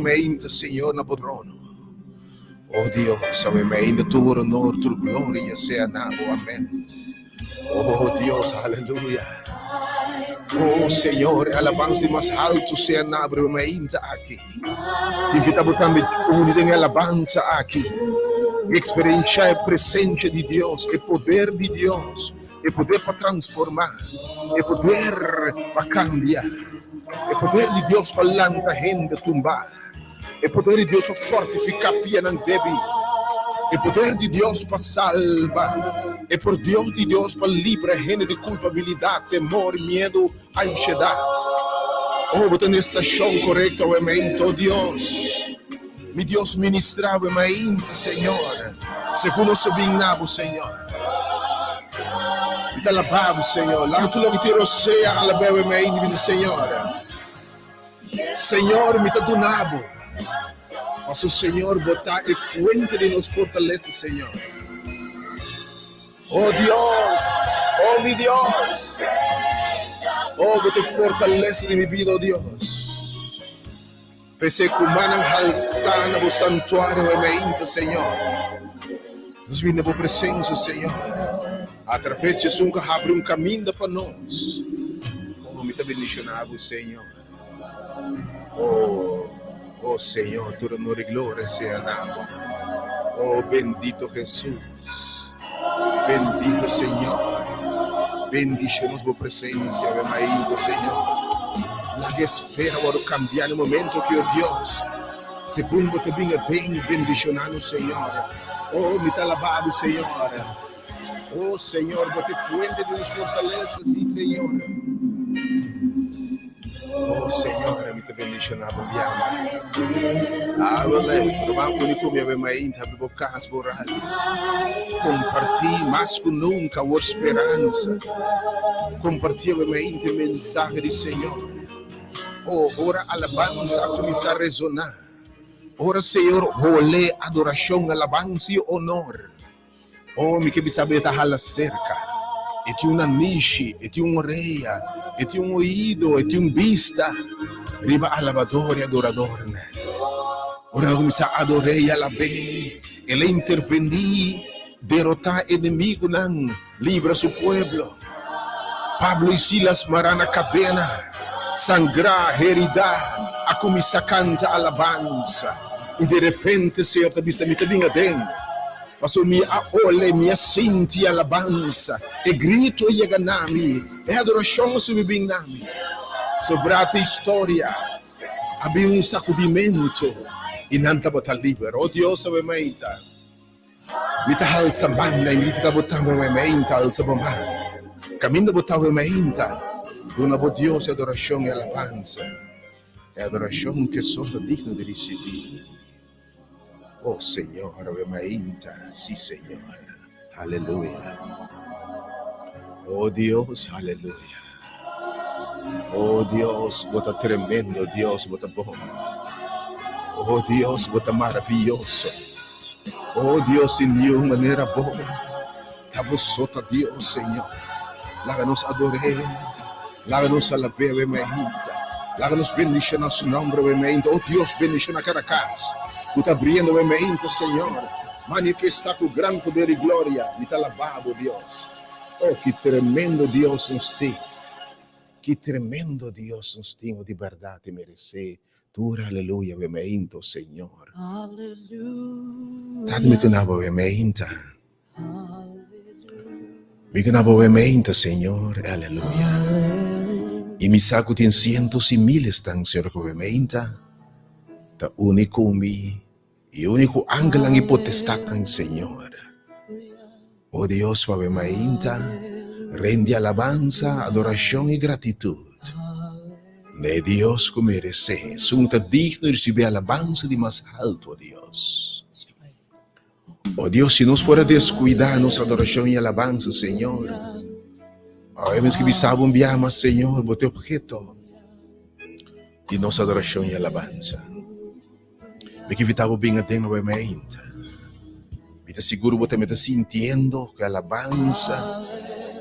Mainta, Señor, na bo trono. Oh Dios, awe mainta tur honor, tur gloria sea na bo. Amen. Oh Dios, aleluya. Oh Señor, e alabansa di mas haltu sea na bo mainta aki. Te invita bo tambe uni den e alabansa aki. Experiencia e presencia di Dios, e poder di Dios, e poder pa transforma, e poder pa cambia, e poder di Dios pa lanta hende tumba. E poder di Dios pa fortifiká pianan débil. E poder di Dios pa salba. E poder di Dios pa libra hende di kulpabilidat, temor, miedu, anshedat. Oh, bo ta na e stashon korekto awe mainta, oh Dios. Mi Dios, ministrá awe mainta, Señor, segun nos a bin na bo, Señor. Mi ta alabá bo, Señor. Laga tur loke tin rosea alab'é awe mainta i bisa, Señor. Señor, mi ta duna bo, paso Señor, bo ta e fuente di nos fortalesa, Señor. Oh Dios, oh mi Dios, oh bo ta e fortalesa di mi bida, oh Dios. P'esei ku mannan halsá na bo santuario e mainta, Señor. Nos bini na bo presensia, Señor. Atraves di esun ku a habri un kaminda pa nos. Oh, mi ta bendishoná bo, Señor. Oh, oh Señor, tur honor i gloria sea na bo. Oh, bendito Hesus. Bendito Señor. Bendishonos bo presensia awe mainta, Señor. Laga esfera wòrdu kambiá na momento aki, oh Dios. Segun bo ta bin aden, bendishoná nos, Señor. Oh, mi ta alabá bo, Señor. Oh, Señor, bo ta e fuente di nos fortalesa, sí, Señor. Oh, Señor, mi ta bendishoná bo bia mas. Awele, ruman uni ku mi awe mainta, habri bo kas, bo radio. Kompartí mas ku nunka awor speransa. Kompartí awe mainta e mensahe di Señor. Oh, ora alabansa a kuminsá resoná. Ora Señor hole adorashon, alabansa i honor. Oh, mi ke bisa bo e ta hala serka. E tin un nanishi, e tin un orea, e tin un oido, e tin un bista riba alabador i adoradornan. Ora nan kuminsá ador'é i alab'é, el a intervení, derotá enemigunan, libra su pueblo. Pablo i Silas mará na kadena, sangrá, heridá, a kuminsá kanta alabansa. I derepente Señor ta bisa, Mi ta bin aden, pasobra mi a ole, mi a sinti alabansa, e gritu a yega na mi, e adorashon a subi bin na mi. Sobrá ta historia, a bin un sakudimentu i nan tabata liber. O Dios, awe meita. Mi ta halsa banda i mi ta bo tambe awe meinta alsa bo man. Kaminda bo ta awe meinta, duna bo Dios e adorashon i alabansa, e adorashon ku e so ta digno di risibí. O Señor, awe meinta, sí Señor. Aleluya. O Dios, aleluya. O Dios, bo ta tremendo, Dios, bo ta bon. O Dios, bo ta maraviyoso. O Dios, sin niun manera bo. Ta bo so ta Dios, Señor. Laga nos ador'é, laga nos alab'é awe mainta. Laga nos bendiciona su nomber awe mainta. O Dios, bendiciona cada cas cu ta abriendo awe mainta, Señor. Manifesta cu gran poder y gloria. Mi ta alaba bo, Dios. Oh, ki tremendo Dios nos tin! Ki tremendo Dios nos tin! Oh, di bèrdat e meresé tur aleluya wemeinta, oh Señor. Tata mi ku na bo wemeinta. Mi ku na bo wemeinta, Señor, aleluya. I mi sa ku tin sientos i miles tan, Señor, ku wemeinta ta uni ku mi i uni ku angelnan i potestatnan, Señor. O Dios, pa bo mainta, rende alabansa, adorashon i gratitut na e Dios ku meresé, esun ta digno di risibí alabansa di mas haltu, o Dios. O Dios, si nos por a deskuidá nos adorashon i alabansa, Señor, awe mes ke bisa bo un biaha mas, Señor, bo ta e obheto di nos adorashon i alabansa. Mi ke invitá bo bin aden awe mainta. Mi ta sigur bo tambe ta sintiendo ku e alabansa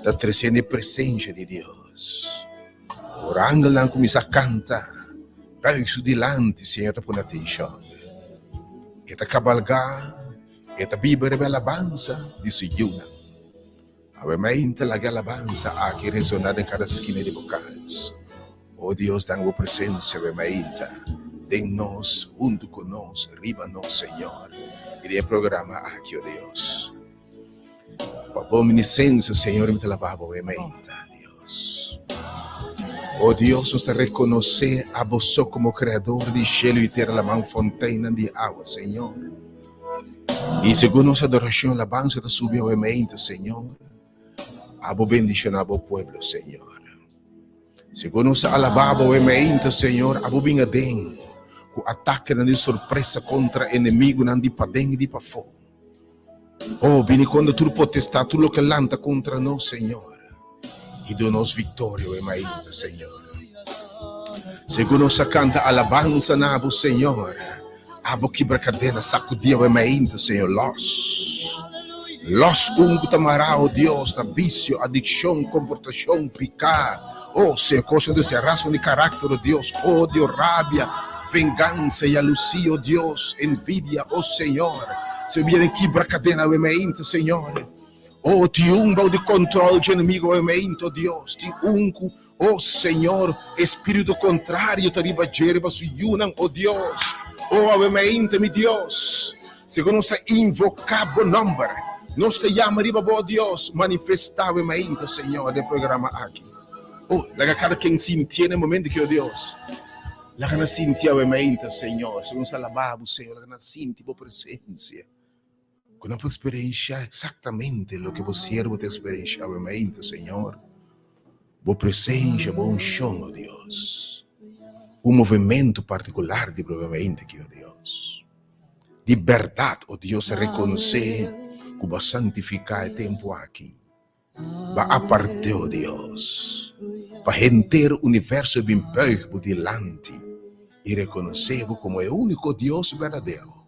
ta tresiendo e presensia di Dios. Ora angelnan kuminsá kanta, Buig su dilanti, Señor ta pone atenshon. E ta kabalgá, e ta biba riba e alabansa di su yiunan. Awe mainta laga e alabansa aki resoná den kada skina di bo kas. O Dios, dan bo presensia awe mainta den nos, huntu ku nos, riba nos, Señor, i den e programa aki, o Dios. Pa bo omnisensia, Señor, mi ta laba bo awe mainta, Dios. O Dios, nos ta rekonosé abo so komo Kreador di shelu i tera, laman, fonteinnan di awa, Señor. I segun nos adorashon, alabansa ta subi awe mainta, Señor. Abo bendishoná bo pueblo, Señor. Segun nos a alabá bo awe mainta, Señor, abo bin aden ku atakenan di sorpresa kontra enemigunan di paden i di pafó. Oh, bini kontra tur potestad, tur loke lanta kontra nos, Señor, i duna nos viktoria awe mainta, Señor. Segun nos a kanta alabansa na bo, Señor, abo kibra kadena, sakudí awe mainta, Señor, lòs. Lòs un ku ta mará, oh Dios, na bisio, adikshon, komportashon, piká, oh Señor, kosnan di esei, rasgo di karakter, oh Dios, odio, rabia, vengansa, yalusí, oh Dios, envidia, oh Señor. Señor, bini kibra kadena awe mainta, Señor. Oh, tin un bou di kontrol dje enemigo awe mainta, oh Dios, tin un ku Oh Señor, espíritu kontrario ta riba dje, riba su yunan, oh Dios. Oh awe mainta, mi Dios, segun nos ta invoká bo nòmber, nos ta yama riba bo, oh Dios, manifestá awe mainta, Señor, den programa aki. Oh, laga kada ken sintié na e momento aki, oh Dios. Laga nan sinti awe mainta, Señor, segun nos ta alabá bo, Señor, laga nan sinti bo presensia. Ku nan por eksperenshá eksaktamente loke bo siervo ta eksperenshá awe mainta, Señor. Bo presensia, bo unshon, o Dios. Un movementu partikular di bo awe mainta aki, o Dios. Di bèrdat, o Dios, rekonosé ku bo a santifiká e tempu aki. Bo a apart'é, o Dios, pa henter universo bin buig bo dilanti i rekonosé bo komo e úniko Dios berdadero,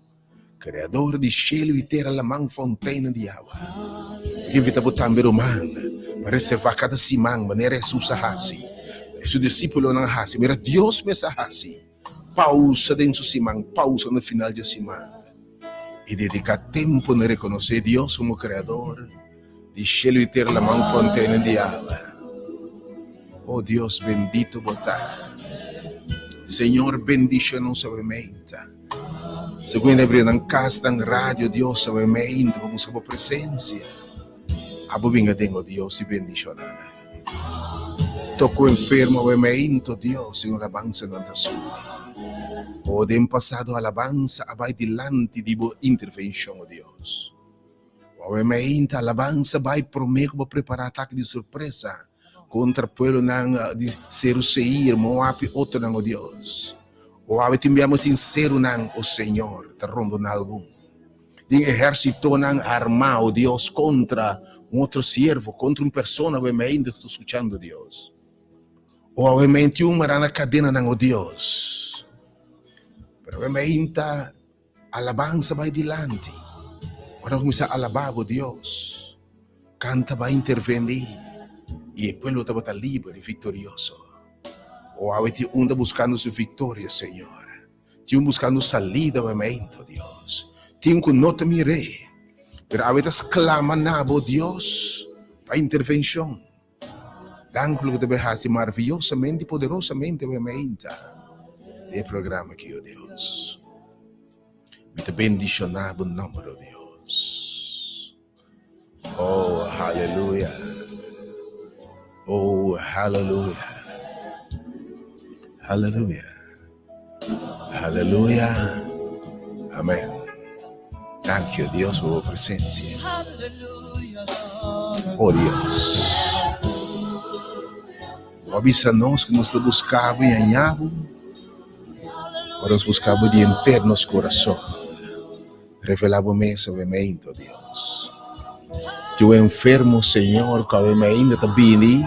Kreador di shelu i tera, laman, fonteinnan di awa. Mi ke invitá bo tambe, ruman, pa reservá kada siman manera Hesus a hasi, su disípulonan a hasi, manera Dios mes a hasi. Pausa den su siman, pausa na final dje siman i dediká tempu na rekonosé Dios komo Kreador di shelu i tera, laman, fonteinnan di awa. O Dios, bendito bo ta. Señor, bendishoná nos awe meinta. Segun e abri nan kas, nan radio, Dios, awe meinta pa buska bo presensia. Abo binga den, o Dios, i bendishoná nan. Toko enfermo awe meinto, Dios, segun alabansanan ta subi. O den pasado alabansa a bai dilanti di bo intervenshon, o Dios. O awe meinta alabansa bai prome ku bo prepara atake di sorpresa kontra pueblonan di Seru Seir, Moab i otronan, o Dios. O awe tin biaha tin serunan, o Señor, ta rondona algun. Den ehérsitonan armá, o Dios, kontra un otro siervo, kontra un persona awe meinta ku ta skuchando, Dios. O awe meinta un mará na kadenanan, o Dios. Pero awe meinta alabansa bai dilanti. Ora nan kuminsá alabá bo, Dios, kanta bai intervení, i e pueblo tabata liber i viktorioso. O awe tin un ta buskando su viktoria, Señor. Tin un buskando salida awe meinto, Dios. Tin ku no ta mir'é, pero awe ta sklama na bo, Dios, pa intervenshon. Dank loke ta bai hasi maraviyosamente i poderosamente awe meinta den e programa aki, o Dios. Mi ta bendishoná bo nòmber, o Dios. Oh, haleluya. Oh, haleluya. Haleluya. Haleluya. Amén. Thank you, Dios, por bo presencia. Oh, Dios. Bo a bisa nos ku nos lo buska bo i haña bo, ora nos buska bo di henter nos kurason. Revelá bo mes awe meinta, oh Dios. Tin un enfermo, Señor, ku awe meinta ta bini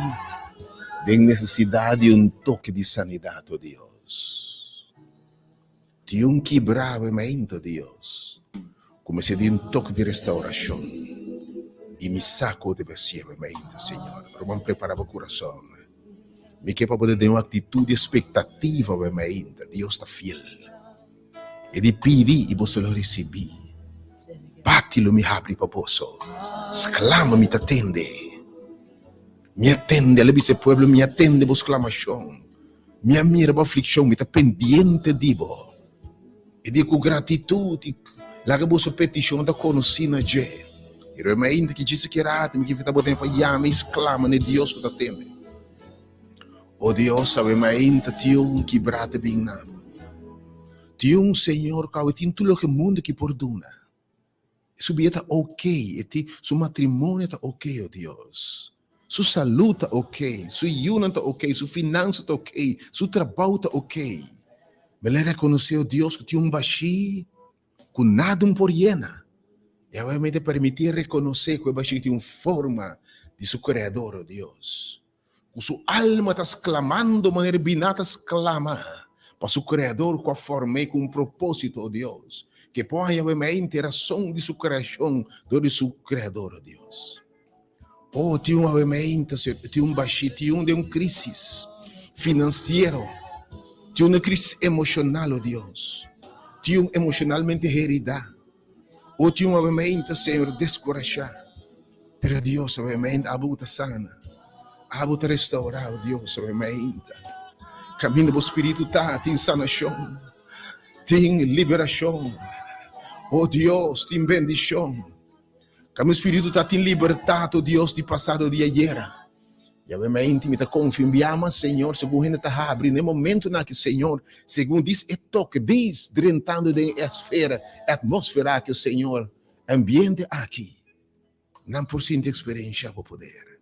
den nesesidat di un toke di sanidat, oh Dios. Tin un kibrá awe meinta, oh Dios, ku mester di un toke di restaurashon. I mi sa ku bo ta hasié awe meinta, Señor. Pero bo a prepará bo kurason. Mi ke pa bo ta den un aktitut di espektativa awe mainta. Dios ta fiel. E di pidi i boso lo risibí. Bati lo mi habri pa boso. Sklama mi ta tende. Mi a tende, el a bisa e pueblo, mi a tende bo sklamashon. Mi a mira bo aflikshon, mi ta pendiente di bo. E di ku gratitut i laga boso petishon ta konosí na dje. I rei mainta ki djis ki ratu mi ke fita bo ten pa yama i sklama na e Dios ku ta tende. O Dios, awe mainta tin un kibrá ta bin na bo. Tin un Señor ku awe tin tur loke mundu ki por duna. Su bida ta ok, e tin, su matrimonio ta ok, o Dios. Su salú ta ok, su yunan ta ok, su finansa ta ok, su trabou ta ok. Mi a rekonosé, o Dios, ku tin un bashí ku nada un por yena. I awe mi ta permití rekonosé ku e bashí tin un forma di su Kreador, o Dios. Ku su alma ta sklamando manera biná ta sklama pa su Kreador ku a form'é ku un propósito, o Dios, ke por haña wemeinti rason di su kreashon dor di su Kreador, o Dios. O, tin un awemeinta, Señor, tin un bashí, tin un den un krísis finansiero, tin un krísis emoshonal, o Dios, tin un emoshonalmente heridá. O, tin un awemeinta, Señor, deskurashá. Pero Dios awe-mainta abo ku ta sana, abo ta restaurá, o Dios awe-mainta. Kaminda bo spiritu ta, tin sanashon, tin liberashon. O Dios, tin bendishon. Kaminda spiritu ta, tin libertat, o Dios, di pasado di ayera. I awe-mainta mi ta konfia un bia mas, Señor, segun hende ta habri na e momentunan aki, Señor, segun dis e toke, dis drentando den e esfera, e atmosfera aki, o Señor, ambiente aki. Nan por sinti eksperenshá bo poder.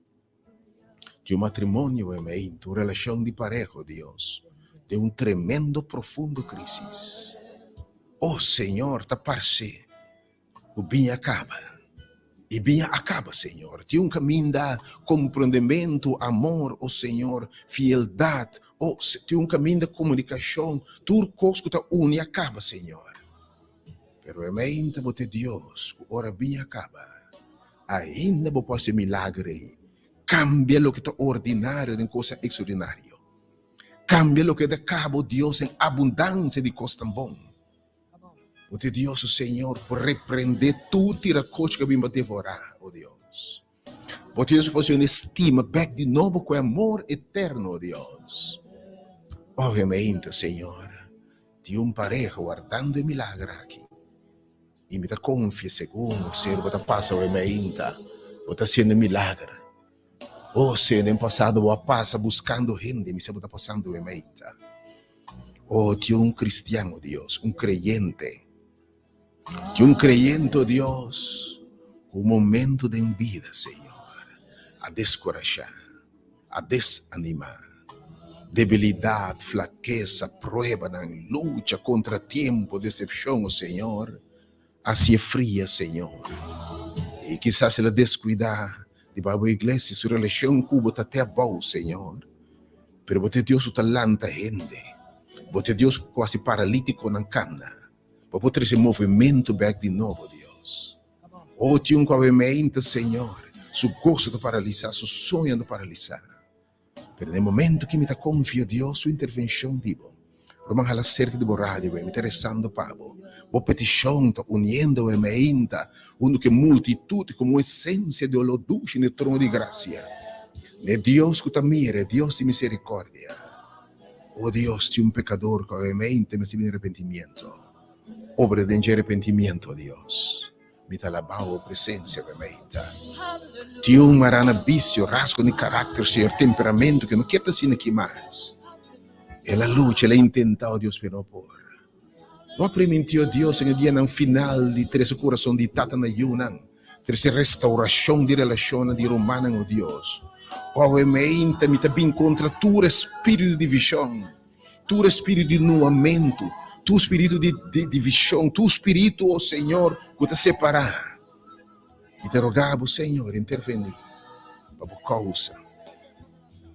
Di un matrimonio e un relashon di pareho, Dios, den un tremendo profundo krísis. O Señor, ta parse ku biña kaba. I biña a kaba, Señor. Tin un kaminda komprondementu, amor, o Señor, fieldat, o tin un kaminda komunikashon, tur kos ku ta uni a kaba, Señor. Pero e meinta bo ta e Dios ku ora biña kaba, ainda bo por hasi e milager ei, kambia loke ta ordinario den kosa ekstraordinario, kambia loke ta kaba, o Dios, den abundansia di kos tan bon. Bo ta e Dios, o Señor, por reprende tur tirakochi ku a bin pa devorá, o Dios. Bo ta e Dios ku por hasi un estima bèk di nobo ku e amor eterno, o Dios. O e meinta, Señor. Tin un pareha wardando e milager aki, i mi ta konfia segun o ser bo ta pasa awe mainta, bo ta hasiendo e milager. O Señor, den pasado bo a pasa buskando hende, mi sa bo ta pasando awe mainta. O tin un kristian, o Dios, un kreyente, tin un kreyente, o Dios, ku un momento den bida, Señor, a deskurashá. A desanimá. Debilidat, flakesa, pruebanan, lucha, kontratiempo, desepshon, o Señor, hasié fria, Señor. I kisas el a deskuidá di bai bo iglesia, su relashon ku bo ta te abou, Señor. Pero bo ta e Dios ku ta lanta hende. Bo ta e Dios ku hasi paralítikonan kana. Bo por trese movementu bèk di nobo, Dios. O tin un ku awe meinta, Señor, su goso ta paralisá, su soño ta paralisá. Pero na e momento ki mi ta konfia Dios su intervenshon di bo, ruman hala serka di bo radio we, mi ta resando pa bo. Bo petishon ta uniendo awe meinta huntu ku e multitut komo un esensia di oló dushi na e trono di grasia. Na e Dios ku ta mira, e Dios di miserikordia. O Dios, tin un pekador ku awe meinta mester bini arepentimiento. Obra den dje arepentimiento, Dios. Mi ta alabá bo presencia awe mainta. Tin un mará na bisio, rasgo di karakter, Señor, temperamento ke no kier ta asina aki mas. El a lucha, el a intentá, o Dios, pero no por. Bo a primintí, o Dios, den e dianan final di trese kurason di tata na yunan, trese restaurashon di relashonnan di rumannan, o Dios. O awe mainta mi ta bin kontra tur espíritu di divishon. Tur spiritu di nuamentu, tur spiritu di divishon, tur spiritu, o Señor, ku ta separá. Mi ta roga bo, Señor, intervení pa bo kousa.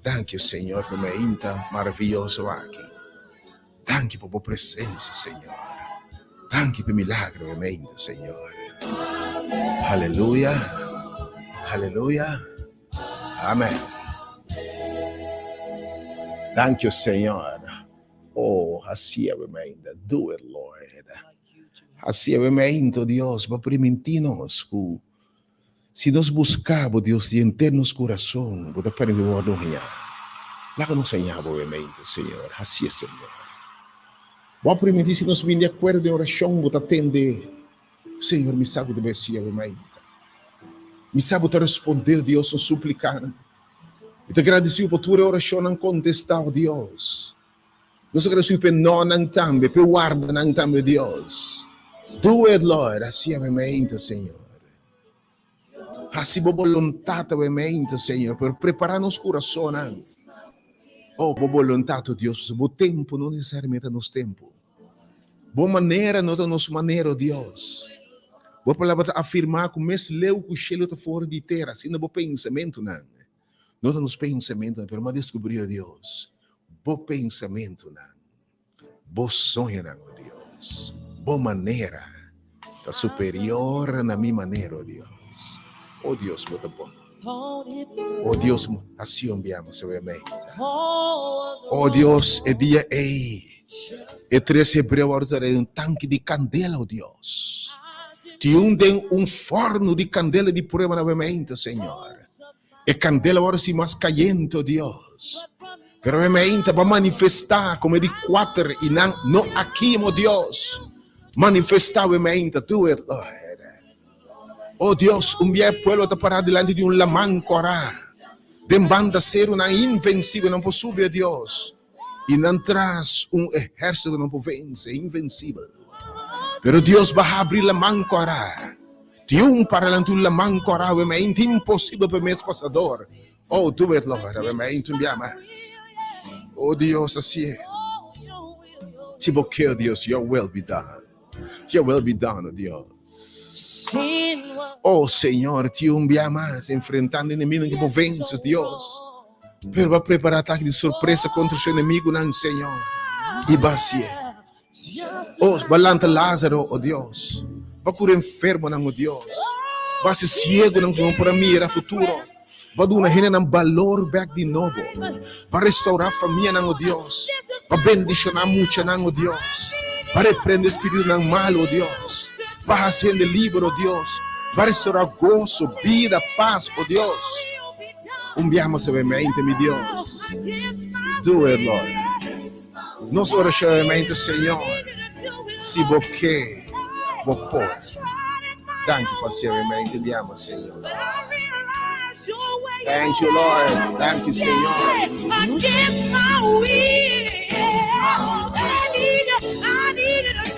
Danki, o Señor, pa mainta maravioso aki. Danki pa bo presensia, Señor. Danki pa e milagro e mainta, Señor. Aleluya, aleluya. Amen. Thank you, Señor. Oh, hacié ainda. Do it, Lord. Hacié ainda, Dios, pa permití nos ku si nos buska bo, Dios, di henter nos kurason, bo ta permití wòrdu hañá. Laga nos hañá bo mente, Señor. Hacié, Señor. Bo a permití si nos bini di akuerdo den orashon, bo ta tende. Señor, mi sa ku ta bai hacié mainta. Mi sa bo ta respondé, Dios, nos suplikanan. Mi ta gradisiu pa tur e orashonnan kontestá, o Dios. Nos ta gradisiu pa e nonan tambe, pa e wardanan tambe, Dios. Do it, Lord. Hasi awe mainta, Señor. Hasi bo boluntat awe mainta, Señor, pero prepará nos kurasonnan. Oh, bo boluntat, o Dios, bo tempu no nesesariamente ta nos tempu. Bo manera no ta nos manera, o Dios. Bo palabra ta afirmá ku mes leu ku shelu ta for di tera, asina bo pensamentunan no ta nos pensamentunan, pero mi a deskubrí, o Dios, bo pensamentunan, bo soñonan, o Dios, bo manera ta superior na mi manera, o Dios. O Dios, bo ta bon. O Dios, hasi un biaha mas awe meinta. O Dios, e dia ei, e tres hebreo a wòrdu den un tanki di kandela, o Dios. Tin un den un fòrnu di kandela di prueba na awe meinta, Señor. E kandela wòrdu si mas kayente, o Dios. Pero awe meinta bo a manifestá komo e di kuater i nan no a kima, o Dios. Manifestá awe meinta, do it, Lord. O Dios, un bia e pueblo ta pará dilanti di un laman kòrá. Den banda serunan invensibel nan por subi, o Dios, i nan tras un ehérsito ku nan por vense, invensibel. Pero Dios bo a habri laman kòrá. Tin un para dilanti un laman kòrá, awe meinti imposibel pa e mes pasador. Oh, do it, Lord, awe meinti un bia mas. O Dios, hasié. Si bo ke, o Dios, your will be done. Your will be done, oh Dios. Oh Señor, ti un bia mas enfrentando enemigonan ku bo vense, Dios. Pero ba prepara atake di sorpresa kontra su enemigunan, Señor. I ba hasié. Oh, ba lanta Lázaro, oh Dios. Ba kura enfermonan, oh Dios. Ba hasi siegonan ku no por a mira futuro. Ba duna hendenan balor bek di nobo. Ba restaurá famianan, o Dios. Ba bendishoná muchanan, o Dios. Ba reprende spiritunan malu, o Dios. Ba hasi hende liber, o Dios. Ba restaurá goso, bida, pas, o Dios. Un biaha mas awe mente, mi Dios. Do it, Lord. Nos orashon awe mente, Señor, si Bo ke, Bo por. Danki pa hasi awe mente, biaha mas, Señor. Thank you, Lord. Thank you, Señor.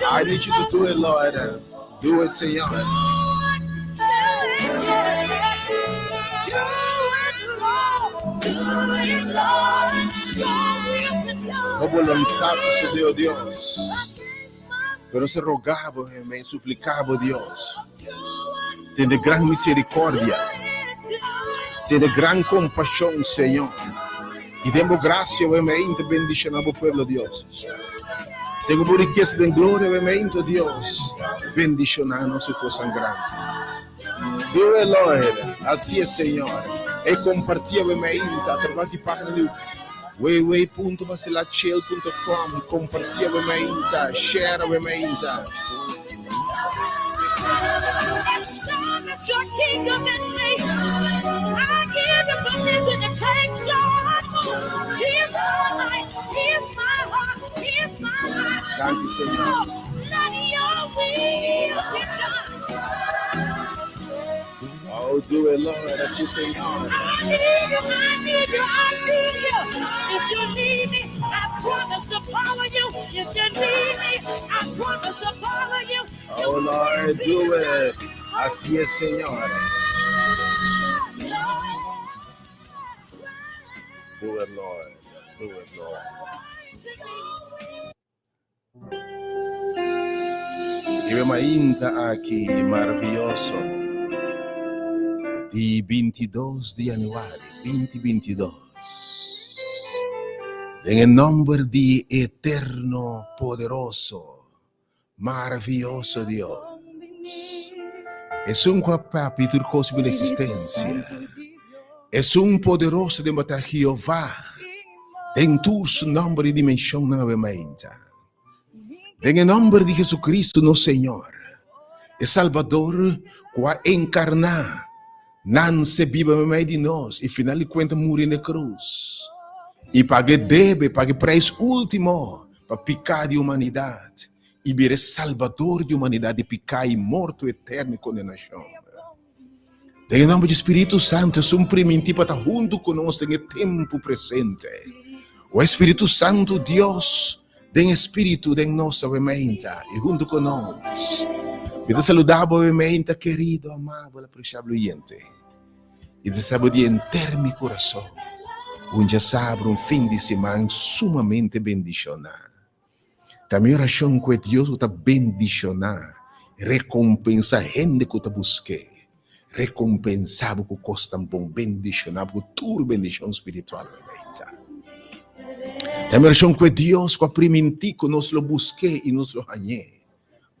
I need you to do it, Lord. Do it, Señor. Bo voluntad sucede, oh Dios. Pero nos roga bo, Hemen, suplica bo, Dios. Tene gran misericordia. Tene gran compasión, Señor. Y den bo gracia, Hemen, te bendiciona bo pueblo, Dios. Segun bo riqueza den gloria, Hemen, Dios, bendiciona nos cu cosnan grandi. Do it, Lord. Así es, Señor. E comparti, Hemen, a través di página di www.basilachel.com Comparti awe mainta, share awe mainta. Establish your kingdom in me. I give you permission to take charge. Here's my life, here's my heart, here's my life. Thank you, Señor. Let your will be done. Oh, do it, Lord. Así, Señor. I need you, I need you, I need you. If you need me, I promise to follow you. If you need me, I promise to follow you. Oh, Lord, do it. Así es, Señor. Do it, Lord. Do it, Lord. Riba e mainta aki maraviyoso di bintidos di januari binti bintidos, den e nomber di Eterno Poderoso Maraviyoso Dios, esun ku a papia tur kos bini eksistensia, esun poderoso den bataya Jehová. Den tur su nòmber i dimenshonnan awe mainta. Den e nòmber di Jesucristo nos Señor, e Salbador ku a enkarná, nanse biba meimei di nos i final di kuenta muri na e krus i paga e debe, paga e preis último pa piká di humanidat i bira e Salbador di humanidat di piká i morto eterno i kondenashon. Den e nòmber di Spiritu Santu, esun primintí pa ta huntu ku nos den e tempu presente. O e Spiritu Santu, Dios, den e Spiritu den nos awe meinta i huntu ku nos. Mi ta saludá bo awe meinta, kerido, amabel, apresiabel oyente. I ta sa bo di henter mi kurason, un djasabra, un fin di siman sumamente bendishoná. Ta mi orashon ku e Dios ku ta bendishoná, rekompensá hende ku ta busk'é, rekompensá bo ku kosnan bon, bendishoná bo ku tur bendishon spiritual meinta. Ta mi orashon ku e Dios ku a primintí ku nos lo busk'é i nos lo hañ'é,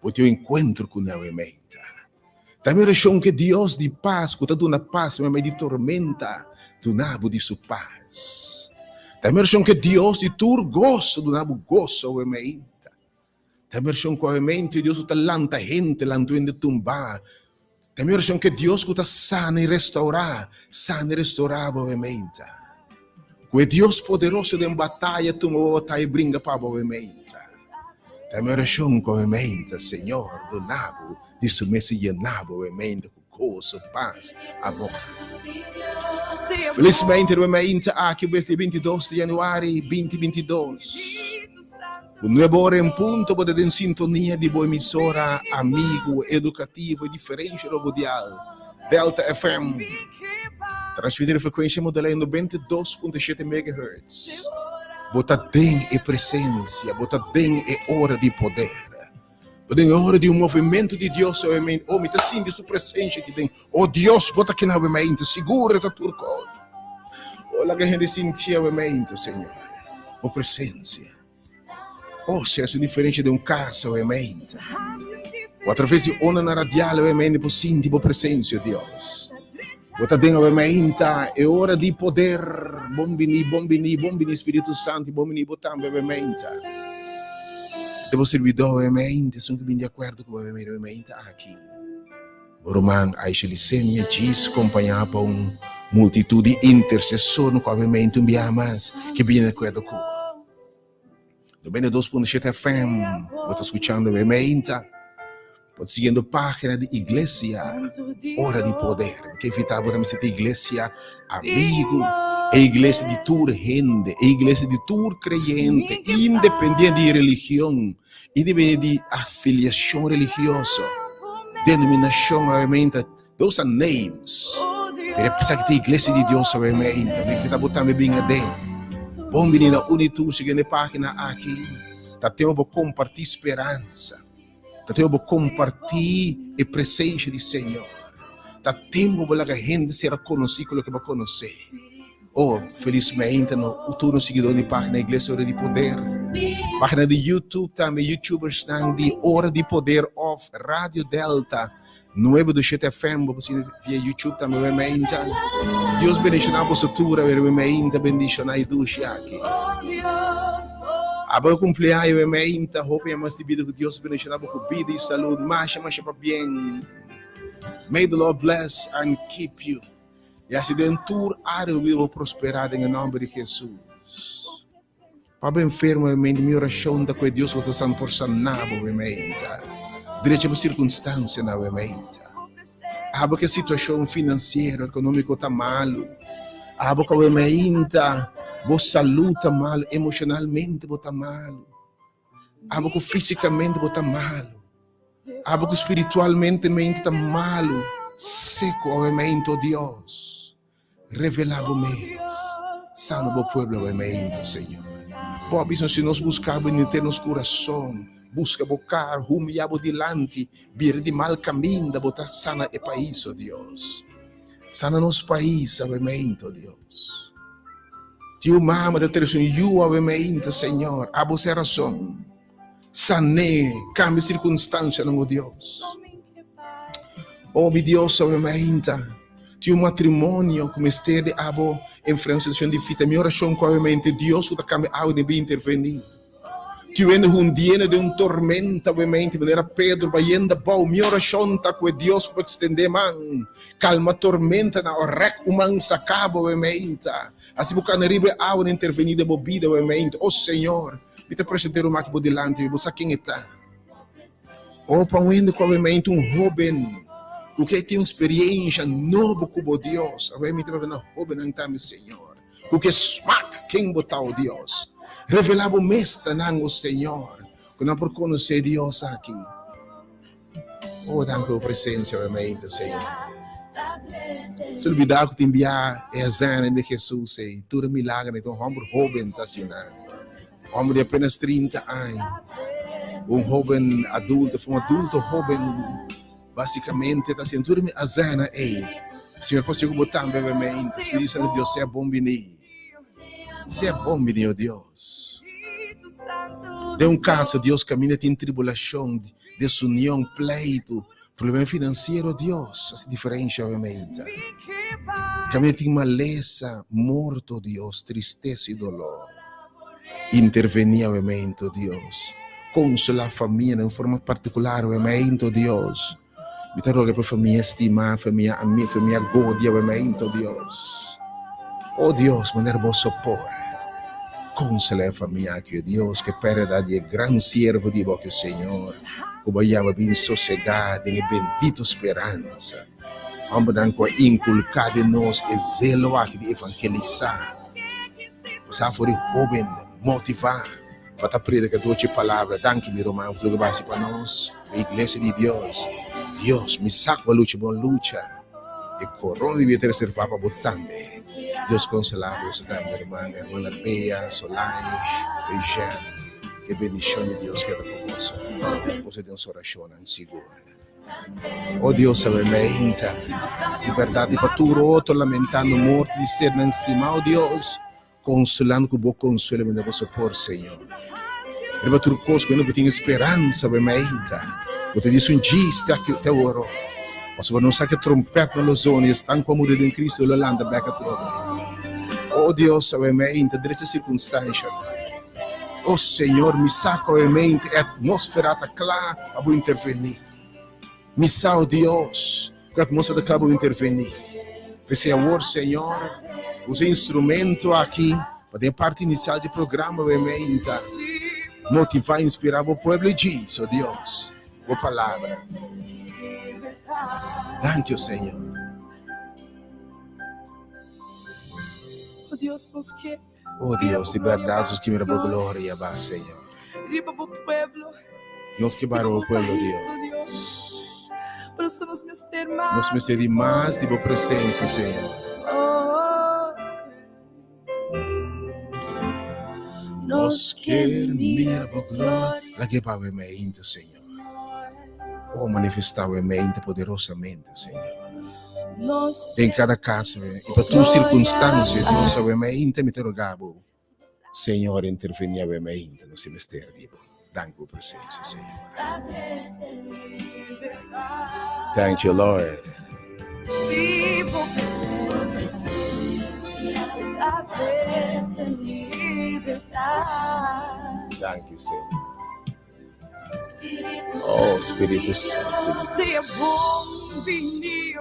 bo tin un enkuentro kuné awe meinta. Ta mi orashon ku e Dios di pas ku ta duna pas meimei di tormenta duna bo di su pas. Ta mi orashon ku e Dios di tur goso duna bo goso awe meinta. Ta mi orashon ku awe meinta e Dios ku ta lanta hende lanta hende tumbá. Ta mi orashon ku e Dios ku ta sana i restourá sana i restourá bo awe meinta. Ku e Dios poderoso den bataya tuma bo bataya i bringa pa bo awe meinta. Ta mi orashon ku awe meinta, Señor, duna bo di su mes i yena bo awe meinta ku goso, pas, amor. Felismente awe meinta aki bes di 22 di januari 2022. Ku nuebe ora en punto bo ta den sintonia di bo emisora amigu, edukativo i diferensha robo dial, Delta FM. Transmiti na frekuensha modulá di 92.7 megahertz. Bo ta den e presensia, bo ta den e ora di poder. Bo den e ora di un movementu di Dios awe mente. Oh, mi ta sinti su presensia aki den. Oh Dios, bo ta kina awe mente, sigur e ta tur kos. Oh, laga hende sinti awe mente, Señor, bo presensia. Oh, sea su diferencia den un casa awe mente. O a traves di ondanan radial awe mente por sinti bo presencia, Dios. Bo ta den awe mente, e ora di poder. Bon bini, bon bini, bon bini Spiritu Santo, bon bini bo tambe awe mente. Te bo sirbidor awe mente, esun ku bin di akuerdo ku bo awe mente aki. Bo ruman Aisha Licenia djis kompañá pa un multitut di intersesor ku awemente un biaha mas ke bini di akuerdo ku bo. 92.7 FM, bo ta skuchando awemente. Bo ta siguiendo página di Iglesia Ora di Poder. Mi ke invitá bo tambe si ta iglesia amigu, e iglesia di tur hende, e iglesia di tur kreyente, independiente di religion. Independiente di afiliashon religioso, denominashon awemente, those are names. Pero e pasa ki ta iglesia di Dios awemente. Mi invita bo tambe bin aden. Bon bini na uni tur siguiendo e pagina aki. Ta tempo bo kompartí speransa. Ta tempo bo kompartí e presensia di Señor. Ta tempo bo laga hende sera konosí ku loke bo konosé. Oh, felismente no tur nos siguidor di pagina Iglesia Ora di Poder, pagina di YouTube tambe, YouTubersnan di Ora di Poder of Radio Delta nuebe dos shete FM, bo por sigui via YouTube tambe we meinta. Dios bendiciona boso tur, a we meinta bendiciona e dushi aki. Abo cumpleaños we meinta, hopi amas di bida ku Dios bendiciona bo ku bida y salud, masha masha pabien. May the Lord bless and keep you. I hasi den tur área bo bida bo prosperá den e nòmber di Hesus. Pa bo enfermo e mente, mi orashon ta ku e Dios ku ta san por saná bo e mente. Drecha bo sirkunstansianan e mente. Abo ku e situashon finansiero, ekonómiko ta malu. Abo ku e mente bo salú ta malu, emoshonalmente bo ta malu. Abo ku físikamente bo ta malu. Abo ku spiritualmente mente ta malu, seku awe meinto, Dios. Revelá bo mes. Sana bo pueblo awe meinto, Señor. Bo a bisa si nos buska bo henter nos kurason, buska bo kara, humiliá bo dilanti, bira di mal kaminda, bo ta sana e pais, o Dios. Sana nos pais awe meinto, Dios. Tiu mama ta trese un yu awe meinto, Señor. Abo sa e rason. San'é, kambia sirkunstansianan, o Dios. O mi Dios, awe mainta. Tin un matrimonio ku mester di abo enfrenta un situashon difísil. Mi orashon ku obviamente Dios ku ta kambia awe debe intervení. Tin hende hundiendo den un tormenta obviamente manera Pedro bayendo abou. Mi orashon ta ku e Dios ku por ekstendé man, kalma tormentanan o rèk un man saka bo obviamente. Hasi bo kana riba e awa na intervení den bo bida obviamente. O Señor, mi ta present'é ruman aki bo dilanti, bo sa ken e ta. O pa un hende ku obviamente un hóben ku ke tin un speriensha nobo ku bo Dios. Awe mi ta papia na hóbennan tambe, Señor, ku ke smak ken bo ta, o Dios. Revelá bo mes ta nan, o Señor, ku nan por konosé Dios aki. O danki pa bo presensia obviamente, Señor. Si olbidá ku tin bia e hazaña di Jesus ei, tur e milagernan ei, ta un hòmber hóben ta hasi nan. Homber di apenas 30 aña, un hoben adulto, of un adulto hoben, basicamente ta haciendo tur mi azana ey. Señor, por sigur bo tambe be mente. Spiritu Santo di Dios, sea bon bini. Sea bon bini, oh Dios. Den un caso, Dios, caminda tin tribulacion, desunion, pleito, problema financiero, Dios, haci diferencia be mente. Caminda tin malesa, morto, Dios, tristeza y dolor. Intervení awemento, Dios. Consolá famianan en forma particular awemento, Dios. Mi ta roga pa famia stimá, famia amí, famia godi awemento, Dios. Oh Dios, manera bo sopor. Consolá e famia aki, oh Dios, ku e pèrdida di e gran siervo di bo, ki Señor, ku bo a yama bin sosegá den e bendito speransa. Hombernan ku a inculká den nos e zelo aki di evangelisá. Sa for di hoben motivá pa ta predikador dje palabra. Danki mi ruman ku loke bo hasi pa nos, pa iglesia di Dios. Dios, mi sa ku bo a lucha bon lucha. E korona di bida ta reservá pa bo tambe. Dios konsolá boso tambe ruman, hermana Bea, Solange, Eugène. Ke bendishon di Dios keda ku boso. Boso den nos orashonnan sigur. O Dios, awe meinta di berdad i pa tur otro lamentando morto di sernan stimá, o Dios, konsolando ku bo konsuelo manda bo sopor, Señor. Riba tur kos ku no por tin speransa awe meinta, bo ta djis un djis te aki te awor, pasobra nos sa ku e trompèt no lo zona i esnan ku a muri den Cristo lo lanta bèk atrobe. O Dios, awe meinta, drecha sirkunstanshanan. O Señor, mi sa ku awe meinta e atmósfera ta kla pa bo intervení. Mi sa, o Dios, ku e atmósfera ta kla pa bo intervení. P'esei awor, Señor, usa e instrumento aki pa den e parti inisial di e programa awe meinta motivá i inspirá bo pueblo i djis, o Dios, bo Palabra. Danki, o Señor. O Dios, nos ke. Oh Dios, di berdad nos ke mira bo gloria ba, Señor. Riba bo pueblo. Nos ke bara bo pueblo, Dios. Por eso nos mester mas. Nos mester di mas di bo presencia, Señor. Nos kier mira bo gloria. Laga pa we mente, Señor. Oh, manifesta we mente poderosamente, Señor. Den kada kas i pa tur sirkunstansia, Dios awe mainta mi ta roga bo, Señor, intervení awe mainta, nos tin mester di bo. Danki bo presensia, Señor. Thank you, Lord. Danki, Señor. Oh, Spiritu Santu di Sea Dios. bon bini.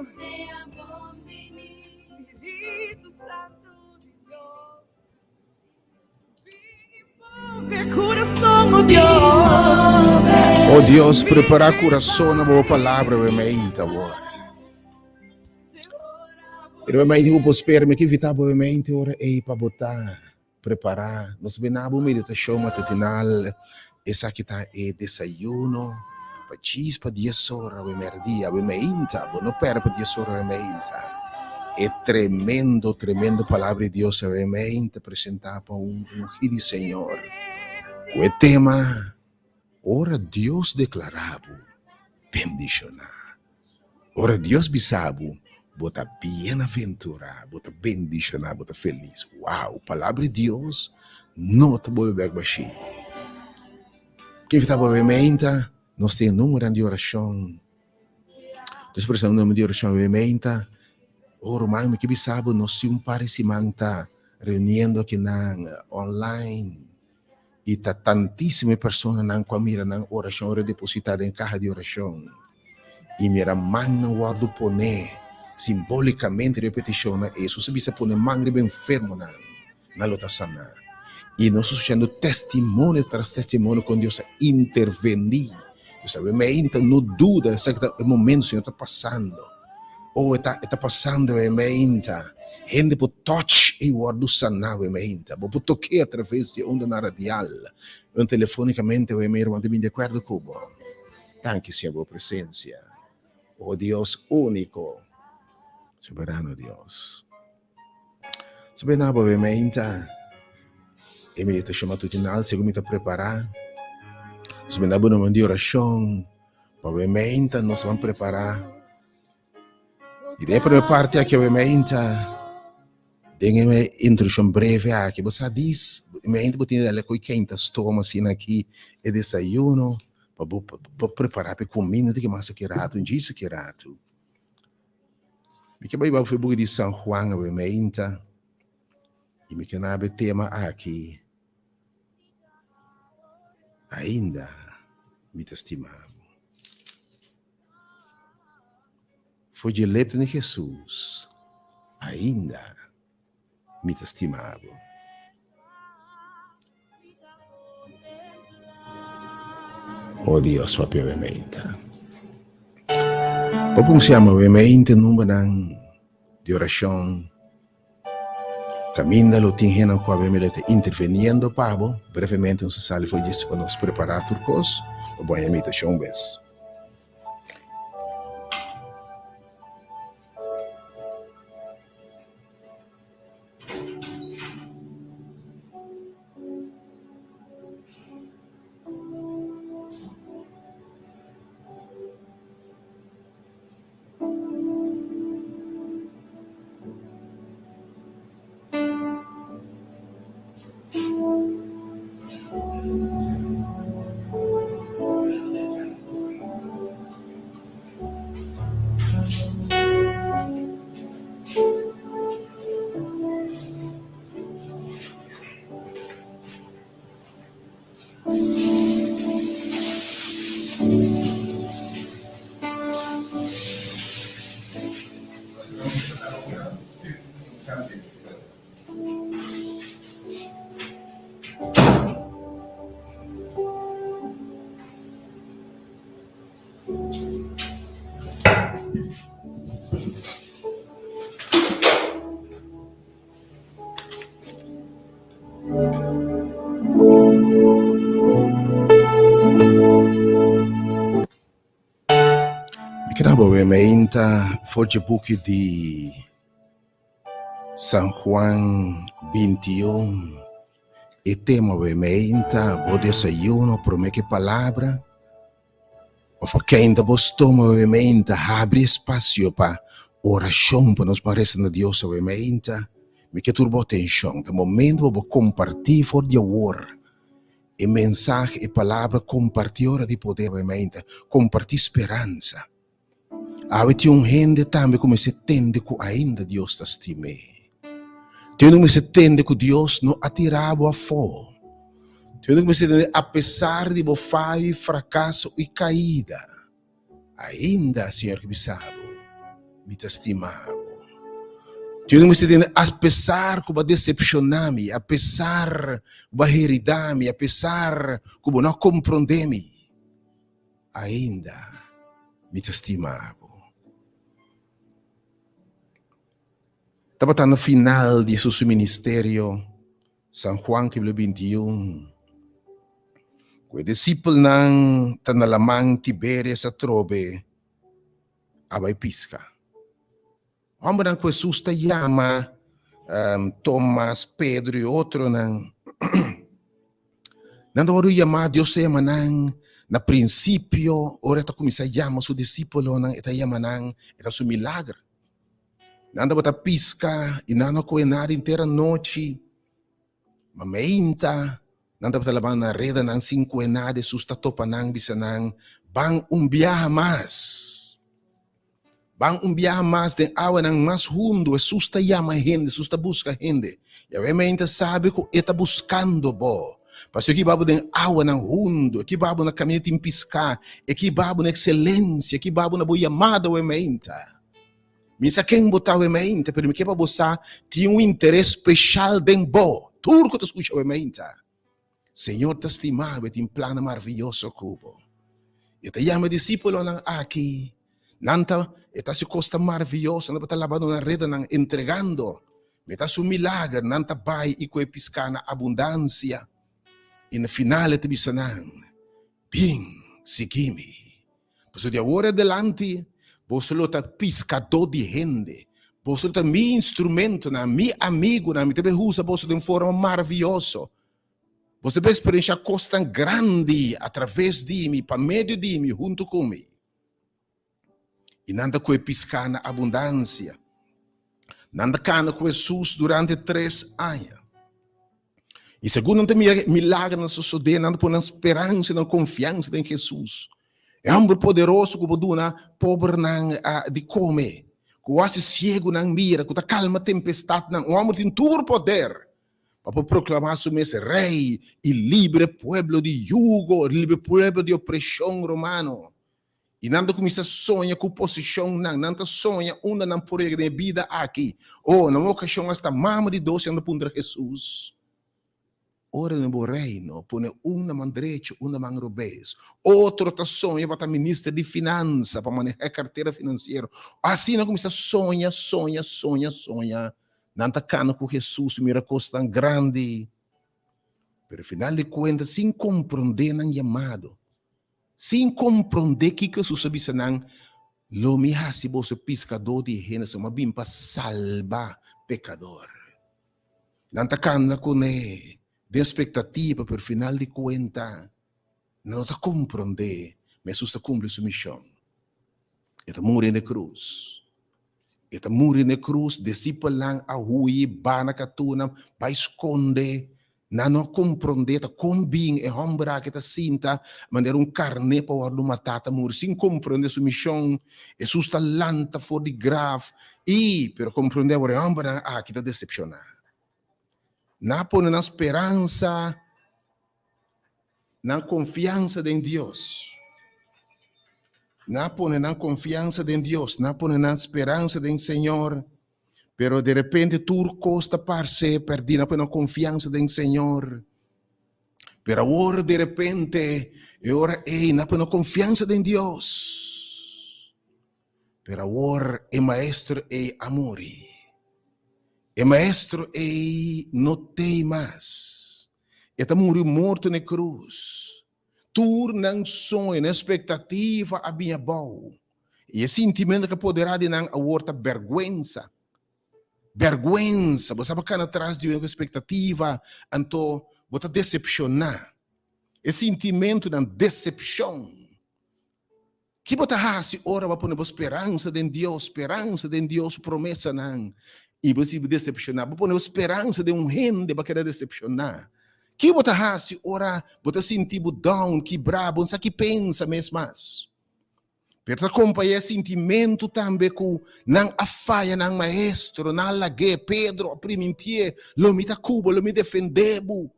Spiritu Santu di Dios. Bin i move kurason, oh Dios. Oh Dios, prepara kurason na bo palabra we meinta awor. Pero we meinta bo por spera, mi ke invita bo we meinta ora ei pa bo ta Prepará nos bena bo meditashon matutinal. Esaki ta e desayuno pa djis pa dies ora awe mèrdia, awe meinta. Bo no pèrdè pa dies ora awe meinta. E tremendo, tremendo Palabra di Dios awe meinta presentá pa un ungí di Señor ku e tema, Ora Dios deklará bo bendishoná. Ora Dios bisa bo, bo ta bienaventurá, bo ta bendishoná, bo ta felis. Wow! Palabra di Dios no ta bolbe bek bashí. Ke ta bolbe meinta? Nos tin e numbernan di orashon. Nos por usa e number di orashon awe meinta. Oh ruman, mi ke bisa bo nos tin un par di siman ta reuniendo akinan online i ta tantísimo e personanan ku a mira nan orashon ora depositá den kaha di orashon i mira mannan wòrdu poné simbólikamente riba e petishonnan. Hesus a bisa pone man riba enfermonan, nan lo ta saná. I nos ta skuchando testimonio tras testimonio kon Dios a intervení. Dios a meinta, no duda, esaki ta e momento Señor ta pasando. Oh, e ta, e ta pasando e meinta. Hende por touch i wòrdu saná e meinta. Bo por tok'é atraves di ondanan radial, o telefonikamente e mei ruman ta bin di akuerdo ku bo. Danki Señor pa bo presensia. Oh Dios úniko, soberano Dios. Sabe na bo meinta e meditashon matutinal segun mi ta prepará. Sabe na bo nomen di orashon pa bo meinta nos ban prepará. I den e prome parti aki awe meinta den e introdushon breve aki bo sa dis meinta bo tin di dale koe keinta stoma asina aki e desayuno pa bo por prepará pa e kuminda tin ke mas aki ratu djis aki ratu. Mi ke bai bou buki di San Juan awe meinta i mi ke nabe tema aki Ainda mi ta stima bo. For dje lepnan di Jesus Ainda mi ta stima bo. Oh Dios, papia awe meinta. Bo kumsa yama awe meinta numbernan di orashon. Kaminda lo tin hennan ku awe mester ta interveniendo pa bo. Brevemente nos ta sali for dje pa nos prepará tur kos pa bo haña invitashon bes. Mi keda bo meinta for dje buki di San Juan 21. E tema bo meinta bo desayuno prome ke palabra. Of a keinta bo stoma awe meinta, habri espasio pa orashon pa nos por resa na Dios awe meinta. Mi ke tur bo atenshon. Ta momento pa bo kompartí for di awor e mensahe, e palabra, kompartí ora di poder awe meinta, kompartí speransa. Awe tin un hende tambe ku mester tende ku ainda Dios ta stim'é. Tin un ku mester tende ku Dios no a tira bo afó. Tin un ku mester tende apesar di bo fayo i frakaso i kaida, ainda Señor ke bisa bo, Mi ta stima bo. Tin un ku mester tende apesar ku bo a desepshoná mi, apesar ku bo a heridá mi, apesar ku bo no a komprondé mi. Ainda mi ta stima bo. Tabata na final di Hesus su ministerio, San Juan capítulo 21, ku e disipelnan ta na laman Tiberias atrobe a bai piska. Hòmbernan ku Hesus ta yama, Tomas, Pedro i otronan, nan ta wòrdu yamá, Dios ta yama nan na prinsipio, ora e ta kuminsá yama su disípulonan, e ta yama nan, e ta su milager. Nan tabata piska i nan no kohe nada henter anochi. Ma meinta, nan tabata laban nan redanan sin kohe nada, Hesus ta topa nan, bisa nan, Ban un biaha mas. Ban un biaha mas den awanan mas hundu. Hesus ta yama hende, Hesus ta buska hende. Yahweh meinta sabi ku E ta buskando bo. Pasobra e kiba bo den awanan hundu, e kiba bo na kaminda tin piská, e kiba bo na ekselensia, e kiba bo na bo yamada, Yahweh meinta. Mi sa ken bo ta, Yahweh meinta, pero mi ke pa bo sa tin un interes speshal den bo. Tur ku ta skucha, Yahweh meinta. Señor ta stima bo, e tin plannan maraviyoso ku bo. E ta yama e disípulonan aki, nan ta, e ta hasi kos tan maraviyoso, nan tabata labando nan redanan, entregando. Mi ta hasi un milager, nan ta bai i kohe piská na abundansia. I na final e ta bisa nan, Bin, sigui mi. Pasobra di awor adelanti boso lo ta piskadó di hende. Boso lo ta mi instrumentonan, mi amigunan. Mi ta bai usa boso den forma maravioso. Boso ta bai eksperenshá kosnan grandi atraves di mi, pa medio di mi, huntu ku mi. I nan ta kohe piská na abundansia. Nan ta kana ku Hesus durante tres aña. I segun nan ta mira milagernan sosodé, nan ta pone nan speransa i nan konfiansa den Hesus. E hòmber poderoso ku por duna pobernan di kome, ku hasi siegunan mira, ku ta kalma tempestatnan. Un hòmber tin tur poder pa por proklamá su mes rei i libra e pueblo di yugo, libra e pueblo di opreshon romano. I nan ta kuminsá soña ku posishonnan, nan ta soña unda nan por yega den e bida aki. Oh, na un okashon asta mama di dos nan ta puntra Hesus, Ora den bo reino pone un na man drecho, un na man robes. Otro ta soña pa ta minister di finansa, pa manehá e kartera finansiero. Asina nan kuminsá soña, soña, soña, soña. Nan ta kana ku Hesus, mira kosnan grandi. Pero final di kuenta, sin komprondé nan yamado, Sin komprondé kiko Hesus a bisa nan, Lo mi hasi boso piskadó di hende, so mi a bin pa salba pekador. Nan ta kanda kuné den spektativa, pero final di kuenta nan no ta komprondé ma Hesus ta kumpli su mishon. E ta muri na e krus. E ta muri na e krus, disipelnan a hui, ba na katuna, bai skonde. Nan no a komprondé ta kon bin e hòmber aki ta sinta manera un karné pa wòrdu matá ta muri sin komprondé su mishon. Hesus ta lanta for di graf i pero komprondé awor e hòmbernan aki ta desepshoná. Nan a pone nan speransa, nan konfiansa den Dios. Nan a pone nan konfiansa den Dios, nan a pone nan speransa den Señor. Pero de repente tur kos ta parse pèrdí, nan pone nan konfiansa den Señor. Pero awor de repente e ora ei nan pone nan konfiansa den Dios. Pero awor e maestro ei a muri. E maestro ei no t'ei mas. E ta muri morto na e krus. Tur nan soño, nan espektativa a bin abou. I e sintimentu ku a poderá di nan awor ta bèrgwensa. Bèrgwensa! Bo sa bo kana tras di un espektativa, anto bo ta desepshoná. E sintimentunan desepshon. Ki bo ta hasi ora bo a pone bo speransa den Dios, speransa den Dios su promesanan, i bo sibi desepshoná? Bo pone bo speransa den un hende, bo a keda desepshoná. Ki bo ta hasi ora bo ta sinti bo down, kibrá, bo no sa ki pensa mes mas? Pero ta kompañá e sintimentu tambe ku nan a faya nan maestro, nan a lag'é. Pedro a primintié, Lo mi ta ku bo, lo mi defendé bo.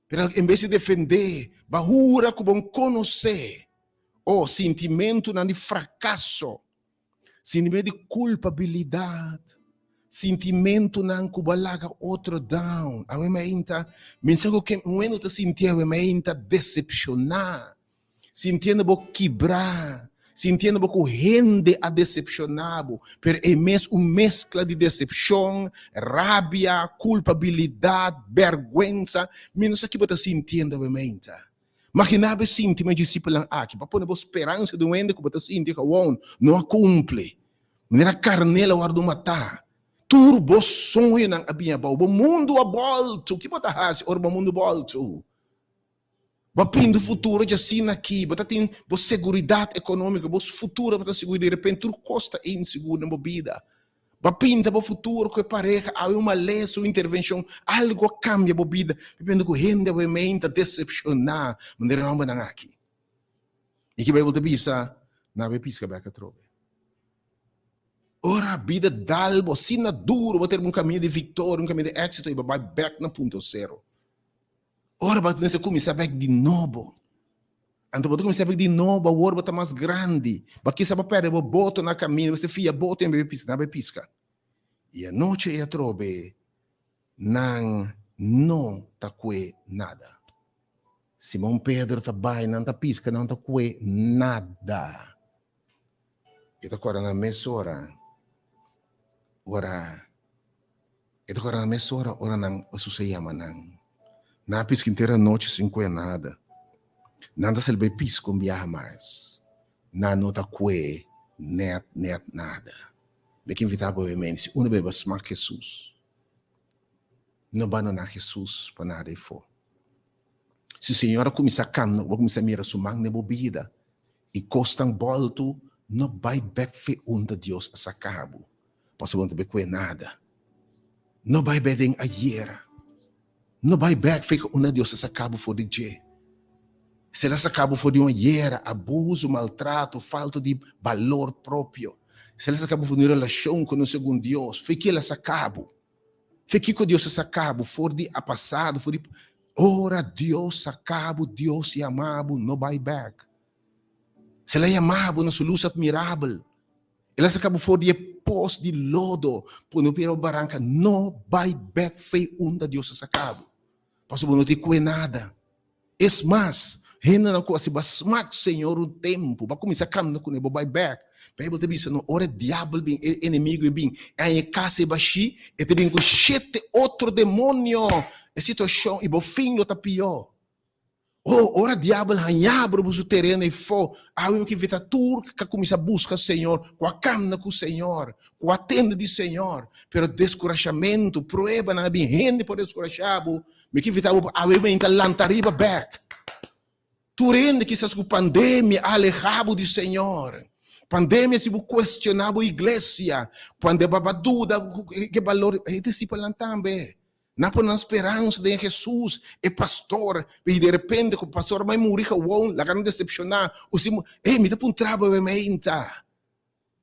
Pero en bes di defendé, bo a hura ku bo no konosé. Oh, sintimentunan di frakaso, sintimentu di kulpabilidat, sintimentunan ku bo a laga otro down. Awe mainta, mi sa ku ken un hende ta sinti awe mainta desepshoná, sintiendo bo kibrá, sintiendo bo ku hende a desepshoná bo, pero e mes un meskla di desepshon, rabia, kulpabilidat, bèrgwensa. Mi no sa ki bo ta sintiendo awe mainta. Maginá bo e sinti ma e disipelnan aki pa pone bo speransa di un hende ku bo ta sinti gewon no a kumpli. Manera karnel a wòrdu matá. Tur bo soñonan a bini abou. Bo mundu a bòltu. Ki bo ta hasi ora bo mundu bòltu? Bo a pinta un futuro djasina aki. Bo ta tin bo seguridat ekonómiko, bo futuro bo ta sigur. Di repente tur kos ta insigur den bo bida. Bo a pinta bo futuro ku e pareha, awe un malesa, un intervenshon, algu a kambia bo bida. Mi pensa ku hende awe mei ta desepshoná manera e hòmbernan aki. I ki Beibel ta bisa? Nan a bai piska bèk atrobe. Ora bida dal bo asina duro, bo ta riba un kaminda di viktoria, un kaminda di éksito i bo bai bèk na punto sero. Ora bo mester kuminsá bèk di nobo. Anto bo ta kuminsá bèk di nobo, awor bo ta mas grandi. Bo a kisa bo pèrdè bo boto na kaminda, bo mester fia boto i bai piska, nan bai piska. I anochi ei atrobe nan no ta kue nada. Simon Pedro ta bai, nan ta piska, nan ta kue nada. E ta kòrda nan mesora ora e ta kòrda nan mesora ora nan Hesus a yama nan. Nan a piska henter anochi sin kue nada. Nan ta sali bai piska un biaha mas. Nan no ta kue nèt nèt nada. Mi ke invitá bo obviamente si unu beba smak Hesus, no bandoná Hesus pa nada efo. Si Señor a kuminsá kamna, bo a kuminsá mira su man den bo bida i kosnan bòltu, no bai bèk fe unda Dios a saka bo, pasobra bo no ta bai kue nada. No bai bèk den ayera. No bai bèk fe unda Dios a saka bo for di dje. Si el a saka bo for di un ayera, abuso, maltrato, falta di balor propio, si el a saka bo for di un relashon ku no segun Dios, fe ki el a saka bo? Fe kiko Dios a saka bo for di a pasado, for di ora Dios saka bo, Dios yama bo, no bai bek. Si el a yama bo na su lus admirabel, el a saka bo for di e pos di lodo, pone bo pia riba baranka, no bai bek fe unda Dios a saka bo, pasobra bo no tin kue nada. Es mas, hendenan ku a si bo a smak Señor un tempu, bo a kuminsá kanda kuné, bo bai bèk. Beibel ta bisa no, ora e diabel bin, e enemigu e bin, e haña e kas e bashí, e ta bin ku shete otro demonio. E situashon i bo fin lo ta pió. Oh, ora diabel haña bo riba su tereno ei fó, awe mi ke invitá tur ku a kuminsá buska Señor, ku a kanda ku Señor, ku a tende di Señor, pero deskurashamentu, pruebanan a bin, hende por deskurashá bo, Mi ke invitá bo pa awe meinta lanta riba bek. Tur hende kisas ku pandemia a alehá bo di Señor. Pandemia si bo kuestioná bo iglesia, kuando bo a duda ke balor, e disipelnan tambe. Nan pone nan speransa den Hesus, e pastor, i derepente ku pastor a bai muri gewon, laga nan desepshoná. O si, ey, mi ta puntra bo awe meinta.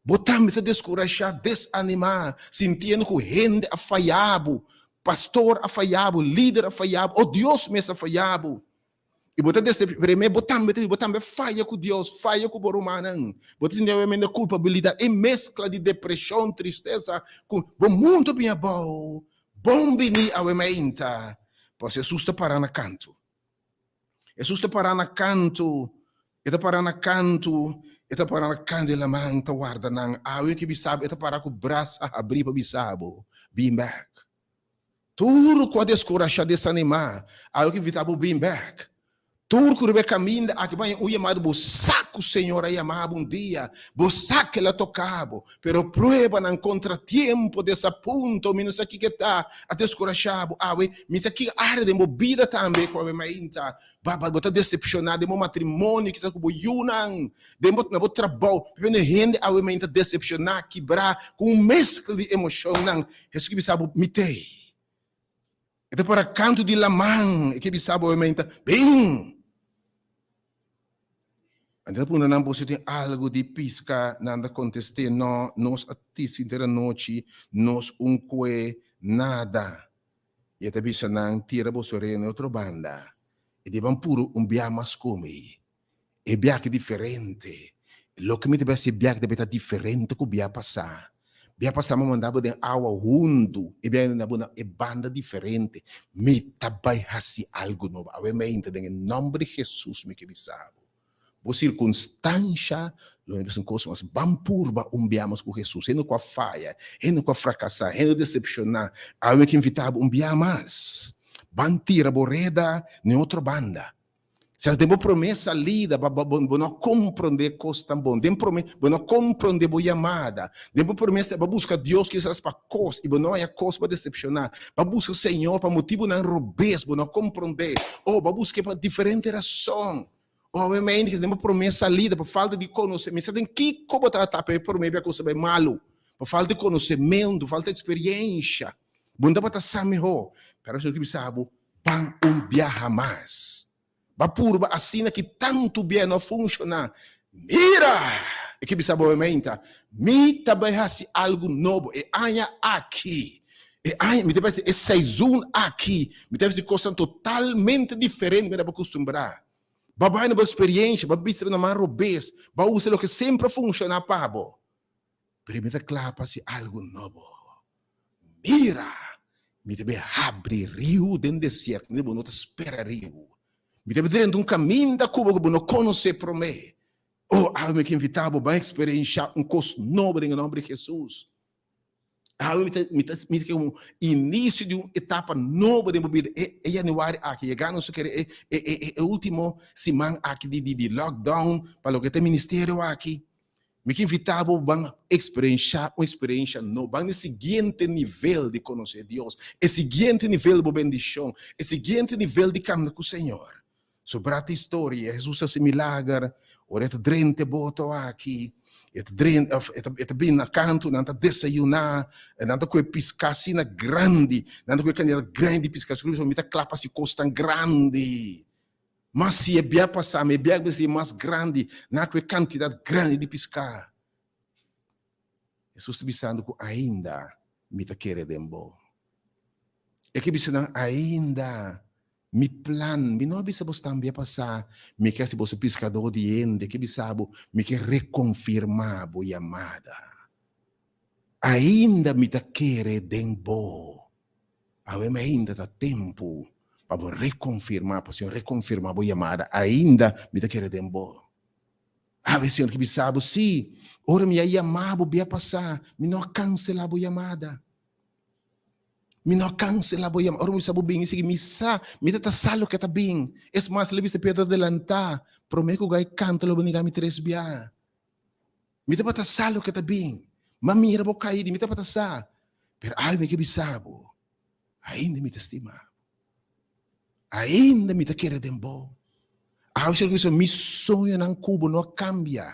Bo tambe ta deskurashá, desanimá, sintiendo ku hende a fayá bo, pastor a fayá bo, lider a fayá bo, o Dios mes a fayá bo. I bo ta desepshoná, pero bo tambe ta, bo tambe a faya ku Dios, faya ku bo rumannan. Bo ta sinti obviamente kulpabilidat, e meskla di depreshon, tristesa, ku bo mundu bin abou. Bon bini awe mainta, pasobra Hesus ta pará na kantu. Hesus ta pará na kantu, e ta pará na kantu, e ta pará na kantu di laman ta warda nan. Awe ke bisa bo, e ta pará ku brasa habrí pa bisa bo, bin bèk. Tur ku a deskurashá, desanimá, awe ke invitá bo bin bèk. Tur ku riba e kaminda aki bai un yamada, bo sa ku Señor a yama bo un dia, bo sa ku El a toka bo, pero pruebanan, kontratiempo, desapunto, mi no sa kiko e ta, a deskurashá bo. Awe, mi sa ki área den bo bida tambe ku awe mainta ba bo ta desepshoná den bo matrimonio, kisas ku bo yunan, den bo na bo trabou. Pabia hende awe mainta desepshoná, kibrá, ku un meskla di emoshonnan. Hesus ke bisa bo, Mi t'ei. E ta para kantu di laman, e ke bisa bo awe mainta, Bin! Anto ta puntra nan, Boso tin algu di piska? Nan ta kontest'é, No, nos a tisi henter anochi, nos un kue nada. I e ta bisa nan, Tira boso rea na e otro banda. E di ban puru un bia mas ku mi. E bia aki diferente. Loke mi ta bisa e bia aki ta beta diferente ku bia pasá. Bia pasá mi a manda bo den awa hundu, e bia manda bo na e banda diferente. Mi ta bai hasi algu nobo. Awe meinta den e nòmber di Hesus mi ke bisa bo. Bo sirkunstansha lo no bisa un kos mas. Ban purba un bia mas ku Hesus. Hende ku a faya, hende ku a frakasá, hende ku a desepshoná, awe mi ke invitá bo un bia mas. Ban tira bo reda na e otro banda. Si as den bo promé salida bo bo no a komprondé kos tan bon, den promé bo no a komprondé bo yamada, den bo promé bo a buska Dios kisas pa kos i bo no haña kos bo a desepshoná, bo a buska Señor pa motibunan robes bo no a komprondé, o bo a busk'é pa diferente rason, o obviamente kisas den bo promé salida pa falta di konosementu, mi sa den kiko bo ta tapa e promé bia kos ta bai malu, pa falta di konosementu, falta di eksperiensha, bo no tabata sa mihó, pero Señor ta bisa bo, Ban un biaha mas. Ba purba asina ki tantu bia no a funshoná. Mira! E ke bisa bo meinta, mi ta bai hasi algu nobo e aña aki. E aña, mi ta bai hasi e seizoen aki, mi ta bai hasi kosnan totalmente diferente mi tabata kustumbrá. Bo a bai na bo eksperiencia, bo a bisa na man robes, bo a usa loke semper a funshoná pa bo. Pero mi ta kla pa hasi algu nobo. Mira! Mi ta bai habri riu den desierto, kaminda bo no ta spera riu. Mi ta bai drenta un kaminda ku bo ku bo no konosé promé. Oh, awe mi ke invitá bo bai eksperenshá un kos nobo den e nòmber di Hesus. Awe mi ta mi ta mi ta komo inisio di un etapa nobo den bo bida. E e yanüari aki, yegá nos kere e e e e último siman aki di di di lockdown pa loke ta e ministerio aki. Mi ke invitá bo ban eksperenshá un eksperensha nobo, ban na e siguiente nivel di konosé Dios, e siguiente nivel di bo bendishon, e siguiente nivel di kamna ku Señor. Sobrá ta historia, Hesus a hasi milager, ora e ta drenta e boto aki, e ta drenta, òf e ta e ta bini na kantu, nan ta desayuná, nan ta kohe piská asina grandi, nan ta kohe kantidat grandi di piská, mi ta kla pa hasi kos tan grandi. Ma si e bia pasá, ma e bia ku mester mas grandi, na ku e kantidat grandi di piská. Hesus ta bisando ku ainda mi ta kere den bo. E ke bisa nan, Ainda mi plan, mi no a bisa bos tan bia pasá, mi ke hasi boso piskadó di hende, e ke bisa bo, mi ke rekonfirmá bo yamada. Ainda mi ta kere den bo. Awe mi ainda ta tempu pa bo rekonfirmá, pa Señor rekonfirmá bo yamada. Ainda mi ta kere den bo. Awe Señor ke bisa bo, sí, ora mi a yamá bo bia pasá, mi no a kanselá bo yamada. Mi no a kanselá bo yamada. Ora mi bisa bo bin i sigui, mi sa, mi ta ta sa loke ta bin. Es mas, el a bisa Pedro adelantá, promé ku gai kanta lo bo nigá mi tres bia. Mi tabata sa loke ta bin. M'a mira bo kaida i mi tabata sa. Pero ai mi ke bisa bo, ainda mi ta stima bo. Ainda mi ta kere den bo. Awe Señor ke bisa, mi soñonan ku bo no a kambia.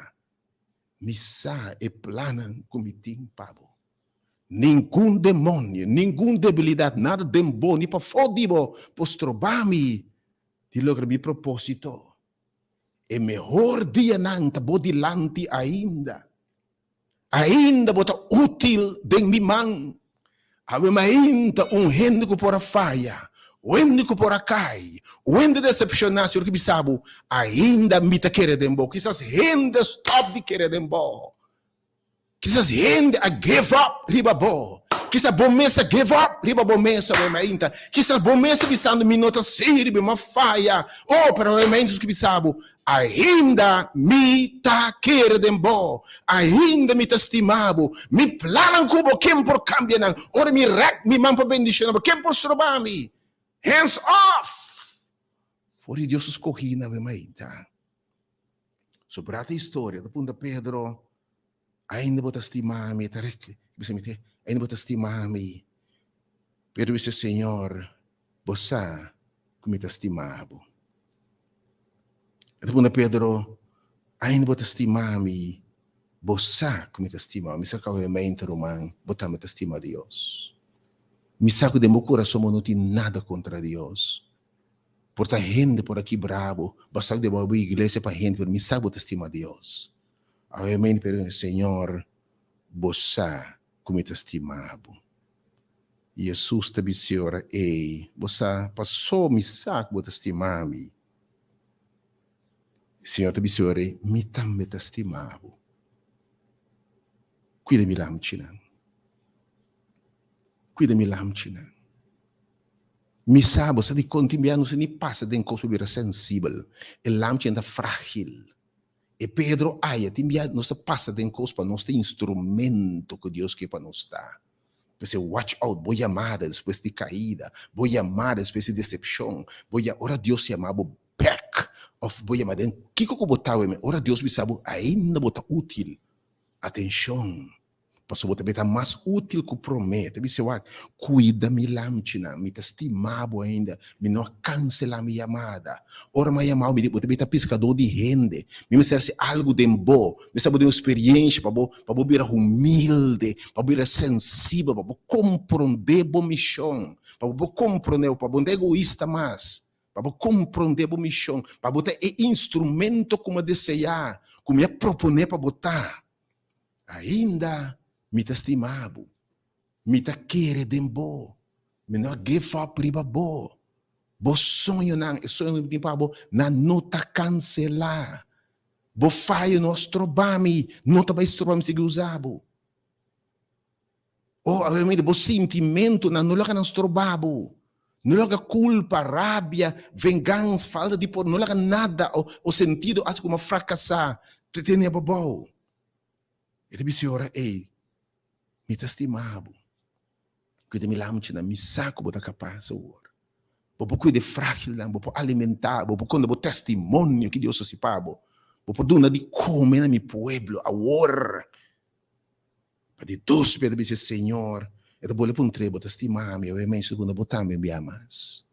Mi sa e plannan ku mi tin pa bo. Ningun demonio, ningun debilidat, nada den bo ni pafó di bo por stroba mi di logra mi propósito. E mehor dianan ta bo dilanti ainda. Ainda bo ta útil den mi man. Awe mainta un hende ku por a faya, un hende ku por a kai, un hende desepshoná, Señor ke bisa bo, ainda mi ta kere den bo. Kisas hende stòp di kere den bo. Kisas hende a give up riba bo. Kisas bo mes a give up riba bo mes awe mainta. Kisas bo mes ta bisando mi no ta sirbi, mi a faya. Oh, pero awe mainta Jesús ke bisa bo, Ainda mi ta kere den bo. Ainda mi ta stima bo. Mi plannan ku bo, ken por kambia nan? Ora mi rèk mi man pa bendishona bo, ken por stroba mi? Hands off! For di Dios a skohí na awe mainta. Sobrá ta historia, ta puntra Pedro, Ainda bo ta stima mi? E ta rek, bisa mi te, Ainda bo ta stima mi? Pedro bisa, Señor, bo sa ku mi ta stima bo. E ta puntra Pedro, Ainda bo ta stima mi? Bo sa ku mi ta stima bo. Mi sa ku awe mente, ruman, bo tambe ta stima Dios. Mi sa ku den bo kurason bo no tin nada kontra Dios. Por ta hende por a kibra bo, bo a sak di bo iglesia pa hende, pero mi sa bo ta stima Dios. Awe mi pero Señor, bo sa ku mi ta stima bo. Jesus ta bis'é ora ei, Bo sa paso mi sa ku bo ta stima mi. Señor ta bis'é ora ei, Mi tambe ta stima bo. Kuida mi lamchinan. Kuida mi lamchinan. Mi sa bo sa dikon tin bia no sa ni pasa den kos pa bira sensibel. E lamchi ta fragil. E Pedro aya tin bia nos ta pasa den kos pa nos ta instrumento ku Dios ke pa nos ta. P'esei watch out bo yamada despues di kaida, bo yamada despues di desepshon, bo ya ora Dios yama bo bek of bo yama den kiko ku bo ta awe ora Dios bisa bo ainda bo ta util. Atenshon! Pasobra bo ta beta mas útil ku promé. Ta bisa wak, Kuida mi lamchinan, mi ta stima bo ainda, mi no a kanselá mi yamada. Ora mi a yama bo, mi di, bo ta beta piskadó di hende. Mi mester hasi algu den bo, mi mester bo den un eksperiensha pa bo, pa bo bira humilde, pa bo bira sensibel, pa bo komprondé bo mishon, pa bo por komprondé, pa bo no ta egoista mas. Pa bo komprondé bo mishon, pa bo ta e instrumento ku mi a deseá, ku mi a proponé pa bo ta. Ainda mi ta stima bo. Mi ta kere den bo. Mi no a give up riba bo. Bo soñonan, e soñonan ku mi tin pa bo, nan no ta kanselá. Bo fayo no a stroba mi, no ta bai stroba mi sigui usa bo. Oh, obviamente, bo sintimentunan no laga nan stroba bo. No laga kulpa, rabia, vengansa, falta di por, no laga nada o, o sentido hasi kuma frakasá te tene bo abou. E ta bisa e ora ei, Mi ta stima bo. Kuida mi lamchinan, mi sa ku bo ta kapas awor. Bo por kuida e frágilnan, bo por alimentá, bo por konta bo testimonio ki Dios hasi pa bo. Bo por duna di kome na mi pueblo awor. Pa di dos bia ta bisa, Señor, e ta bole puntr'é, Bo ta stima mi? Awe mei segunda, Bo tambe bia mas.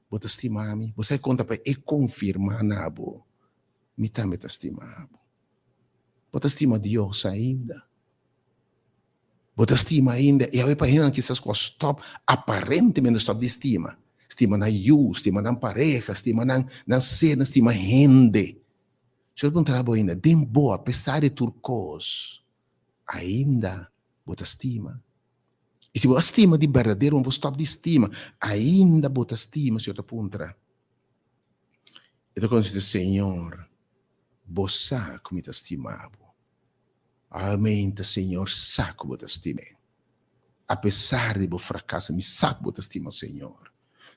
Bo ta stima mi? Bo sa e konta pa e konfirmá na bo, Mi tambe ta stima bo. Bo ta stima Dios ainda? Bo ta stima ainda? I awe pa hendenan kisas ku a stòp, aparentemente stòp di stima. Stima nan yu, stima nan pareha, stima nan nan sernan, stima hende. Señor puntra bo ainda, den bo, apesar di tur kos, ainda bo ta stima? I si bo a stima di berdadero, bo stòp di stima, ainda bo ta stima? Señor ta puntra. E ta kontestá, Señor, bo sa ku mi ta stima bo. Amen ta Señor sa ku bo ta stim'é. Apesar di bo frakaso, mi sa ku bo ta stima Señor.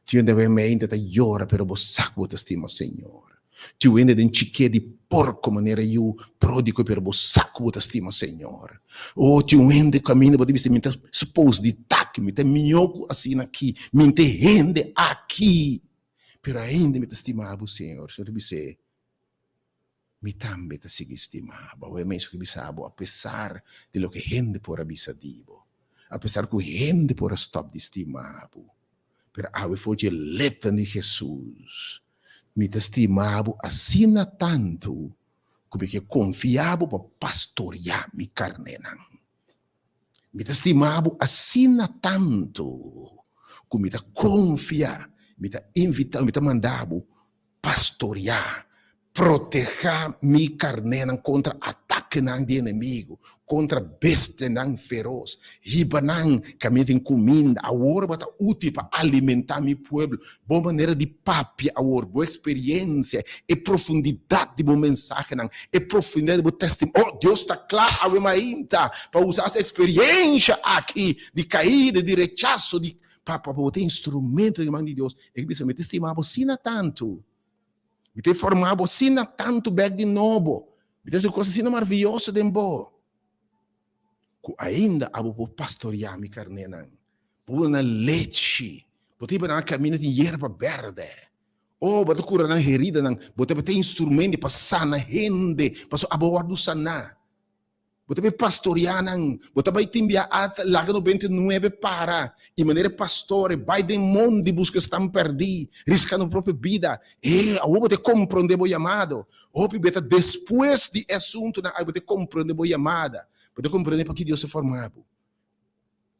Tin hende awe meinta ta yora pero bo sa ku bo ta stima Señor. Tin hende den chiké di porko manera yu pródigo pero bo sa ku bo ta stima Señor. Oh, tin hende kaminda bo ta bisa mi ta suppose di ta aki, mi ta mihó ku asina aki, mi ta e hende aki, pero ainda mi ta stima bo Señor. Señor ta bis'é, Mi tambe ta sigui stima bo. Awe mes ku bisa bo apesar di loke hende por a bisa di bo, apesar ku hende por a stòp di stima bo, pero awe for dje lepnan di Hesus, Mi ta stima bo asina tantu ku mi ke konfia bo pa pastoriá mi karnénan. Mi ta stima bo asina tantu ku mi ta konfia, mi ta invitá, mi ta manda bo pastoriá, protehá mi karnénan kontra atakenan di enemigu, kontra bestianan feros, hiba nan kaminda tin kuminda. Awor bo ta útil pa alimentá mi pueblo. Bo manera di papia awor, bo eksperensia, e profundidat di bo mensahenan, e profundidat di bo testimonio. Oh, Dios ta kla awe mainta pa usa es eksperensha aki di kaida, di rechaso, di pa pa bo ta instrumento den man di Dios. E ke bisa, Mi ta stima bo asina tantu. Mi ta forma bo asina tantu bek di nobo. Mi ta hasi kos asina maravioso den bo. Ku ainda abo por pastoreá mi karnénan, por duna nan lechi, bo ta hiba nan kaminda tin yerba bèrdè. O, bo ta kura nan heridanan, bo ta bete instrumento pa sana hende, pasobra abo a wòrdu saná. Bo ta bai pastoreá nan, bo ta bai tin bia a laga 99 para, i manera e pastor e bai den mondi buska esnan pèrdí, riskando bo propio bida. E, awor bo ta komprondé bo yamado. Hopi bia ta despues di e asuntunan aki bo ta komprondé bo yamada, bo ta komprondé paki Dios a forma bo.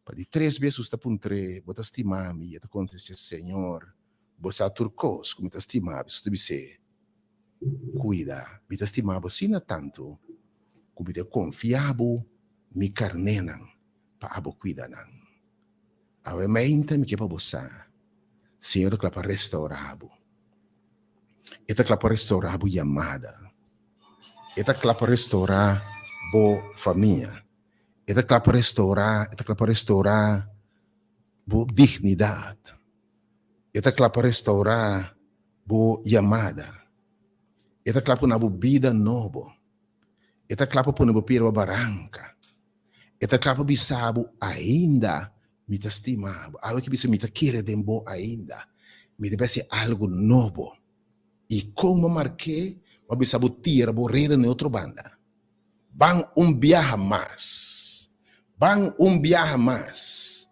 Pa di tres bes Hesus ta puntr'é, Bo ta stima mi? E ta kontest'é, Señor, bo sa tur kos ku mi ta stima bo. Hesus ta bis'é, Kuida, mi ta stima bo asina tantu ku mi ta konfia bo mi karnénan pa abo kuida nan. Awe meinta mi ke pa bo sa, Señor ta kla pa restourá bo. E ta kla pa restourá bo yamada. E ta kla pa restourá bo famia. E ta kla pa restourá, e ta kla pa restourá bo dignidat. E ta kla pa restourá bo yamada. E ta kla pa pone bo bida nobo. E ta kla pa pone bo pia riba baranka. E ta kla pa bisa bo, Ainda mi ta stima bo. Awe ki bisa mi ta kere den bo ainda. Mi ta bai hasi algu nobo. I kon bo mark'é, bo a bisa bo tira bo reda na e otro banda. Ban un biaha mas. Ban un biaha mas.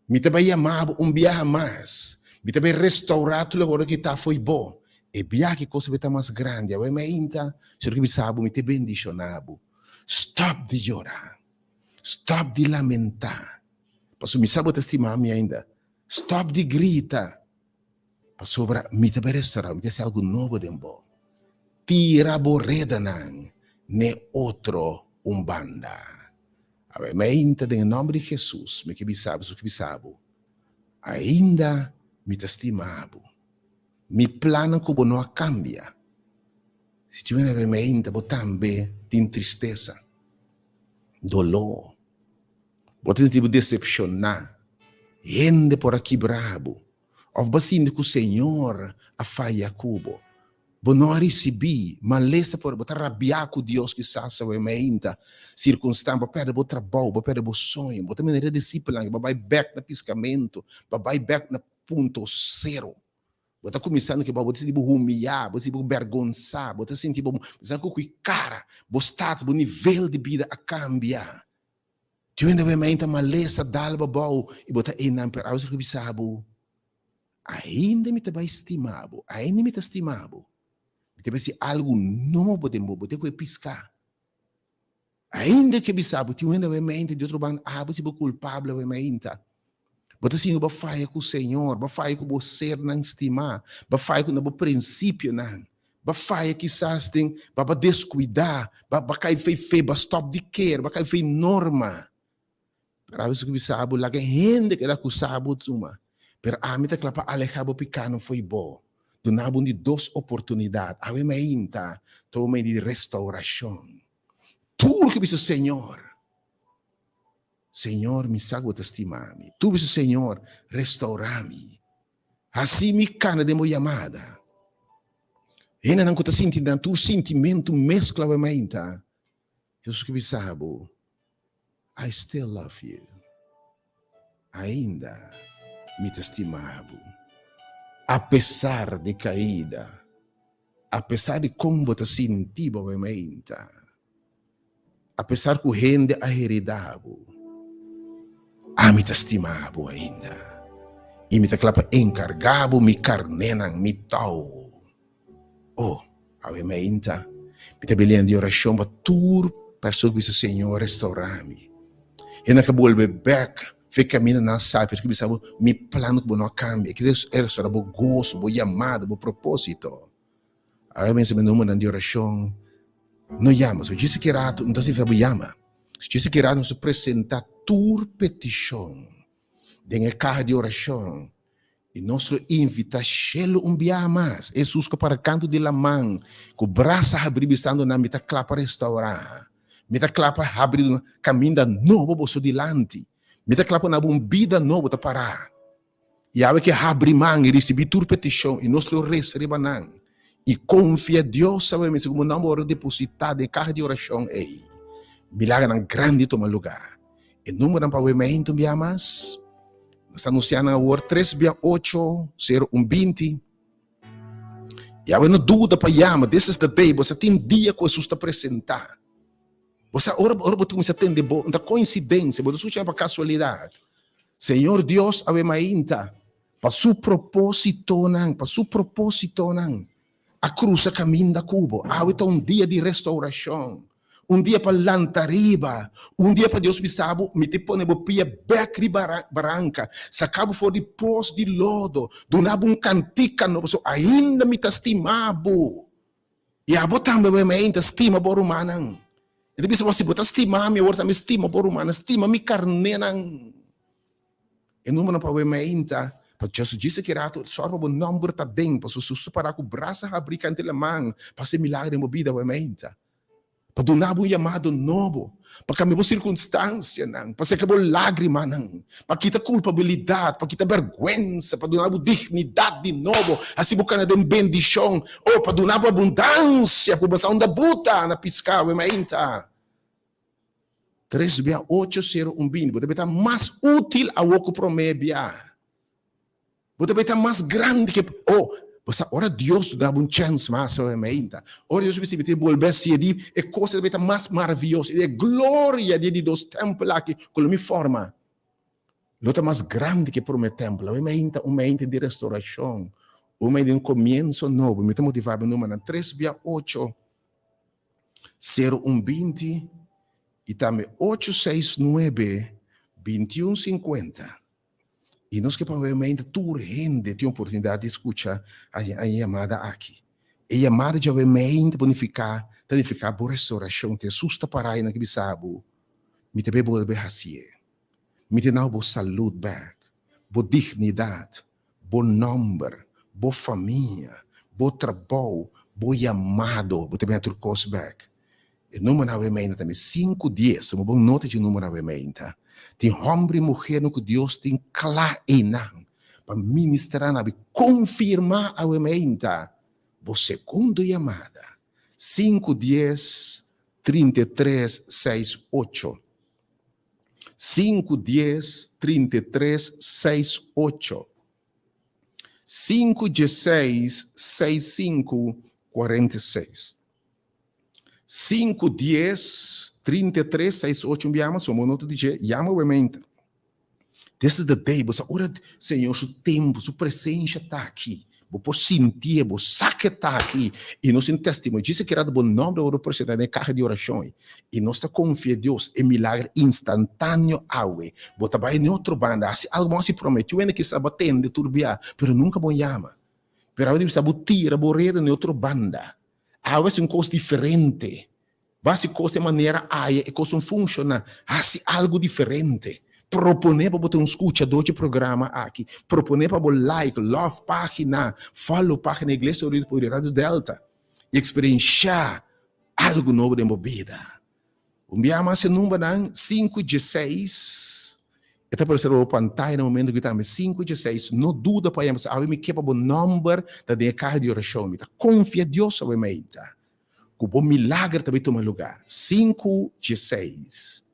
Mi ta bai yama bo un biaha mas. Mi ta bai restaurá tur loke ora kita fo'i bo. E biaha ki kos a bai ta mas grandi. Awor mi ainda, Señor ke bisa bo, mi ta bendishoná bo. Stòp di yora. Stòp di lamentá. Pasobra mi sa bo ta stima mi ainda. Stòp di grita. Pasobra mi ta bai restaurá, mi ta hasi algu nobo den bo. Tira bo redanan n'e otro un banda. Awe meinta den e nòmber di Hesus mi ke bisa bo, Hesus ke bisa bo, Ainda mi ta stima bo. Mi plannan ku bo no a kambia. Si tin un awe meinta bo tambe tin tristesa, doló, bo ta sinti bo desepshoná, hende por a kibra bo, Òf bo a sinti ku Señor a faya ku bo? Bo no a risibí malesa por bo ta rabiá ku Dios kisas awe mainta sirkunstan bo a pèrdè bo trabou, bo a pèrdè bo soño, bo ta manera e disipelnan ku bo a bai bèk na piskamentu, bo a bai bèk na punto sero. Bo ta kuminsando ke bo ta sinti bo humiyá, bo ta sinti bo bèrgonsá, bo ta sinti bo sa ku ki kara bo status, bo nivel di bida a kambia. Tin hende awe mainta malesa dal bo abou i bo ta einan pero awe ku bisa bo, Ainda mi ta bai stima bo, ainda mi ta stima bo. Mi ta bai hasi algu nobo den bo, bo ta ku e piská. Ainda ke bisa bo, tin hende awe mainta di otro banda, abo si bo kulpabel awe mainta. Bo ta sinti ku bo a faya ku Señor, bo a faya ku bo sernan stimá, bo a faya ku na bo prinsipionan, bo a faya kisas den bo a deskuidá, bo a kai fei fe, bo a stòp di kere, bo a kai fei norma. Pero aves ku bisa bo, laga hende keda akusá bo tuma, pero ami ta kla pa alehá bo pikánan fo'i bo, duna bo un di dos oportunidat, awe mainta ta un momento di restourashon. Tur ku bisa Señor, Señor, mi sa ku bo ta stima mi. Tu bisa, Señor, restaurá mi. Hasi mi kana den bo yamada. Hendenan ku ta sinti nan tur sintimentu meskla awe mainta, Hesus ke bisa bo, I still love you. Ainda mi ta stima bo. Apesar di kaida, apesar di kon bo ta sinti bo awe mainta. Apesar ku hende a heridá bo, ami ta stima bo ainda, i mi ta kla pa enkargá bo mi karnénan, mi tou. O, awe mainta, mi ta belian di orashon pa tur persona ku bisa, Señor, restourá mi. Hende a ka bolbe bèk for e kaminda nan sa, pero ku bisa bo, Mi plan ku bo no a kambia. Ki ta restourá bo goso, bo yamada, bo propósito? Awe mester mi numbernan di orashon no yama. So djis ki rato, no ta significa bo yama. So djis ki rato nos ta presenta tur petishon den e kaha di orashon i nos lo invita shelu un biaha mas. Hesus ku para kantu di laman ku brasa habri bisando nan mi ta kla pa restaura. Mi ta kla pa habri kaminda nobo boso dilanti. Mi ta kla pa duna bo un bida nobo ta para. Yahweh ke habri man i risibí tur petishon i nos lo resa riba nan i konfia Dios awe mester ku bo nan bo ora depositá den e kaha di orashon ei. Milagernan grandi tuma lugá. E numbernan pa awe meintu un bia mas. Nos ta anunsiá nan awor tres bia ocho sero un binti. Yahweh no duda pa yama, this is the day, bo sa tin dia ku Hesus ta presentá. Bo sa ora ora bo ta kuminsá tende bo, no ta koinsidensia, bo ta skucha pa kasualidat. Señor Dios awe mainta pa su propósitonan, pa su propósitonan a krusa kaminda ku bo. Awe ta un dia di restourashon, un dia pa lanta riba, un dia pa Dios bisa bo, mi ta pone bo pia bèk riba baranka, saka bo for di pos di lodo, duna bo un kantika nobo, pasobra ainda mi ta stima bo. I abo tambe wei mei ta stima bo rumannan. E ta bisa bo, si bo ta stima mi, awor tambe stima bo rumannan, stima mi karnénan. E numbernan pa wei mei ta, pa just djis aki rato, sòru pa bo nòmber ta den, pasobra Jesús ta pará ku brasa habrí kante laman pa hasi milagro den bo bida wei mei ta. Pa duna bo un yamado nobo, pa kambia bo sirkunstansianan, pa seka bo lágrimanan, pa kita kulpabilidat, pa kita bèrgwensa, pa duna bo dignidat di nobo, hasi bo kana den bendishon, o pa duna bo abundansia ku bo sa unda buta na piská awe mainta. Tres bia ocho sero un binti, bo ta beta mas útil awor ku promé bia. Bo ta bay ta mas grandi ke Oh, bo sa ora Dios ta dabo un chèns mas awe meinta. Ora Dios bisa mi ta bolbe hasié di e kos ta bay ta mas maravioso i e gloria di e di dos tèmpel aki ku lo mi forma lo ta mas grandi ke e promé tèmpel. Awe meinta un meinta di restourashon, un meinta di un komienso nobo. Mi ta motivá bo numernan tres bia ocho sero un binti i tambe ocho seis nuebe binti un sinkuenta. I nos ke pa obviamente tur hende tin oportunidat di skucha a yamada aki. E yamada dje obviamente por nifiká, ta nifiká bo restaurashon. Te Hesus ta pará einan ke bisa bo, Mi ta bay bolbe hasié. Mi ta dau bo salud bèk, bo dignidat, bo nòmber, bo famia, bo trabou, bo yamado, bo ta bini tur kos bèk. E numbernan awe meinta ta mi sinku dies, tuma bon nota dje numbernan awe meinta. Tin hòmber i muhernan ku Dios tin kla einan pa ministrá nan, bi konfirmá awe meinta bo segundo yamada, sinku dies, 33 seis ocho. Sinku dies, 33 seis ocho. Sinku dieseis, seis sinku, 46. 5 10 33 6 8 un biama so mo nota di dje yama obviamente this is the day bo sa ora Señor su tempo su presencia ta aki bo por sintié bo sa ke ta aki y nos tin testimonio djis a keda bo nomber a worde presenta den e caha di oracion y nos ta confia Dios e milager instantaneo awe bo ta bay den otro banda haci algo bo a haci prome tin wende kisas bo a tende tur bia pero nunca bo yama pero awe di bisa bo tira bo reda den otro banda. Awe hasi un kos diferente. Bo hasi kos den manera aya e kos no funshoná. Hasi algu diferente. Proponé pa bo ta un skuchadó dje programa aki. Proponé pa bo like, love página, follow página Iglesia Unida por Radio Delta i eksperenshá algu nobo den bo bida. Un biaha mas e numbernan sinku dieseis e ta aparece riba bo pantaya na momento ku tambe sinku dieseis no duda pa yama awe mi ke pa bo nomber ta den e kaha di orashon mi ta konfia Dios awe mainta ku bo milager ta bai tuma lugar sinku dieseis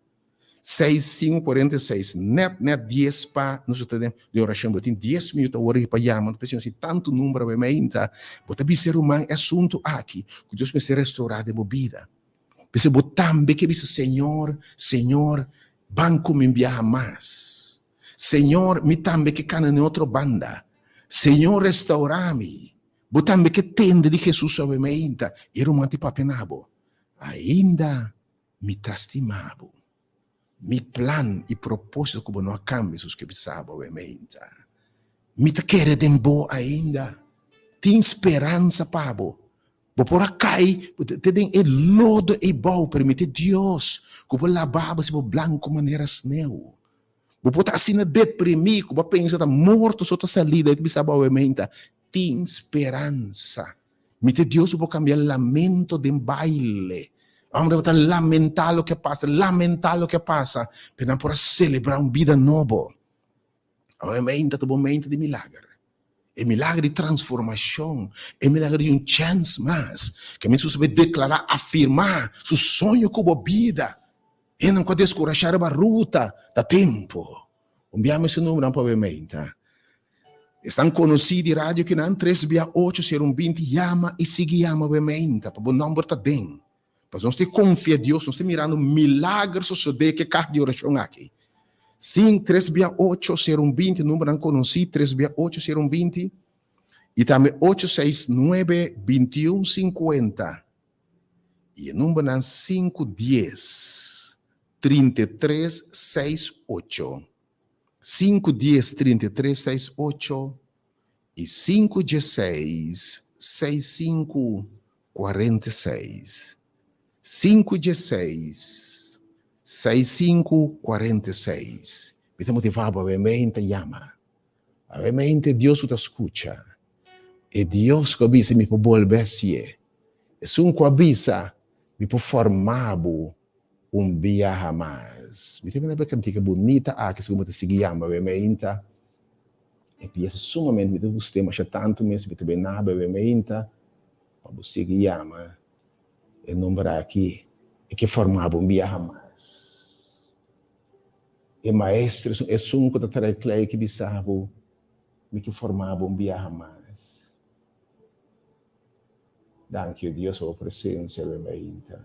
seis sinku 46 net net dies pa nos ta den di orashon bo tin dies minuut awor pa yama ta pensa si tantu number awe mainta bo ta bisa e ruman e asuntu aki ku Dios mester restaura den bo bida. P'esei bo tambe ke bisa, Señor, Señor, ban ku mi biaha mas. Señor, mi tambe ke kana na e otro banda. Señor, restaurá mi. Bo tambe ke tende di Hesus awe meinta. E ruman ta papia na bo, Ainda mi ta stima bo. Mi plan i propósito ku bo no a kambia, Hesus ke bisa bo awe meinta. Mi ta kere den bo ainda. Tin speransa pa bo. Bo por a kai te den e lodo ei bou, pero mi te Dios ku por laba bo si bo blanku manera sneu. Bo por ta asina deprimí ku bo a pensa ta morto so ta salida, e ku bisa bo awe meinta, tin speransa. Mi te Dios ku por kambia lamento den baile. Hombre bo ta lamentá loke a pasa, lamentá loke a pasa, pero nan por a selebrá un bida nobo. Awe meinta ta bo meinta di milager. E milager di transformashon, e milager di un chèns mas. Ke mi Hesus a bay deklará, afirmá su soño ku bo bida. Hendenan ku a deskurashá riba ruta, ta tempu. Un bia mester numbernan pa awe meinta. Esnan konosí di radio kinan, tres bia ocho sero un 20, yama i sigui yama awe meinta pa bo nòmber ta den. Pasobra nos tin konfia Dios, nos ta mirando milager sosodé ku e kaha di orashon aki. Sin tres bia ocho sero un 20, numbernan konosí, tres bia ocho sero un 20, i tambe ocho seis nuebe 21 50, i e numbernan sinku dies 33 seis ocho, sinku dies 33 seis ocho, i sinku dieseis seis sinku 46. Sinku dieseis seis sinku 46. Mi ta motivá bo awe mente yama. Awe mente Dios ku ta skucha. E Dios ku a bisa mi por bolbe hasié. Esun ku a bisa mi por forma bo un biaha mas. Mi ta bini e kantika bunita aki segun bo ta sigui yama awe meinta. E piesa sumamente mi ta gust'é masha tantu mes mi ta bin naba awe meinta pa bo sigui yama e nomber aki e ke forma bo un biaha mas. E maestro esun ku ta trae klei ki bisa bo mi ke forma bo un biaha mas. Danki o Dios pa bo presencia awe mainta.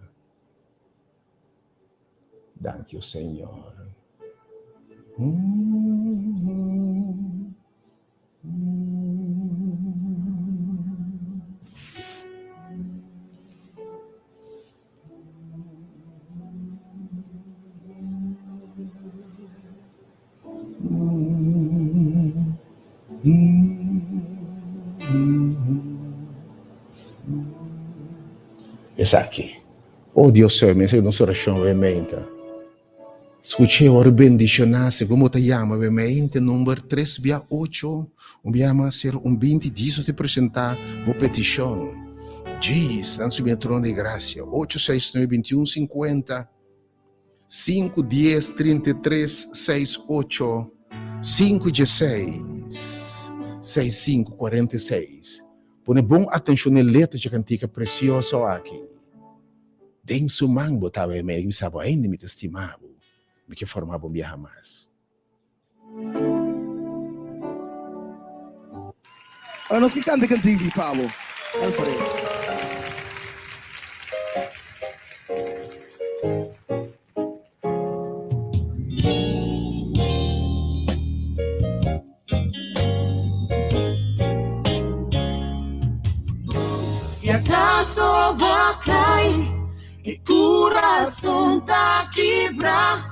Danki o Señor. Esaki. Oh Dios Señor, mi nos oracion awe meinta. Scuché ora bendicioná segun bo ta yama awe meinte number tres bia ocho, un bia mas ser un 20 dies nos te presentá bo peticion. Djis, nan subi na trono di gracia. Ocho seis nuebe bintiun sinkuenta. Sinku dies trinta i tres seis ocho sinku dieseis seis sinku kuarenta i seis. Pone bon atenshon n'e letra dje kantika presioso aki. Den su man bo ta weme i bisa bo, Ainda mi ta stima bo, mi ke forma bo un biaha mas. Ora nos ke kanta e kantika aki pa bo, Alfredo. Si acaso bo a kai e kurason ta kibra.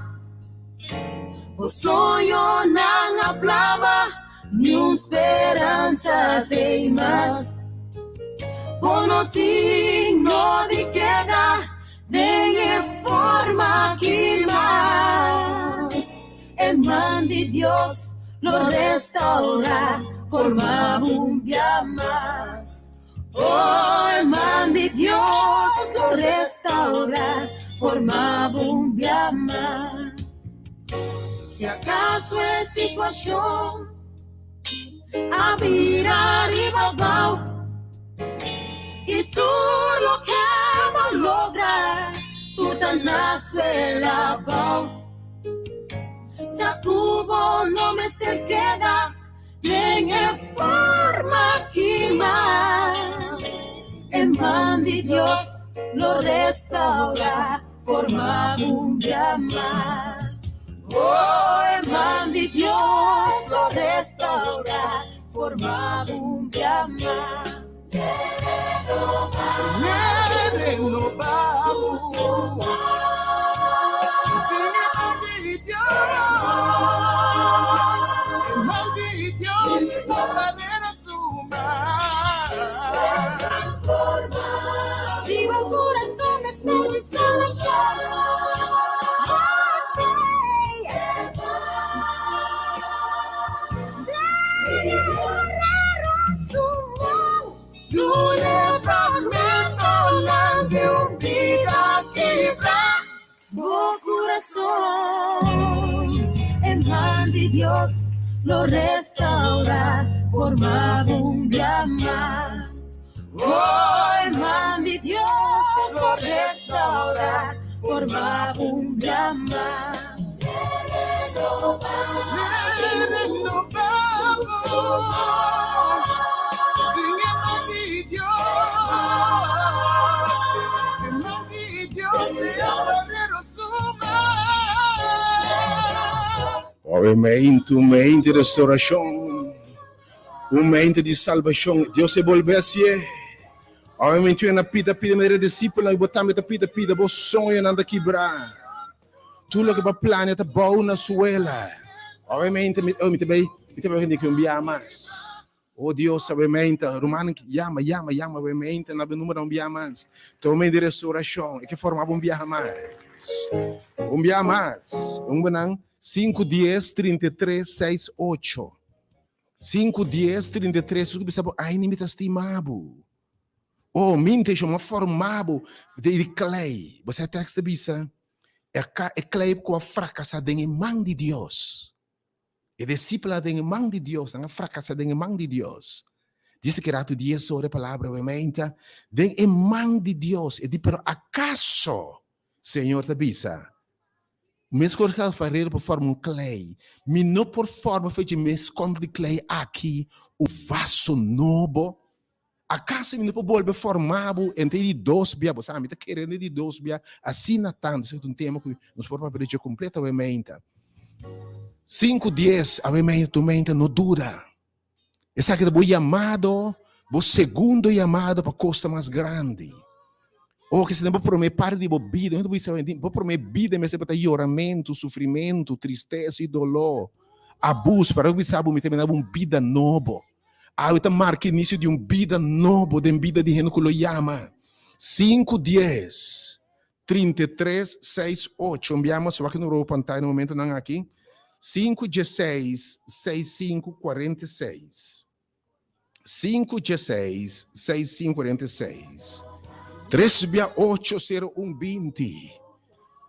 Bo soñonan a plama, niun speransa t'ei mas. Bo no tin no di keda den e forma aki mas. E man di Dios lo restaurá, forma bo un bia mas. Oh, e man di Dios lo restaurá, forma bo un bia mas. Si acaso e situacion a bira riba abao y tur loke bo logra tur ta na suela abao, sa cu bo no mester keda Den e forma ki mas e man di Dios lo restaurá, forma un bia mas. Oh, e man di Dios lo restaurá, forma un bia mas. Si bo corazón mester di salvacion, Duna fragmentonan di un bida kibrá. Bo kurason, e man di Dios lo restaurá, forma bo un bia mas. Oh, e man di Dios lo restaurá, forma bo un bia mas. Obviamente, un mente di restauracion, un mente di salbacion. Dios e bolbe hacié. Obviamente, na pida pida manera discípulo, y bo tambe ta pida pida, bo soñonan ta kibrá. Tur loke bo plania ta bou na suela. Obviamente, mi, oh, mi ta bay, mi ta bay un bia mas. Oh Dios, obviamente, rumannan yama, yama, yama, obviamente, na be numero un bia mas. Tome di restauracion, e ke forma un biaha mas. Un biaha mas. Un banan, 5 10 33 6 8. 5 10 33, su bisa bo, ai, ni mi ta stima bo. Oh, mi intencion a forma bo di klei. Bo sa e tekst ta bisa, e ka e klei ku a frakasá den e man di Dios. E disipelnan den e man di Dios, nan a frakasá den e man di Dios. Dice ke ratu dies ora e palabra obviamente, den e man di Dios. E di, pero akaso Señor ta bisa, Meskos ku alfarero por forma un klei, mi no por forma fecha mes kòmp di klei aki un vaso nobo? Akaso mi no por bolbe forma bo entre di dos bia? Bo sa, mi ta kere entre di dos bia asina tantu. Esaki ta un tema ku nos por papia dje kompleto awe meinta. Sinku dies awe meinta, tur meinta no duda. Esaki ta bo yamado, bo segundo yamado pa kos ta mas grandi. O ke si den bo prome parti di bo bida, bo bisa bo prome bida mester ta yoramentu, sufrimentu, tristesa i doló, abuso, pero bo bisa bo mi ta bini un bida nobo. Awe ta marka inisio di un bida nobo den bida di hende ku lo yama. 5 10 33 6 8 Enviamos wak no robo pantalla no momento nan aki. 5 16 6 5 46. 5 16 6 5 46. 3 bia 8 0 1 20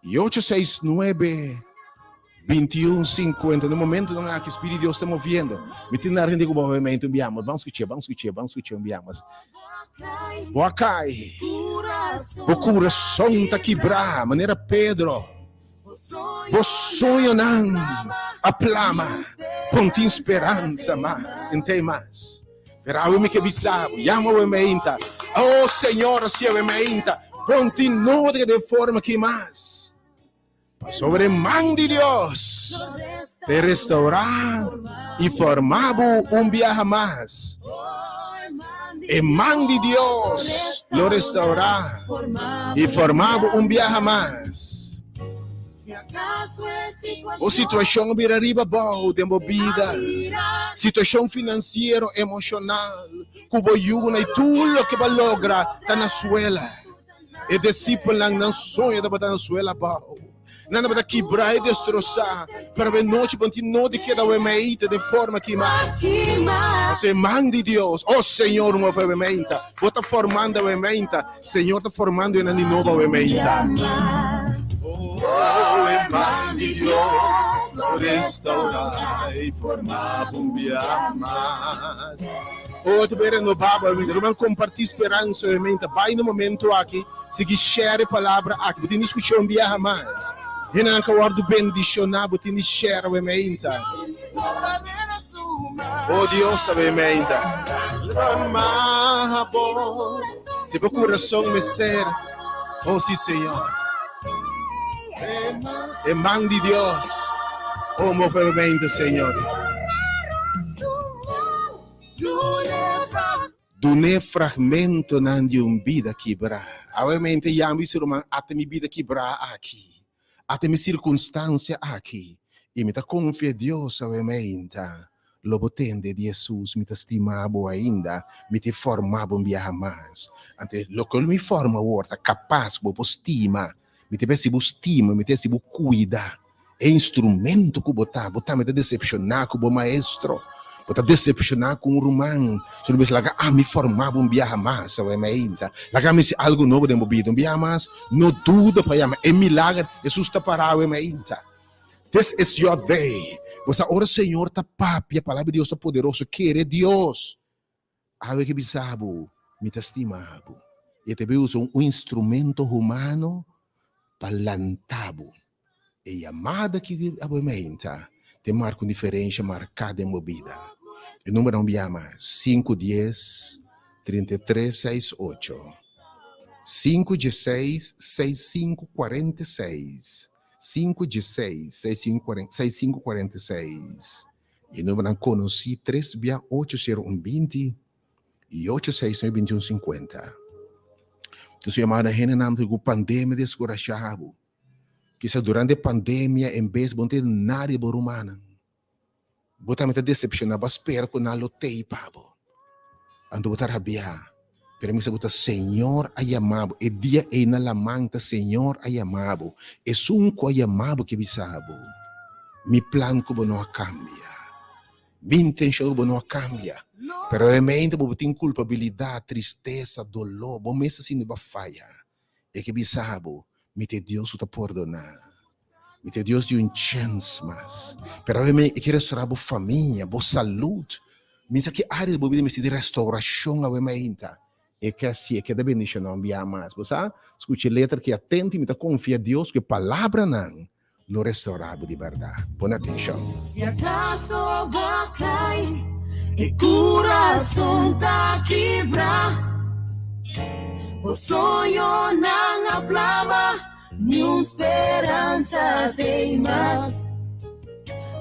i 8 6 9 21 50. No momento nan aki Spiritu di Dios ta moviendo. Mi tin na rende ku movimento enviamos. Ban skucha, ban skucha, ban skucha enviamos. Bo a kai. Bo kurason ta kibrá manera Pedro. Bo soñonan a plama. Bo no tin speransa mas, entei mas. Pero awe mi ke bisa bo, yama awe meinta. Oh Señor, hasi awe meinta. Bo no tin nodi den forma aki mas. Pasobra e man di Dios te restaurá i formá bo un biaha mas. E man di Dios lo restaurá i formá bo un biaha mas. Bo situashon a bira riba abou den bo bida, situashon finansiero, emoshonal, ku bo yuna i tur loke bo a logra ta na suela. E disipelnan nan soño tabata na suela abou. Nan tabata kibrá i destrosá. Pero awe nochi bo tin no di keda awe meinta den forma ki mas. Pasobra e man di Dios, oh Señor, un awe meinta. Bo ta formando awe meinta. Señor ta formando enan di nobo awe meinta. Oh, e man di Dios lo restaurá i forma bo un bia mas. Oh, ta bay renobá bo mente. Ruman, compartí speransa awe mente. Bay na momento aki, sigui share e palabra aki. Bo tin di scucha un biaha mas. Hendenan ka wordo bendicioná, bo tin di share awe mente. Oh, Dios awe mente. Forma bo. Si bo curason mester. Oh, sí, Señor. E man di Dios. Oh, move awe mente, Señor. Dun'é fragmentonan di un bida kibrá. Awe-mente yama i si ruman, ata mi bida kibrá aki. Ata mi sirkunstansia aki. I mi ta konfia Dios awe-meinta. Lo bo tende di Hesus, mi ta stima bo ainda, mi ta forma bo un biaha mas. Ante loke mi forma awor ta kapas ku bo por stima. Mi ta si bo stima, mi ta si bo kuida. E instrumento ku bo ta, bo tambe ta desepshoná ku bo maestro, bo ta desepshoná ku un ruman. So bo bisa, laga ami forma bo un biaha mas awe mainta, laga ami hasi algu nobo den bo bida un biaha mas. No duda pa yama e milager, Hesus ta pará awe mainta. This is your day. Bo sa ora Señor ta papia, palabra di Dios ta poderoso, kere Dios. Awe ke bisa bo, mi ta stima bo. I e ta bai usa un instrumento humano pa lanta bo. E yamada ki di abo meinta te marka un diferensha marká den bo bida. E numbernan un biaha mas, sinku dies, 33 seis ocho, sinku dieseis, seis sinku 46, sinku dieseis, seis sinku seis sinku 46. E numbernan konosí tres bia ocho sero un 20 i ocho seis nuebe 21 50. Entonces yamada hendenan ku pandemia deskurashá bo. Kisa durante pandemia en bes bo no tin nada di bo rumannan. Bo tambe ta desepshoná, bo a spera ku nan lo tei pa bo. Anto bo ta rabiá. Pero mi sa bo ta Señor a yama bo. E dia ei na laman ta Señor a yama bo. Esun ku a yama bo ke bisa bo, Mi plan ku bo no a kambia. Mi intenshon ku bo no a kambia. Pero realmente bo tin kulpabilidat, tristesa, doló. Bo mes ta sinti bo a faya. E ke bisa bo, Mi ta e Dios ku ta pordoná. Mi ta e Dios di un chèns mas. Pero awe mi e ke restorá bo famia, bo salud. Mi sa ki área di bo bida mester di restourashon awe mainta. E ke hasié, e ke ta bendishoná un biaha mas. Bo sa? Skucha e letra aki atento i mi ta konfia Dios ku e palabranan lo restorá bo di bèrdat. Pone atenshon. Si akaso bo a kai, e kurason ta kibrá, bo soñonan a plama, niun speransa t'ei mas.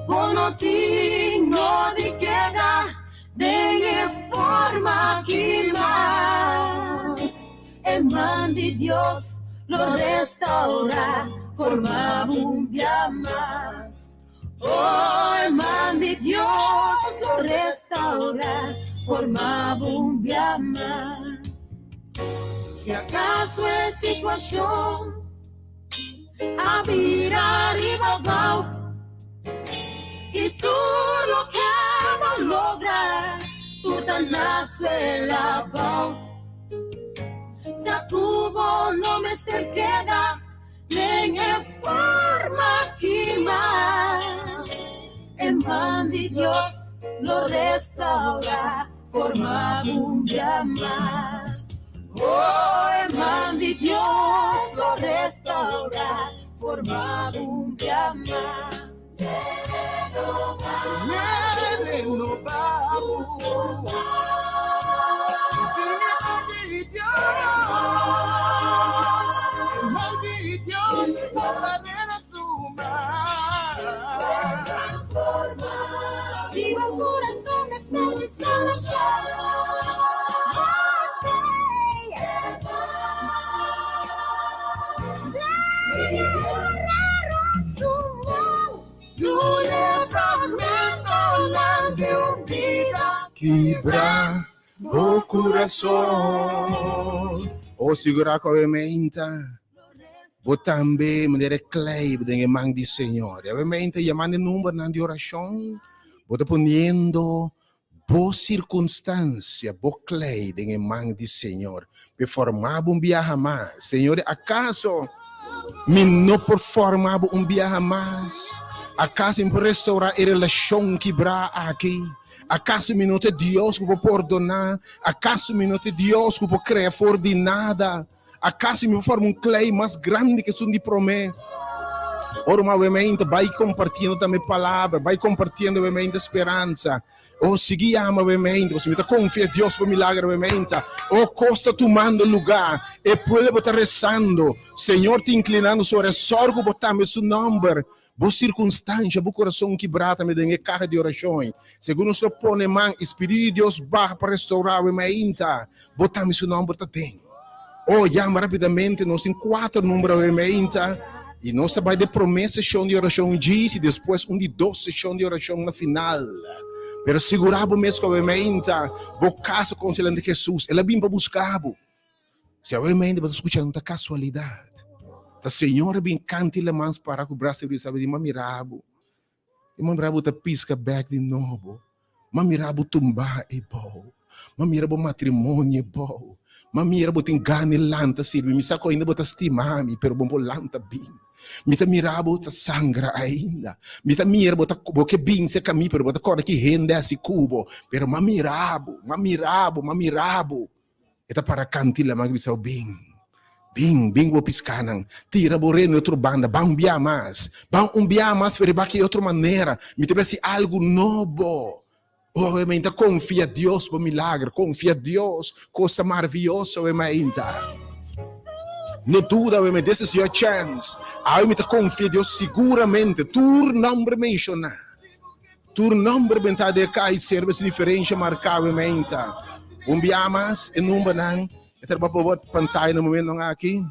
Bo no tin nodi keda den e forma aki mas. E man di Dios lo restaurá, forma bo un bia mas. Oh, e man di Dios lo restaurá, forma bo un bia mas. Si akaso e situashon a bira riba abou i tur loke bo logra tur ta na suela abou, sa ku bo no mester keda den e forma aki mas. E man di Dios lo restaurá. Forma un bia mas. Oh, e man di Dios lo restaurá. Forma un bia mas. Si bo corazón está di sanacion, Kibra bo kurason. O sigurá ku awe meinta. Bo tambe, manera e klei den e man di Señor. I awe meinta yamando e numbernan di orashon, bo ta poniendo bo sirkunstansia, bo klei den e man di Señor, p'e forma bo un biaha mas. Señor, akaso mi no por forma bo un biaha mas? Akaso mi por restaurá e relashon kibrá aki? Akaso mi no ta e Dios ku por pordoná? Akaso mi no ta e Dios ku por krea for di nada? Akaso mi por forma un klei mas grandi ku esun di promé? Ora un awemente bai kompartiendo tambe palabra, bai kompartiendo awemente speransa. O sigui yama awemente, pasobra mi ta konfia Dios pa milagro awemente. O kos ta tumando lugá, e pueblo ta resando, Señor ta inklinando su orea, sòrgu bo tambe su nòmber, bo sirkunstansha, bo kurason kibrá tambe den e kaha di orashon. Segun nos lo pone man, e Spiritu di Dios baha pa restourá awe mainta, bo tambe su nòmber ta den. Oh, yama rapidamente, nos tin kuater number awe mainta, i nos ta bai den promé seshon di orashon djis i despues un di dos seshon di orashon na final. Pero sigurá bo mes ku awe mainta bo kasa konselante Hesus, El a bin pa buska bo. Si awe mainta bo ta skucha no ta kasualidat. Ta Señor a bin kanta i lamans para ku brasa abrí sabi di, M'a mira bo. I m'a mira bo ta piska bèk di nobo. M'a mira bo tumbá ebou. M'a mira bo matrimonio ebou. M'a mira bo tin gana di lanta sirbi. Mi sa ku ainda bo ta stima mi, pero bo no por lanta bin. Mi ta mira bo ta sangra ainda. Mi ta mira bo ta bo ke bin serka mi, pero bo ta kòrda ki hende a hasi ku bo. Pero m'a mira bo, m'a mira bo, m'a mira bo. E ta para kanti laman i bisa bo, Bin, bin, bin ku bo piskanan, tira bo reda na otro banda, ban un bia mas, ban un bia mas, pero riba ki otro manera, mi ta hasi algu nobo. Oh, mi ta konfia Dios pa milagro, konfia Dios, kos ta maravioso awe mainta. No duda awe, this is your chance. Awe mi ta konfia Dios siguramente, tur nomber menshoná. Tur nomber bentá den e kai serba su diferensha marká awe meinta. Un bia mas e numbernan e ta riba bo pantaya na momentonan aki.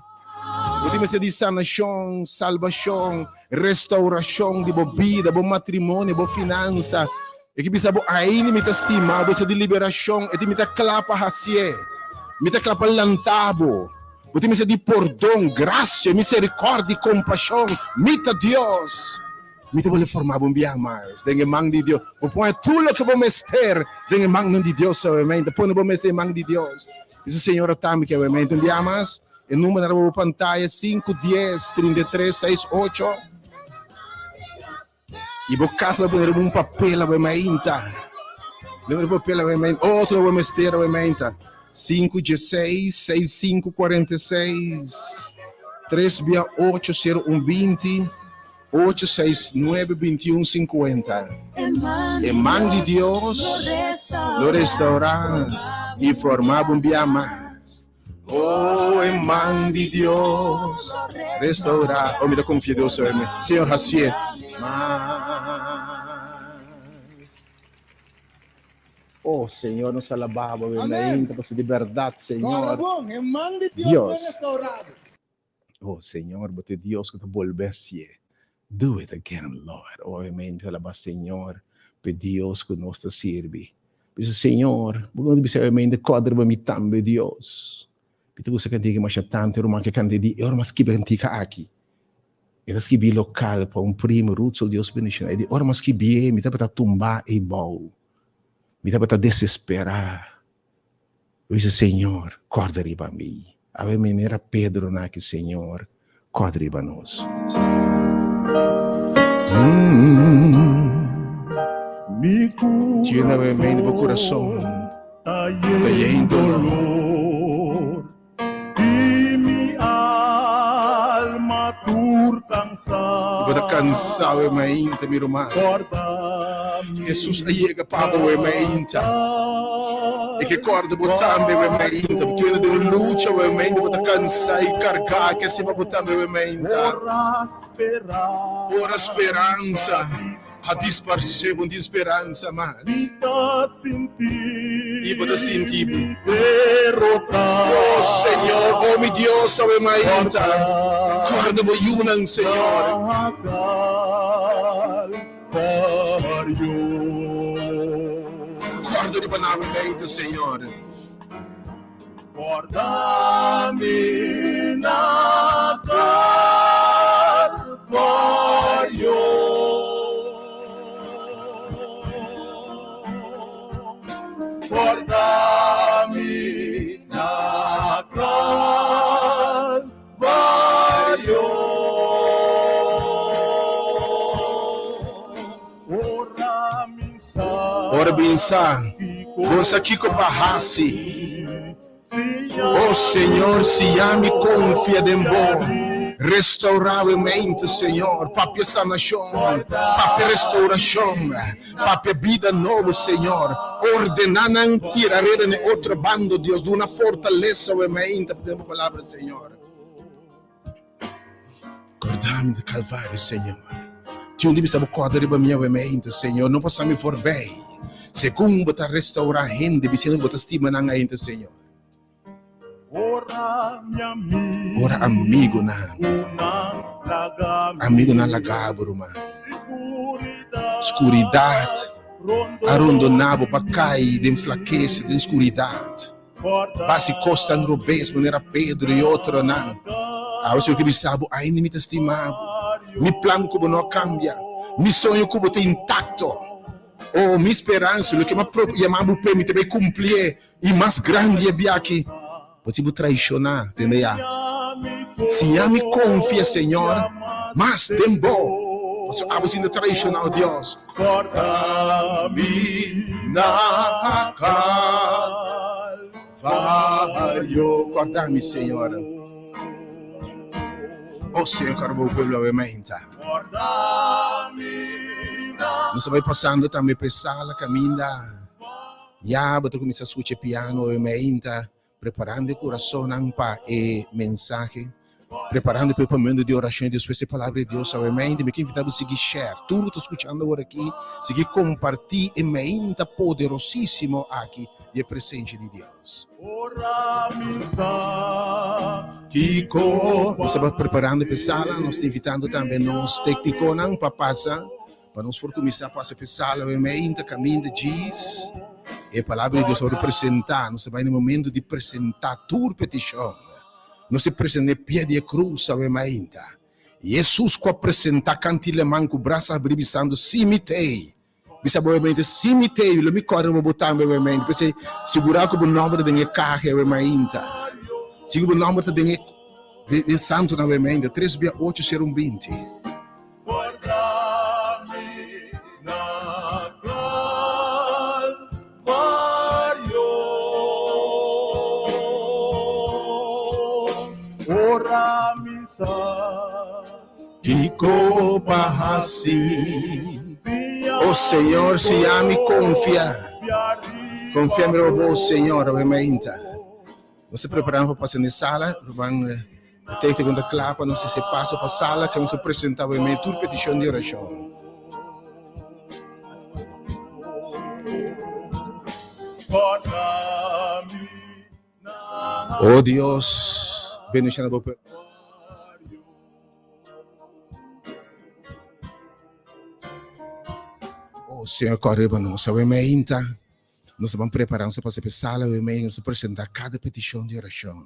Bo tin mester di sanashon, salbashon, restaurashon di bo bida, bo matrimonio, bo finansa. E ke bisa bo aini mi ta stima bo, esa di liberashon, e di mi ta kla pa hasié. Mi ta kla pa lanta bo. Bo tin mester di pordon, grasia, miserikòrdia i kompashon. Mi ta Dios. Mi ta bole forma bo un biaha mas den e man di Dios. Bo pone tur loke bo mester den e mannan di Dios awemente. Pone bo mes den e man di Dios. Bisa Señor a tambe ke awemente. Un biaha mas, e numbernan riba bo pantaya, sinku, dies, 33, seis, ocho. I bo kas lo pone riba un papel awe mainta. Riba un papel awe mainta. Otro bo mester awe mainta. Sinku, dieseis, seis, sinku, 46, tres bia ocho, sero, un, 20. Ocho, seis, nuebe, 21, 50. E man di Dios lo restaurá i formá bo un bia mas. Oh, e man di Dios restaurá. Oh, mi ta konfia Dios hoy. Señor, hasié mas. Oh, Señor, nos alabá bo, Amén. pasobra di bèrdat, Señor. Kòrda bon, e man di Dios Dios. lo restaurá bo. Oh Señor, bo ta e Dios ku ta bolbe hasié. Do it again, Lord. Obviamente, alabá Señor pa e Dios ku nos ta sirbi. Bisa, Señor, bo no ta bisa obviamente kòrda riba mi tambe, Dios. Mi ta gusta kantika masha tantu, e ruman ke kanta di e ora mas skibi kantika aki. E ta skibi lokal pa un primo, Rutsel, Dios bendiciona. E di ora mas skibié, mi tabata tumbá ei bou. Mi tabata desesperá. Mi bisa, Señor, kòrda riba mi. Awe manera Pedro na aki, Señor, kòrda riba nos. Mi Llena mi mente, bo kurason kurason ta ta yen yen dolor. dolor i mi alma tur I bo ta kansá. kansá we mainta, mi ruman. Kòrda mi Hesus a yega pa bo we na mainta. E ke kòrda bo tambe we mainta. Bo keda den un lucha we mainta, bo ta kansá i kargá, ke asina bo tambe we mainta. Ora Ora speransa speransa a disparsé, bo no tin speransa mas. Mi ta sinti I bo ta sinti mi derotá. Oh Señor, oh mi Dios, awe mainta, Kòrda kòrda bo yunan, Señor. na Kalvario. Kòrda riba nan awe mainta, Señor. Kòrda mi na Kalvario. Kòrda mi na Kalvario. Ora mi sa Ora bin sa, kiko bo sa kiko pa hasi. Si Oh Señor, si ya mi konfia den bo, restaurá mi mente, Señor. Papia sanashon, papia restaurashon, papia bida nobo, Señor. Ordená nan tira reda na e otro bando, Dios. Duna fortalesa mi mente den bo palabra, Señor. Kòrda mi di Kalvario, Señor. Tin un di bisa bo kòrda riba mi awe mente, Señor. No pasa mi forbij. Segun bo ta restaurá hende, bisiendo ku bo ta stima nan ainda, Señor. Ora mi amigo Ora amigunan, nan laga mi. Amigunan laga bo, ruman. Skuridat a rondoná bo pa kai den flakesa, den skuridat. Basi kosnan robes manera Pedro i otronan. Awe Señor ke bisa bo, ainda mi ta stima bo. Mi plan ku bo no a kambia. Mi soño ku bo ta intakto. Oh, mi speransa, loke mi a yama bo p'e, mi ta bai kumplié i mas grandi e biaha. Bo tin bo traishoná, tende ya. Siña mi konfia, Señor, mas den bo. Pasobra abo sin ta traishoná, oh Dios. Corda mi na Calvario. Corda mi, Señor. Oh Señor, corda bo pueblo awe mainta. Nos a bai pasando tambe pa e sala caminda. Ya bo ta cuminsa scucha e piano awe mainta. Preparando e kurasonnan pa e mensahe, preparando pa e momento di orashon i despues e palabra di Dios awe meinta. Mi ke invitá bo sigui share. Tur ku ta skuchando awor aki, sigui kompartí e meinta poderosísimo aki di e presensia di Dios. Kiko Nos ta preparando pa e sala, nos ta invitando tambe nos téknikonan pa pasa. Pa nos por kuminsá pasa p'e sala awe meinta kaminda djis e Palabra di Dios a wòrdu presentá. Nos ta bai na e momentu di presentá tur petishon. Nos ta presentá na e pia di e krus awe meinta. Hesus ku a presentá kanti leman ku brasa habrí bisando, Si mi t'ei. Bisa bo awe meinta, Si mi t'ei, lo mi kòrda riba bo tambe awe meinta. P'esei, sigurá ku bo nòmber ta den e kaha awe mainta. Si ku bo nòmber ta den e den santunan awe mainta, tres bia ocho ser un 20. Guarda mi na Calvario. Ora mi sa Kiko pa hasi. O Señor, si ami konfia, konfia mi riba bo, Señor, awe mainta. Nos ta preparando pa pasa den sala, ruman e técnico ta kla pa nos hasi paso pa sala ke nos ta presenta bo mei tur petishon di orashon. O Dios, bendiciona bo pueblo. O Señor, kòrda riba nos. Awe meinta. Nos ta ban prepara, nos ta pasa p'e sala awe mei, nos ta presenta kada petishon di orashon.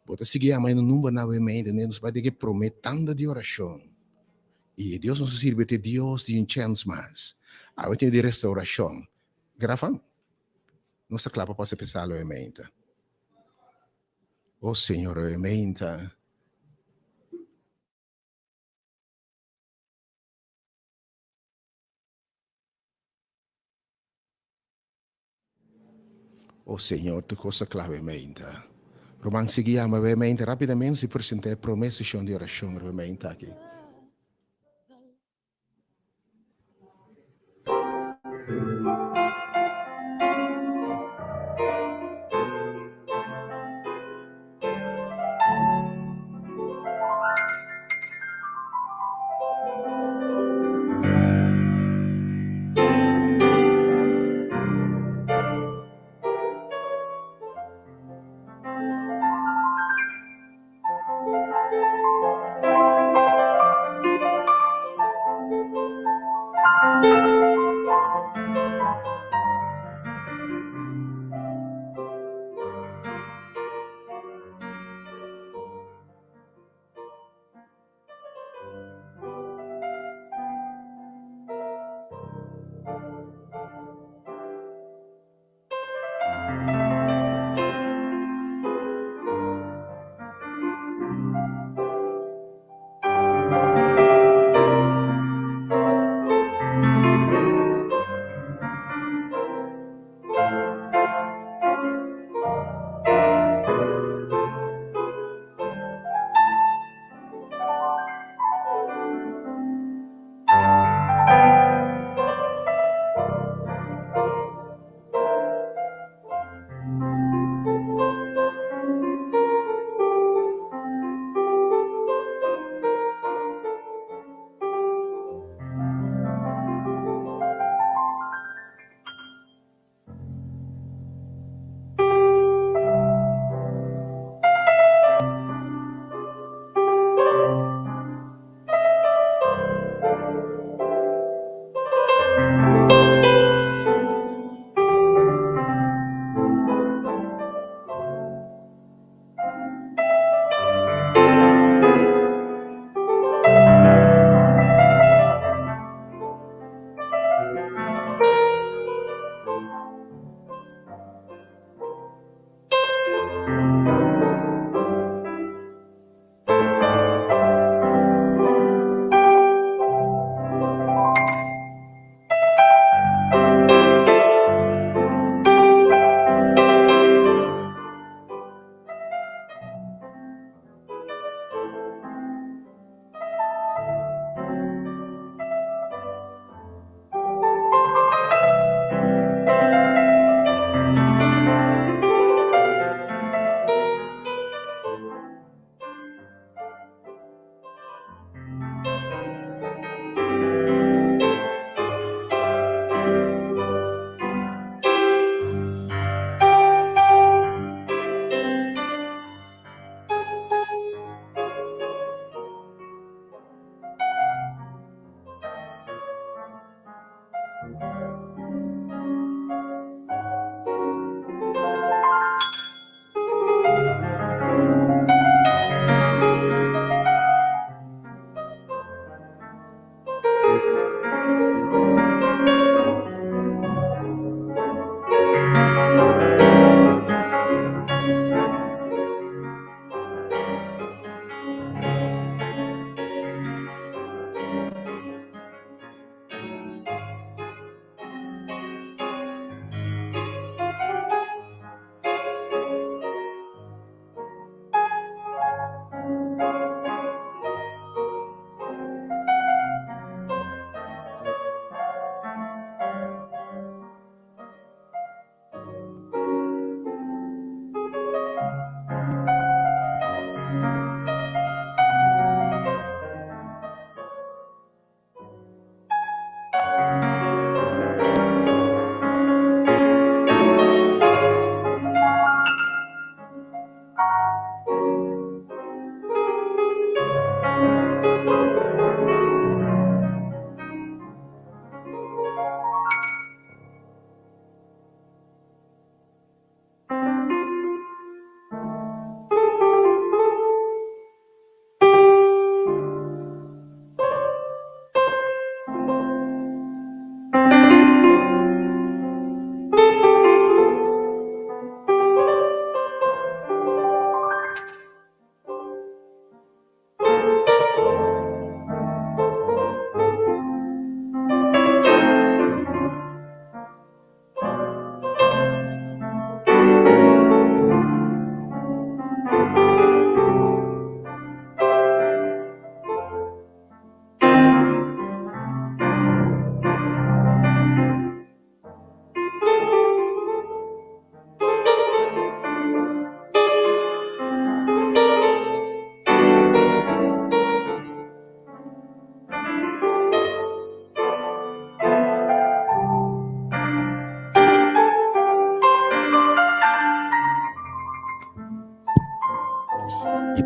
Bo ta sigui yama e numbernan awe nos bai den e promé tanda di orashon. I e Dios nos ta sirbi ta e Dios di un chèns mas. Awe tin di restaurashon. Grafa, nos ta kla pa pasa p'e sala awe meinta. O Señor, awe meinta. O Señor, tur kos ta kla awe-meinta. Ruman sigui yama awe-meinta rápidamente si presentá e promé seshon di orashon awe-meinta aki.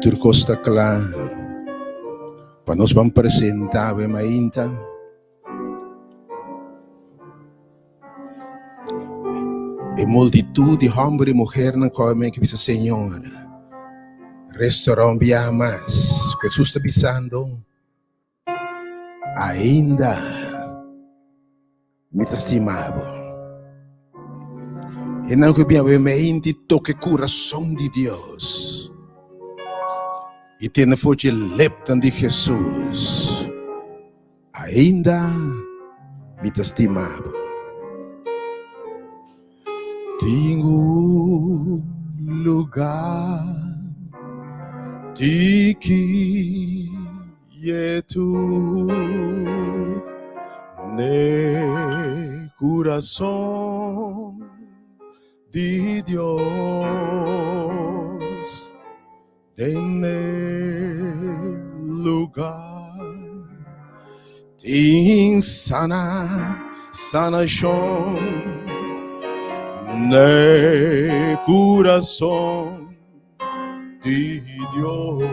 Tur kos ta kla pa nos ban presentá awe mainta. E multitut di hòmber i muhernan ku awe men ke bisa, Señor, restorá un biaha mas. Ku Hesus ta bisando, Ainda mi ta stima bo. Esnan ku bin awe meinti toka e kurason di Dios i tene for dje lepnan di Hesus, Ainda mi ta stima bo. Tin un lugar di quietud n'e curason di Dios. Den e lugar tin sana, sanashon n'e kurason di Dios.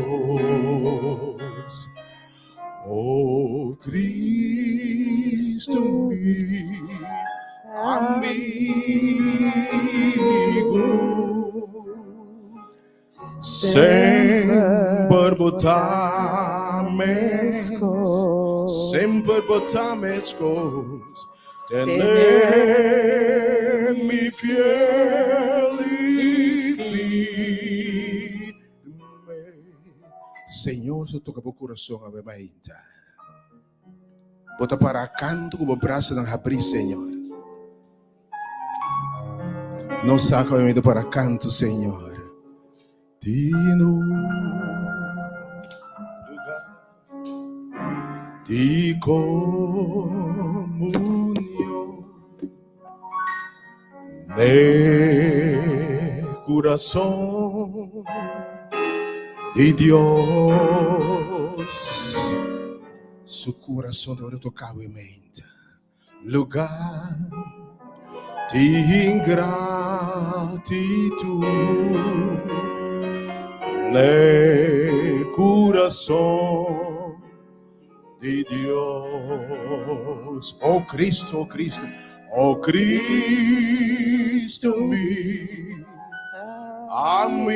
O Cristo mi amigo. Semper bo ta meskos, semper bo ta meskos, tene mi fiel i firme. Señor su toka bo kurason awe mainta. Bo ta para kantu ku bo brasanan habrí, Señor. Nos sa ku mi ta para kantu, Señor. Tin un lugar di komunion n'e kurason di Dios. Su kurason tabata toká e mente. Lugar di ingratitut n'e kurason di Dios. O Cristo, o Cristo, o Cristo mi amigo.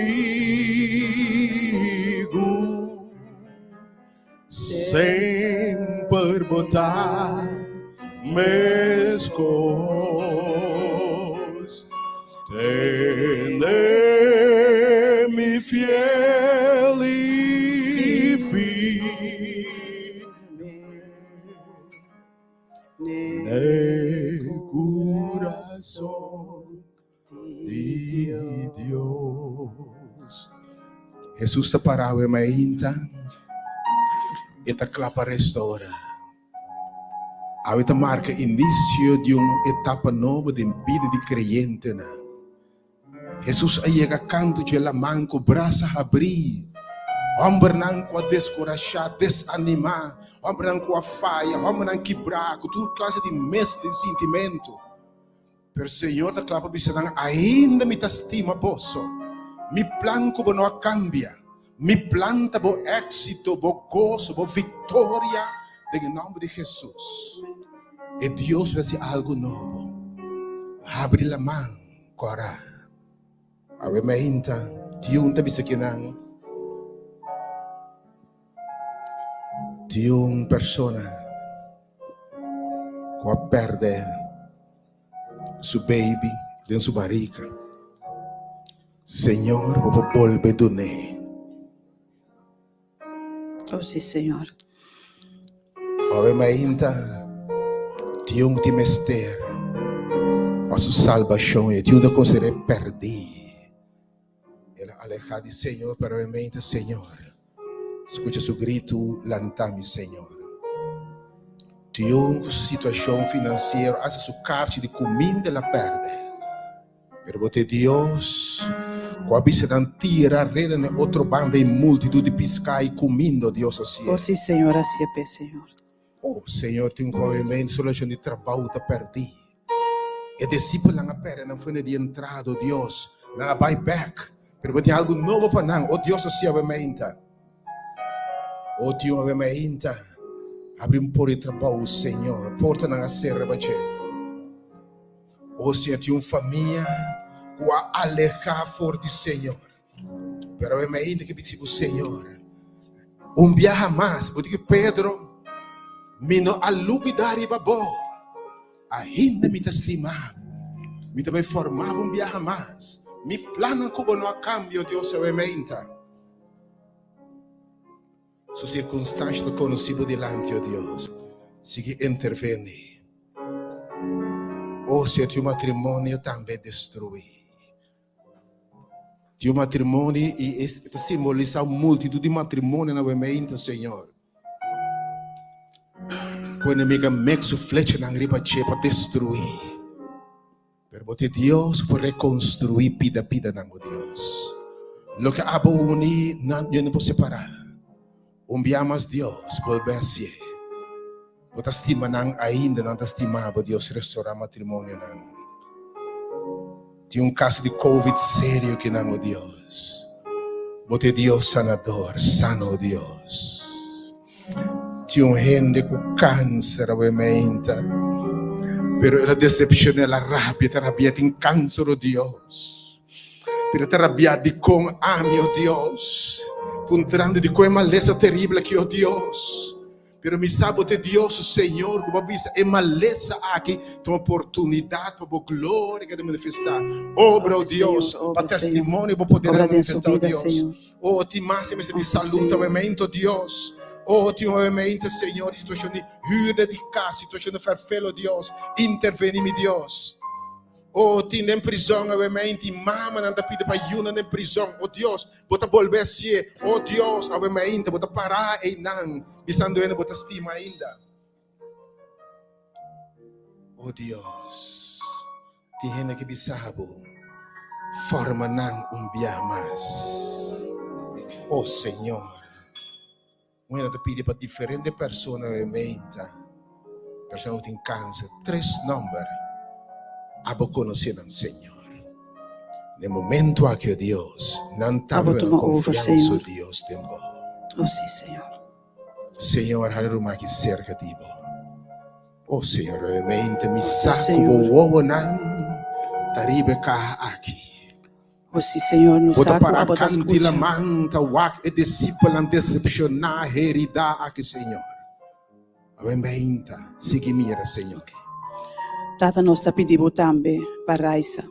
Semper bo ta meskos. Tene mi fiel i firme. Ne kurason di Dios. Hesus ta para awe mainta, e ta kla pa restaura. Awe ta marka inisio di un etapa nobo den bida di kreyentenan. Hesus a yega kantu dje laman ku brasa habrí. Hòmbernan ku a deskurashá, desanimá, hòmbernan ku a faya, hòmbernan kibrá ku tur klase di meskla di sintimentu. Pero Señor ta kla pa bisa nan, Ainda mi ta stima boso. Mi plan ku bo no a kambia. Mi plan ta bo éksito, bo goso, bo viktoria den e nòmber di Hesus. E Dios lo hasi algu nobo. Habri laman, kòrá. Awe mainta, Dios ta bisa kinan. Di un persona ku a pèrdè su baby den su barika. Señor, bo por bolbe dun'é. Oh sí, Señor. Awe mainta di un tin mester pa su salbashon i di un ta konsider'é pèrdí. El a alehá di Señor, pero e mente, Señor, skucha su gritu, Lantá mi, Señor. Dion ku su situashon finansiero, asta su karchi di kuminda el a pèrdè. Pero bo ta e Dios ku a bisa nan tira reda na e otro banda i multitut di piská i kuminda, o Dios, hasié. O si, Señor, hasié p'e, Señor. O Señor, tin ku awe solashon di trabou ta pèrdí. E disipelnan a pèrdè nan fuente di entrada, o Dios, nan a bai bèk. Pero bo tin algu nobo pa nan. O Dios, hasi awe mainta. O Dios, awe mainta. Abri un por di trabou, Señor. Portanan a sera riba dje. O Señor, tin un famia ku a alehá for di Señor. Pero awe mainta ke bisa ku Señor, un biaha mas, bo di ku Pedro, mi no a lubidá riba bo. Ainda mi ta stima bo. Mi ta bai forma bo un biaha mas. Mi plannan ku bo no a kambia, o Dios, awe mainta. Su sirkunstansha ta konosí bo dilanti, o Dios. Sigui intervení. O Señor, tin un matrimonio tambe destruí. Tin un matrimonio i e ta simbolisá un multitut di matrimonionan awe mainta, Señor. Ku enemigo a mek su flechanan riba dje pa destruí. Pero bo ta e Dios ku por rekonstruí pida pidanan, o Dios. Loke abo uní, nan Dios no por separá. Un bia mas Dios, bolbe hasié. Bo ta stima nan ainda, nan ta stima bo, Dios restorá matrimonionan. Tin un kaso di covid serio kinan, o Dios. Bo ta e Dios sanador, sana, o Dios. Tin un hende ku kanser awe meinta, pero el a desepshoná, el a rabia, ta rabia, tin kanser, o Dios. Pero ta rabia dikon ami, o Dios, puntrando dikon e malesa teribel aki, o Dios. Pero mi sa bo ta e Dios, Señor, ku bo a bisa e malesa aki ta un oportunidat pa bo gloria keda manifestá. Obra, o Dios, pa testimonio bo poder a manifestá, o Dios. O tin mas e mester di salud awe o Dios. O tin awe Señor, di situashon di huurder di kas, situashon di ferfel, o Dios. Intervení, mi Dios. O tin den prizòn awe mainta i mamanan ta pidi pa yunan den prizòn. O Dios, bo ta bolbe hasié. O Dios, awe mainta bo ta pará einan bisando hende bo ta stima ainda. O Dios, tin hende ke bisa bo, forma nan un bia mas. O Señor, un hende ta pidi pa diferente persona awe mainta, persona ku tin kanser, tres nòmber, abo konosé nan, Señor. Den momento aki, o Dios, nan Abo tambe nan tuma over, konfiansa, o Señor. Dios, den bo. Oh, sí, Señor. Señor, hala ruman aki serka di bo. O Señor, realmente mi Oh, sí, sa ku bo Señor. wowonan ta riba e kaha aki. Oh, sí, Señor, nos Bo ta sa ku para abo ta kanti skucha. laman ta wak e disipelnan desepshoná, heridá aki, Señor. Awe meinta, sigui mira, Señor. Tata, nos ta pidi bo tambe pa Raisa,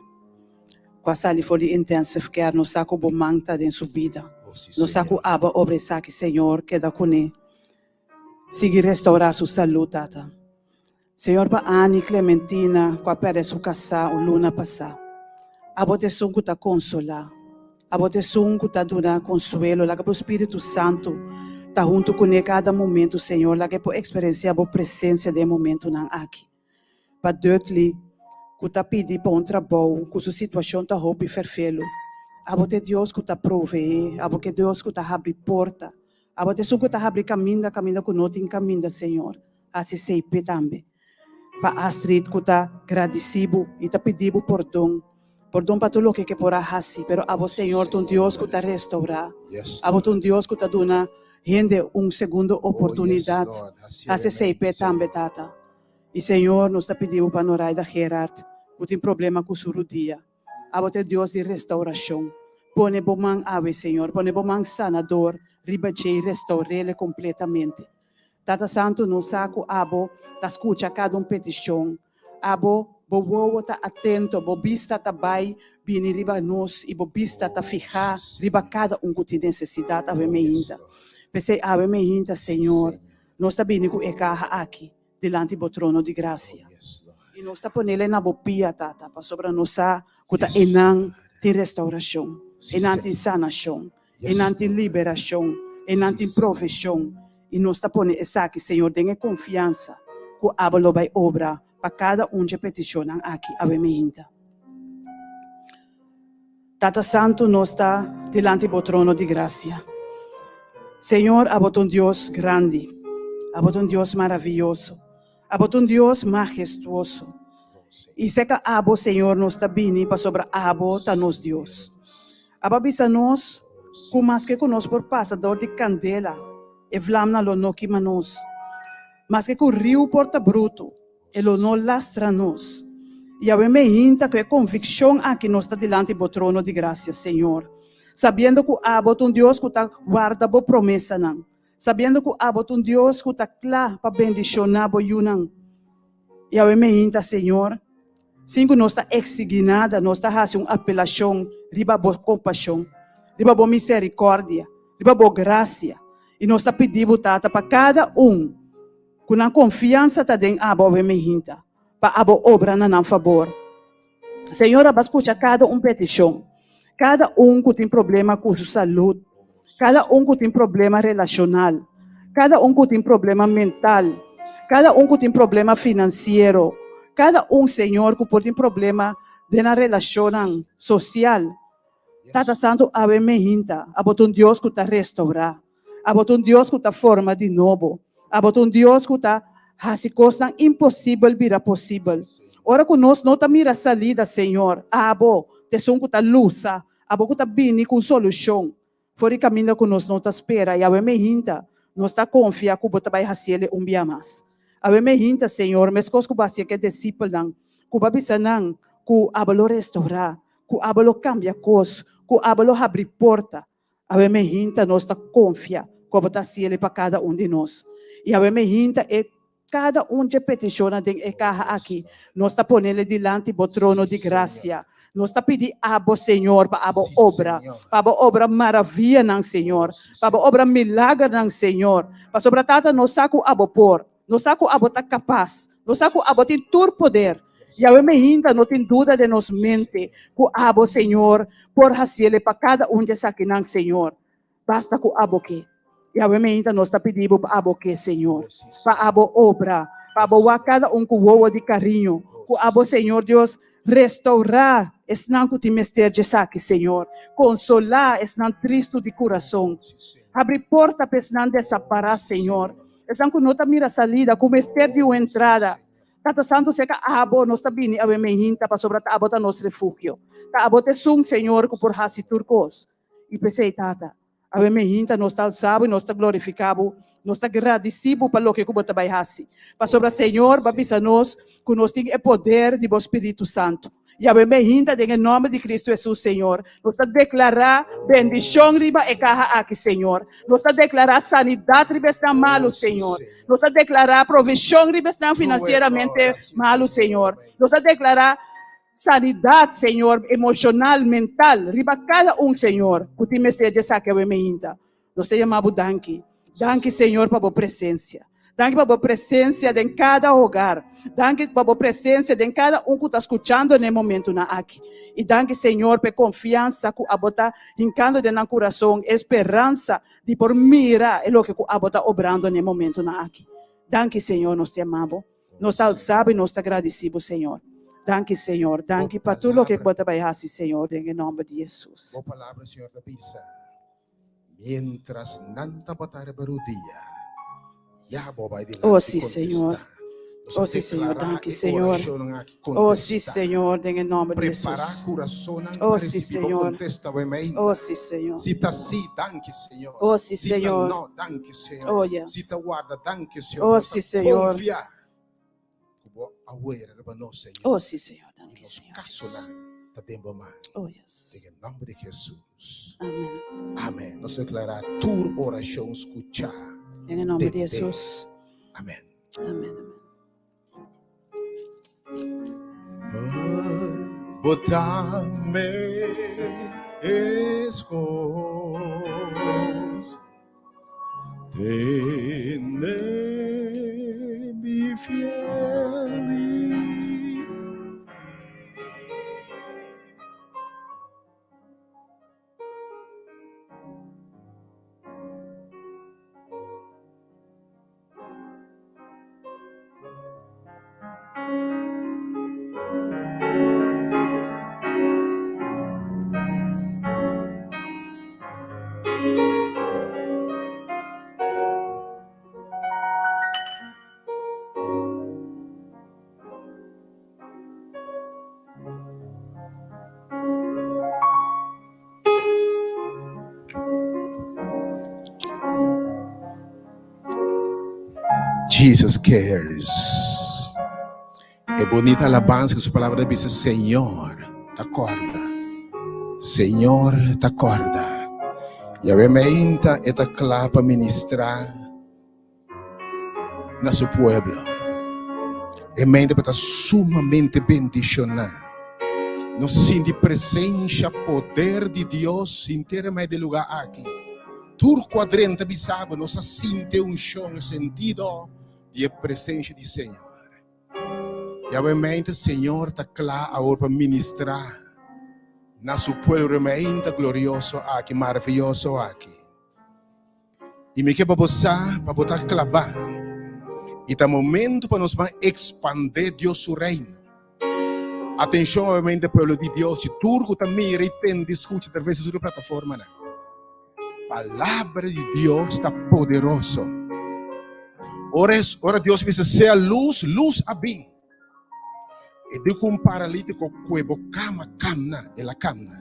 ku a sali for di intensive care. Nos sa ku bo man ta den su bida. Oh, sí, Nos sa ku Señor. abo a obra esaki, Señor. Keda kuné. Sigui restaurá su salú, Tata. Señor, pa Annie Clementina, ku a pèrdè su kasá un luna pasá. Abo ta esun ku ta konsolá. Abo ta esun ku ta duna konsuelo. Laga bo Spiritu Santu ta huntu kuné kada momentu, Señor. Laga e por eksperensiá bo presensia den e momentunan aki. Pa Dudley, ku ta pidi pa un trabou, ku su situashon ta hopi ferfelu. Abo ta e Dios ku ta proveé. Abo ke Dios ku ta habri porta. Abo ta esun ku ta habri kaminda kaminda ku no tin kaminda, Señor. Hasi esei p'e tambe. Pa Astrid ku ta gradisí bo i ta pidi bo pordon. Pordon pa tur loke ke por a hasi. Pero abo, Señor, ta un Dios ku ta restourá. Abo ta un Dios ku ta duna hende un segundo oportunidat. Hasi esei p'e tambe, Tata. I Señor, nos ta pidi bo pa Noraida Gerard ku tin problema ku su rudia. Abo ta e Dios di restaurashon. Pone bo man awe, Señor, pone bo man sanador riba dje i restaur'ele kompletamente. Tata Santu, nos sa ku abo ta skucha kada un petishon. Abo, bo wowo ta atento, bo bista ta bai bini riba nos i bo bista ta fihá riba kada un ku tin nesesidat awe meinta. P'esei awe meinta, Señor, nos ta bini ku e kaha aki dilanti bo trono di grasia. I nos ta ponele na bo pia, Tata, pasobra nos sa ku ta einan tin restaurashon, einan tin sanashon, einan tin liberashon, einan tin proveshon. I nos ta pone esaki, Señor, den e konfiansa ku abo lo bai obra pa kada un dje petishonnan aki awe meinta. Tata Santu, nos ta dilanti bo trono di grasia. Señor, abo ta un Dios grandi, abo ta un Dios maraviyoso, abo ta un Dios mahestuoso. I seka abo, Señor, nos ta bini pasobra abo ta nos Dios. Abo a bisa nos ku maske ku nos por pasa dor di kandela, e vlamnan lo no kima nos. Maske ku riu por ta brutu, e lo no lastra nos. Yahweh meinta ku e konvikshon aki nos ta dilanti bo trono di grasia, Señor, sabiendo ku abo ta un Dios ku ta warda bo promesanan, sabiendo ku abo ta un Dios ku ta kla pa bendishoná bo yunan. Yahweh meinta, Señor, sin ku nos ta eksigí nada, nos ta hasi un apelashon riba bo kompashon, riba bo miserikòrdia, riba bo grasia, i nos ta pidi bo, Tata, pa kada un ku nan konfiansa ta den abo awe mehinta, pa abo obra na nan fabor. Señor, abo a skucha kada un petishon, kada un ku tin problema ku su salud, kada un ku tin problema relashonal, kada un ku tin problema mental, kada un ku tin problema finansiero, kada un, Señor, ku por tin problema den nan relashonnan sosial. Tata Santu, awe mehinta, abo ta un Dios ku ta restourá. Abo ta un Dios ku ta forma di nobo. Abo ta un Dios ku ta hasi kosnan imposibel bira posibel. Ora ku nos no ta mira salida, Señor, abo ta esun ku ta lusa, abo ku ta bini ku un solushon for di kaminda ku nos no ta spera. I awe mehinta nos ta konfia ku bo ta bai hasiel un bia mas. Awe mehinta, Señor, meskos ku bo hasié ku e disipelnan, ku bo a bisa nan ku abo lo restourá, ku abo lo kambia kos, ku abo lo habri porta. Awe mehinta nos ta konfia ku abo ta hasiel pa kada un di nos. I awe mehinta e kada un dje petishonnan den e kaha aki, nos ta ponele dilanti bo trono di grasia. Nos ta pidi abo, Señor, pa abo obra, pa abo obra maravianan, Señor, pa abo obra milagernan, Señor. Pasobra, Tata, nos sa ku abo por. Nos sa ku abo ta kapas. Nos sa ku abo tin tur poder. Yahweh mehinta no tin duda den nos mente ku abo, Señor, por hasiele pa kada un di esakinan, Señor. Basta ku abo ke. Yahweh mehinta nos ta pidi bo pa abo ke, Señor. Pa abo obra. Pa abo wak kada un ku wowo di kariño. Ku abo, Señor Dios, restourá esnan ku tin mester di esaki, Señor. Konsolá esnan tristu di kurason. Habri porta pa esnan desampará, Señor. Esnan ku no ta mira salida, ku mester di un entrada. Tata Santu, seka abo nos ta bini awe mehinta, pasobra ta abo ta nos refugio. Ta abo ta esun, Señor, ku por hasi tur kos. I p'esei, Tata, awe mehinta nos ta alsa bo i nos ta glorifiká bo, nos ta gradisí bo pa loke ku bo ta bai hasi. Pasobra, Señor, bo a bisa nos ku nos tin e poder di bo Spiritu Santu. Yahweh mehinta den e nomber di Cristo Jesus, Señor. Nos ta declara bendicion riba e caha aki, Señor. Nos ta declara sanidad riba esnan malu, Señor. Nos ta declara provision riba esnan financieramente malu, Señor. Nos ta declara sanidad, Señor, emocional, mental, riba cada un, Señor, cu tin mester di esaki awe mehinta. Nos ta yama bo danki. Danki, Señor, pa bo presencia. Danki pa bo presencia den cada hogar. Danki pa bo presencia den cada un cu ta scuchando n'e momentonan aki. I danki, Señor, pa e confiansa cu abo ta hincando den nan curason, e speransa di por mira e loke cu abo ta obrando n'e momentonan aki. Danki, Señor, nos ta yama bo. Nos ta alsa bo i nos ta gradici bo, Señor. Danki, Señor. Danki pa tur loke cu bo ta bay haci, Señor, den e nomber di Jesus. Bo palabra, Señor, ta bisa. Mientras nan tabata riba rudia, ya bo bai dilanti Oh, sí, Señor. kontestá. Nos a Oh, sí, Señor. deklará Danki, e Señor. orashonnan aki Oh, sí, kontestá. Señor, den e nomber di Prepará Jesús. kurasonnan Oh, pa sí, risibí bo Señor. kontesta bo meinta. Oh, sí, Señor. Si ta sí, danki, Señor. Oh, sí, Si ta Señor. no, danki, Señor. Oh, yes. Si ta warda, danki, Señor. Oh, Nos ta sí, Señor. konfia ku bo a wera riba nos, Señor. Oh, sí, Señor. I Danki, nos Señor. kasonan ta den bo man. Oh, yes. Den e nòmber di Hesus. Amen. Amen. Nos deklará tur orashon skuchá. Den e nòmber di Tende. Hesus. Amen. Amen, amen. Bo ta meskos. Tene mi fiel i Jesus cares. E bunita alabansa ku su palabra ta bisa, Señor ta kòrda, Señor ta kòrda. Yahweh meinta e ta kla pa ministrá na su pueblo. E meinta pa ta sumamente bendishoná. Nos sinti presensha, poder di Dios henter mei di lugá aki. Tur ku a drenta bisa bo, nos a sinti e unshon, e sentido di e presensha di Señor. Yahweh meinta Señor ta kla awor pa ministrá na su pueblo meinta glorioso aki, maraviyoso aki. I mi ke pa bo sa, pa bo ta klabá. I ta momento pa nos ban ekspandé Dios su reino. Atenshon obviamente pueblo di Dios i tur ku ta mira i tende i skucha atraves di tur e plataformanan. Palabra di Dios ta poderoso. Ora, ora Dios bisa sea luz, luz a bin. E di ku un paralítiko kue bo kama kamna, el a kamna.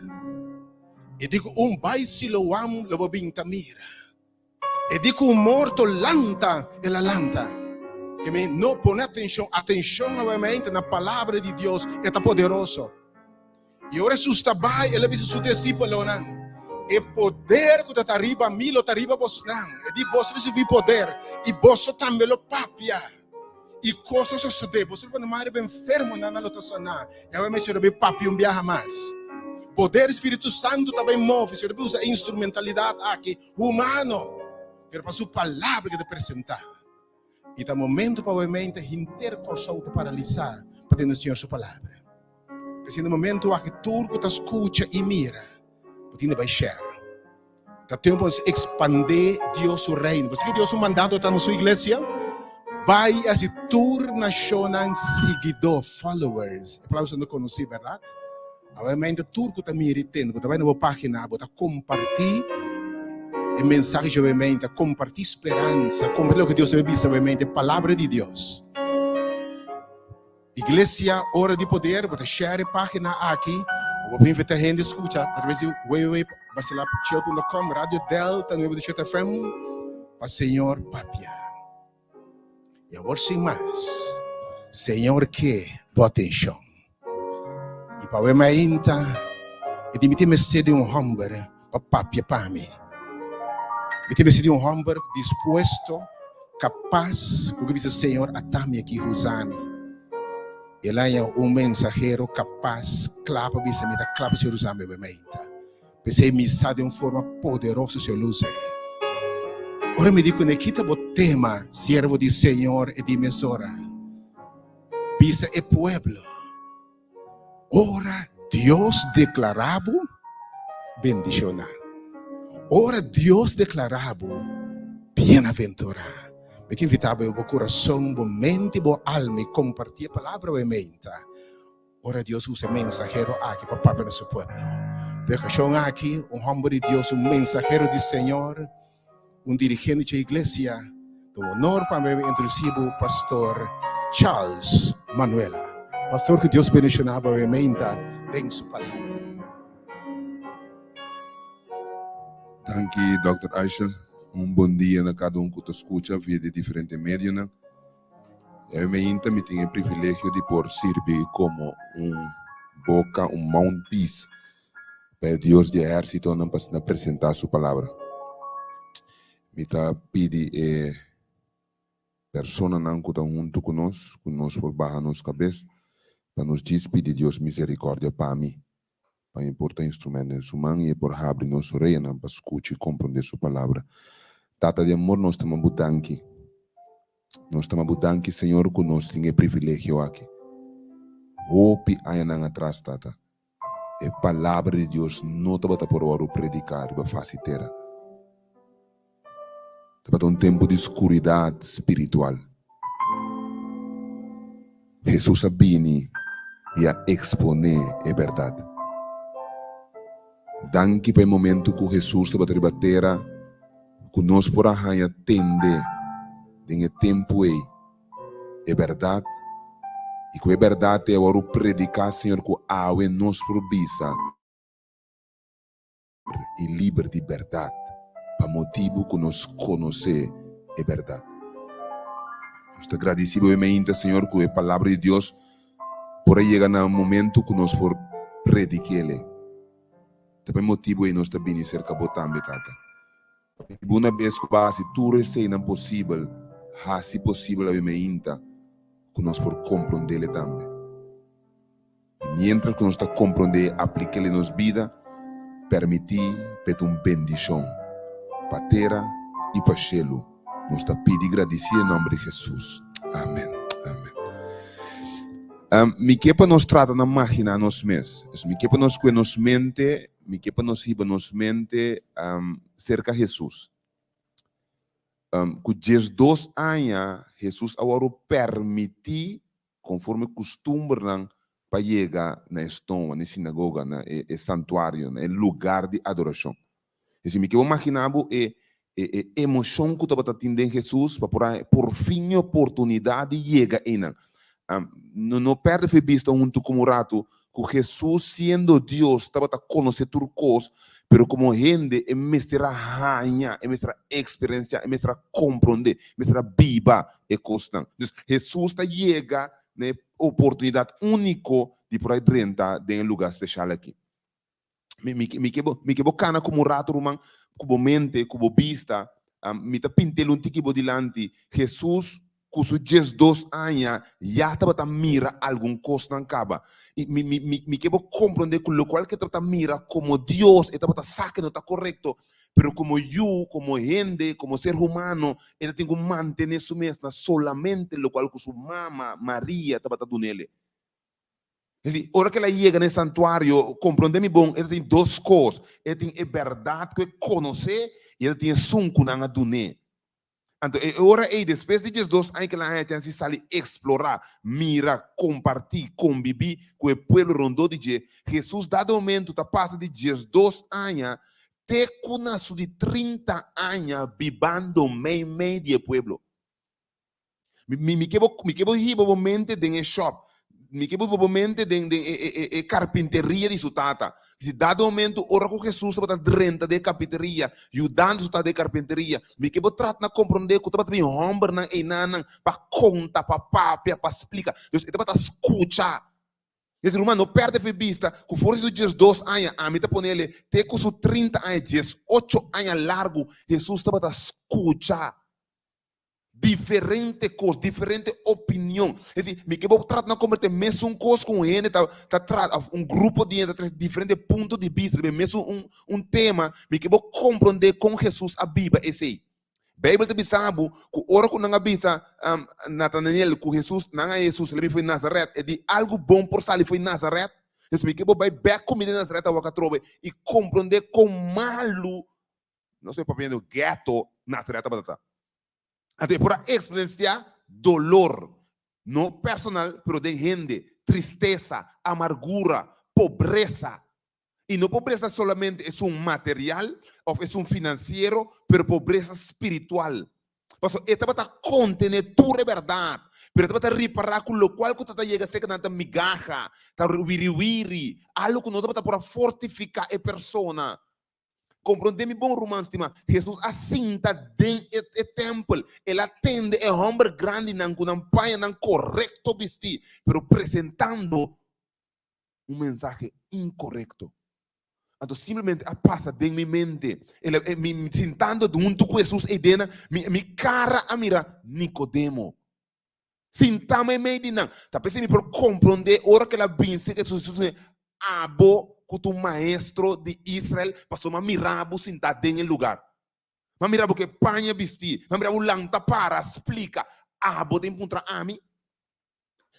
E di ku un bai Siloam lo bo bin ta mira. E di ku un morto lanta, el a lanta. Ke mi no pone atenshon, atenshon nuevamente na palabra di Dios, e ta poderoso. I ora Hesus ta bai, el a bisa su disípulonan, E poder ku ta ta riba mi lo ta riba bosnan. E di, Boso risibí poder, i boso tambe lo papia. I kos lo sosodé, boso lo pone man riba enfermonan, nan lo ta saná. I awe mes lo bai papia un biaha mas. Poder di Spiritu Santu ta bai move, si lo bai usa e instrumentalidat aki, humano, pero pa su palabra ke ta presentá. I ta momento pa awe mente henter Kòrsou ta paralisá pa tende Señor su palabra. Ta siendo momento aki tur ku ta skucha i mira, bo tin di bai share. Ta tempu pa nos ekspandé Dios su reino. Pasobra Dios su mandato ta na su iglesia, bai i hasi tur nashonnan siguidó, followers. E palabra no konosí, bèrdat? Awe mente tur ku ta mira i tende, bo ta bai na bo página, bo ta kompartí e mensahe dje awe mente, kompartí speransa, kompartí loke Dios a bisa awe mente, e palabra di Dios. Iglesia Ora di Poder, bo ta share e página aki, o bo por invitá hende skucha atraves di www.basilapchill.com, Radio Delta 97 FM, pa Señor papia. I awor sin mas, Señor ke bo atenshon. I pa awe mainta, e di mi tin mester di un hòmber pa papia pa mi. Mi tin mester di un hòmber dispuesto, kapas, ku ke bisa, Señor, ata mi aki, usa mi. El a haña un mensahero kapas, kla pa bisa, Mi ta kla pa Señor usa mi awe mainta. P'esei mi sa den un forma poderoso Señor lo usa e. Ora mi di kuné, Kita bo tema, siervo di Señor? E di mesora, Bisa e pueblo, Ora Dios deklará bo, bendishoná. Ora Dios deklará bo, bienaventurá. Mi ke invitá bo, bo kurason, bo mente i bo alma i kompartí e palabra awe meinta. Ora Dios usa e mensahero aki pa papia na su pueblo. P'e okashon aki, un hòmber di Dios, un mensahero di Señor, un dirigente dje iglesia, ta un honor pa mi introdusí bo Pastor Charles Manuela. Pastor, ku Dios bendishoná bo awe meinta den su palabra. Danki Dòkter Aisha. Un bon dia na kada un ku ta skucha via di diferente medionan. Awe mainta mi tin e privilegio di por sirbi komo un boka, un mouthpiece pa e Dios di ehérsitonan pa asina presentá su palabra. Mi ta pidi e personanan ku ta huntu ku nos, ku nos por baha nos kabes pa nos djis pidi Dios miserikòrdia pa mi, pa mi por ta instrumento den su man i e por habri nos oreyanan pa skucha i komprondé su palabra. Tata di amor, nos ta manda bo danki. Nos ta manda bo danki, Señor, ku nos tin e privilegio aki. Hopi añanan atras, Tata, e palabra di Dios no tabata por wòrdu prediká riba fasi tera. Tabata un tempu di skuridat spiritual. Hesus a bini i a eksponé e bèrdat. Danki pa e momentu ku Hesus tabata riba tera ku nos por a haña tende den e tempu ei e bèrdat i ku e bèrdat ei a wòrdu prediká, Señor, ku awe nos por bisa. i liber di bèrdat pa motibu ku nos konosé e bèrdat. Nos ta gradisí bo mainta, Señor, ku e Palabra di Dios por a yega na un momento ku nos por predik'el. Ta pa e motibu ei nos ta bini serka bo tambe, Tata. Pa una bes ku bo a hasi tur eseinan posibel, hasi posibel awe mainta ku nos por komprond'el tambe. I miéntras ku nos ta komprondé i aplik'el den nos bida, permití pa e ta un bendishon pa tera i pa shelu. Nos ta pidi i gradisí den nòmber di Hesus. Amèn. Amèn. Mi ke pa nos trata na maginá nos mes. Mi ke pa nos kue nos mente, mi ke pa nos hiba nos mente serka Hesus. Ku diesdos aña Hesus a wòrdu permití konforme kustumbernan pa yega na e stoa, na e sinagoga, na e santuario, na e lugar di adorashon. Es decir, mi ke bo maginá bo e e emoshon ku tabata tin den Hesus pa por a por fin e oportunidat di yega einan. No no pèrdè fe bista huntu ku un ratu ku Hesus siendo Dios tabata konosé tur kos, pero komo hende e mester a haña, e mester a eksperensiá, e mester a komprondé, e mester a biba e kosnan. Dus Hesus ta yega na e oportunidat úniko di por a drenta den e lugá speshal aki. Mi, mi, mi ke bo, mi ke bo kana komo un ratu, ruman, ku bo mente, ku bo bista. Mi ta pintel un tiki bo dilanti. Hesus ku su diesdos aña ya tabata mira algun kosnan kaba. I mi, mi, mi, mi ke bo komprondé ku lokual ke tabata mira komo Dios, e tabata sa ke no ta korekto, pero komo yu, komo hende, komo ser humano, e ta tin ku mantené su mes na solamente lokual ku su mama, Maria, tabata dun'el. Es decir, ora ku el a yega na e santuario, komprondé mi bon, e ta tin dos kos. E tin e bèrdat ku e konosé i e ta tin esun ku nan a dun'é. Anto e ora ei, despues di diesdos aña ku el a haña chèns di sali eksplorá, mira, kompartí, kombibí ku e pueblo rondó di dje, Hesus dado momentu ta pasa di diesdos aña te ku na su di trinta aña bibando meimei di e pueblo. Mi, mi, ke bo, mi ke bo hiba bo mente den e shop. Mi ke bo hiba bo mente den, den e, e, e, e carpinteria di su tata. Si dado momento, ora ku Jesus tabata drenta den e carpinteria, yudando su tata den e carpinteria, mi ke bo trata na comprende ku tabata bin hombernan einanan pa konta, pa papia, pa splika. Dus e tabata skucha. Es ruman, no perde fe bista ku for di su diesdos aña, ami ta ponele te ku su 30 aña, 18 aña largu, Jesus tabata skucha. Diferente kos, diferente opinion. Es decir, mi ke bo trata na kombertí mesun kos ku un hende ta ta trata, òf un grupo di hende ta trese diferente punto di bista riba e mesun un un tema, mi ke bo komprondé kon Hesus a biba esei. Beibel ta bisa bo ku ora ku nan a bisa Natanael ku Hesus, nan a Hesus el a bin for di Nazaret, e di algu bon por sali for di Nazaret? Entonces mi ke bo bai bèk ku mi den Nazaret awor atrobe i komprondé kon malu Nos e papiando ghetto Nazaret tabata ta. Anto e por a experiencia dolor, no personal, pero den hende, tristesa, amargura, pobresa. Y no pobresa solamente esun material of esun financiero, pero pobresa spiritual. Pasobra e tabata contene tur e berdad, pero e tabata ripara cu locual cu ta yega cerca nan ta migaha, ta wiriwiri, algo cu no tabata por a fortifica e persona. Komprondé mi bon, ruman stimá, Hesus a sinta den e e tèmpel, el a tende e hòmber grandinan ku nan pañanan korekto bistí, pero presentando un mensahe inkorekto. Anto simplemente a pasa den mi mente, el a, mi, mi sintando huntu ku Hesus eidena, mi, mi kara a mira Nikodemo. Sintá meimei di nan. Ta p'esei mi por komprondé ora ku el a binse ku Hesus Hesus di, Abo ku ta un maestro di Israel, pasobra mi a mira bo sintá den e lugar. Mi a mira bo ku e paña bistí, mi a mira bo lanta para, splika. Abo ta puntra ami?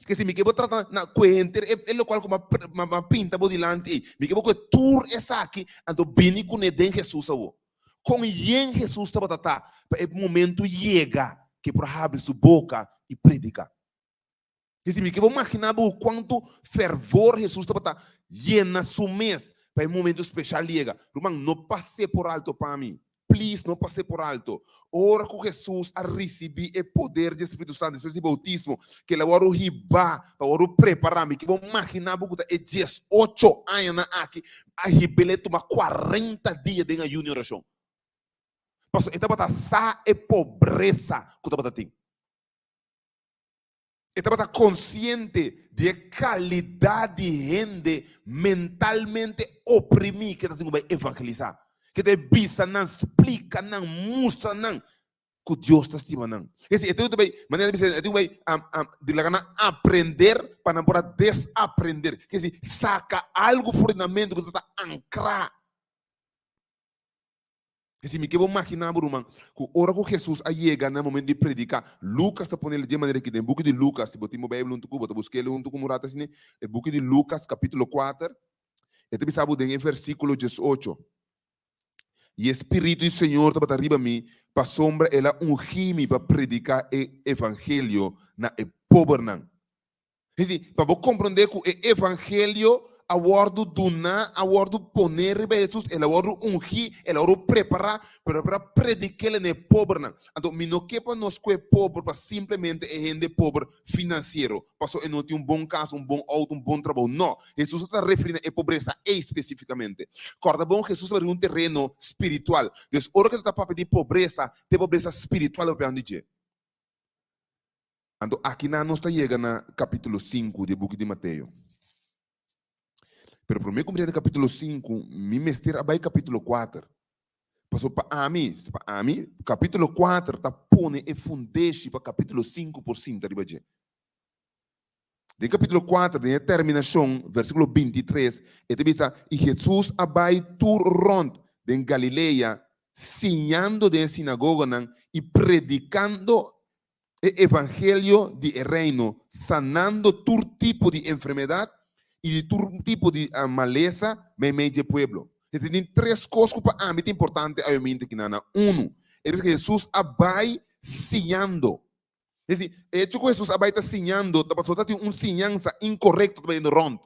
Kesi mi ke bo trata na ku henter e lokual ku mi a pinta bo dilanti ei. Mi ke bo kohe tur esaki anto bini kuné den Hesus awor. Kon yen Hesus tabata ta pa e momento yega ku e por habri su boka i prediká? Esei mi ke bo maginá bo kuantu fervor Hesus tabata yena su mes pa e momento speshal yega. Ruman, no pas'é por alto pa mi. Please, no pas'é por alto. Ora ku Hesus a risibí e poder di e Spiritu Santu despues di boutismo, ku el a wòrdu hibá pa wòrdu prepará, mi ke bo maginá bo ku ta e diesocho añanan aki a hib'el e tuma kuarenta dia den ayuno i orashon. Pasobra e tabata sa e pobresa ku tabata tin. E tabata konsiente di e kalidat di hende mentalmente oprimí ku e ta tin ku bai evangelisá, ku e ta bai bisa nan, splika nan, mustra nan ku Dios ta stima nan. Es decir, e tin ku bai, manera di bisa, e tin ku bai di laga nan aprender pa nan por a desaprender. Es decir, saka algu for di nan mente ku ta ankrá. Esei mi ke bo maginá bo ruman, ku ora ku Hesus a yega na momento di prediká, Lukas ta pone di e manera aki den buki di Lukas, si bo tin bo Beibel huntu ku bo ta busk'el huntu ku un rato asina, e buki di Lukas kapítulo kuater, e ta bisa bo den e versíkulo diesocho, I e Spiritu di Señor tabata riba mi, pasobra el a ungí mi pa prediká e evangelio na e pobernan. Es di, pa bo komprondé ku e evangelio a wòrdu duná, a wòrdu poné riba Hesus, el a wòrdu ungí, el a wòrdu prepará, pero pa predik'el na e pobernan. Anto, mi no ke pa nos ku e pober pa simplemente e hende pober finansiero, pasobra e no tin un bon kas, un bon outo, un bon trabou. No, Hesus no ta referí na e pobresa ei spesífikamente. Kòrda bon, Hesus tabata riba un tereno spiritual. Dus, ora ku e ta papia di pobresa, ta e pobresa spiritual e papiando di dje. Anto akinan nos ta yega na kapítulo sinku di e buki di Mateo. Pero promé ku mi yega na kapítulo sinku, mi mester a bai kapítulo kuater. Pasobra pa ami, pa ami, kapítulo kuater ta pone e fundeshi pa kapítulo sinku por sinta riba dje. Den kapítulo kuater, den e terminashon, versíkulo bintitres, e ta bisa, I Hesus a bai tur rònt den Galilea, siñando den e sinagoganan i predikando e evangelio di e Reino, sanando tur tipo di enfermedat i di tur tipo di malesa meimei dje pueblo. Esei tin tres kos ku pa ami ta importante awe kinan. Unu, e bisa ku Hesus a bai siñando. Es disi, e echo ku Hesus a bai ta siñando ta pasobra ta tin un siñansa inkorekto ta bayendo rònt.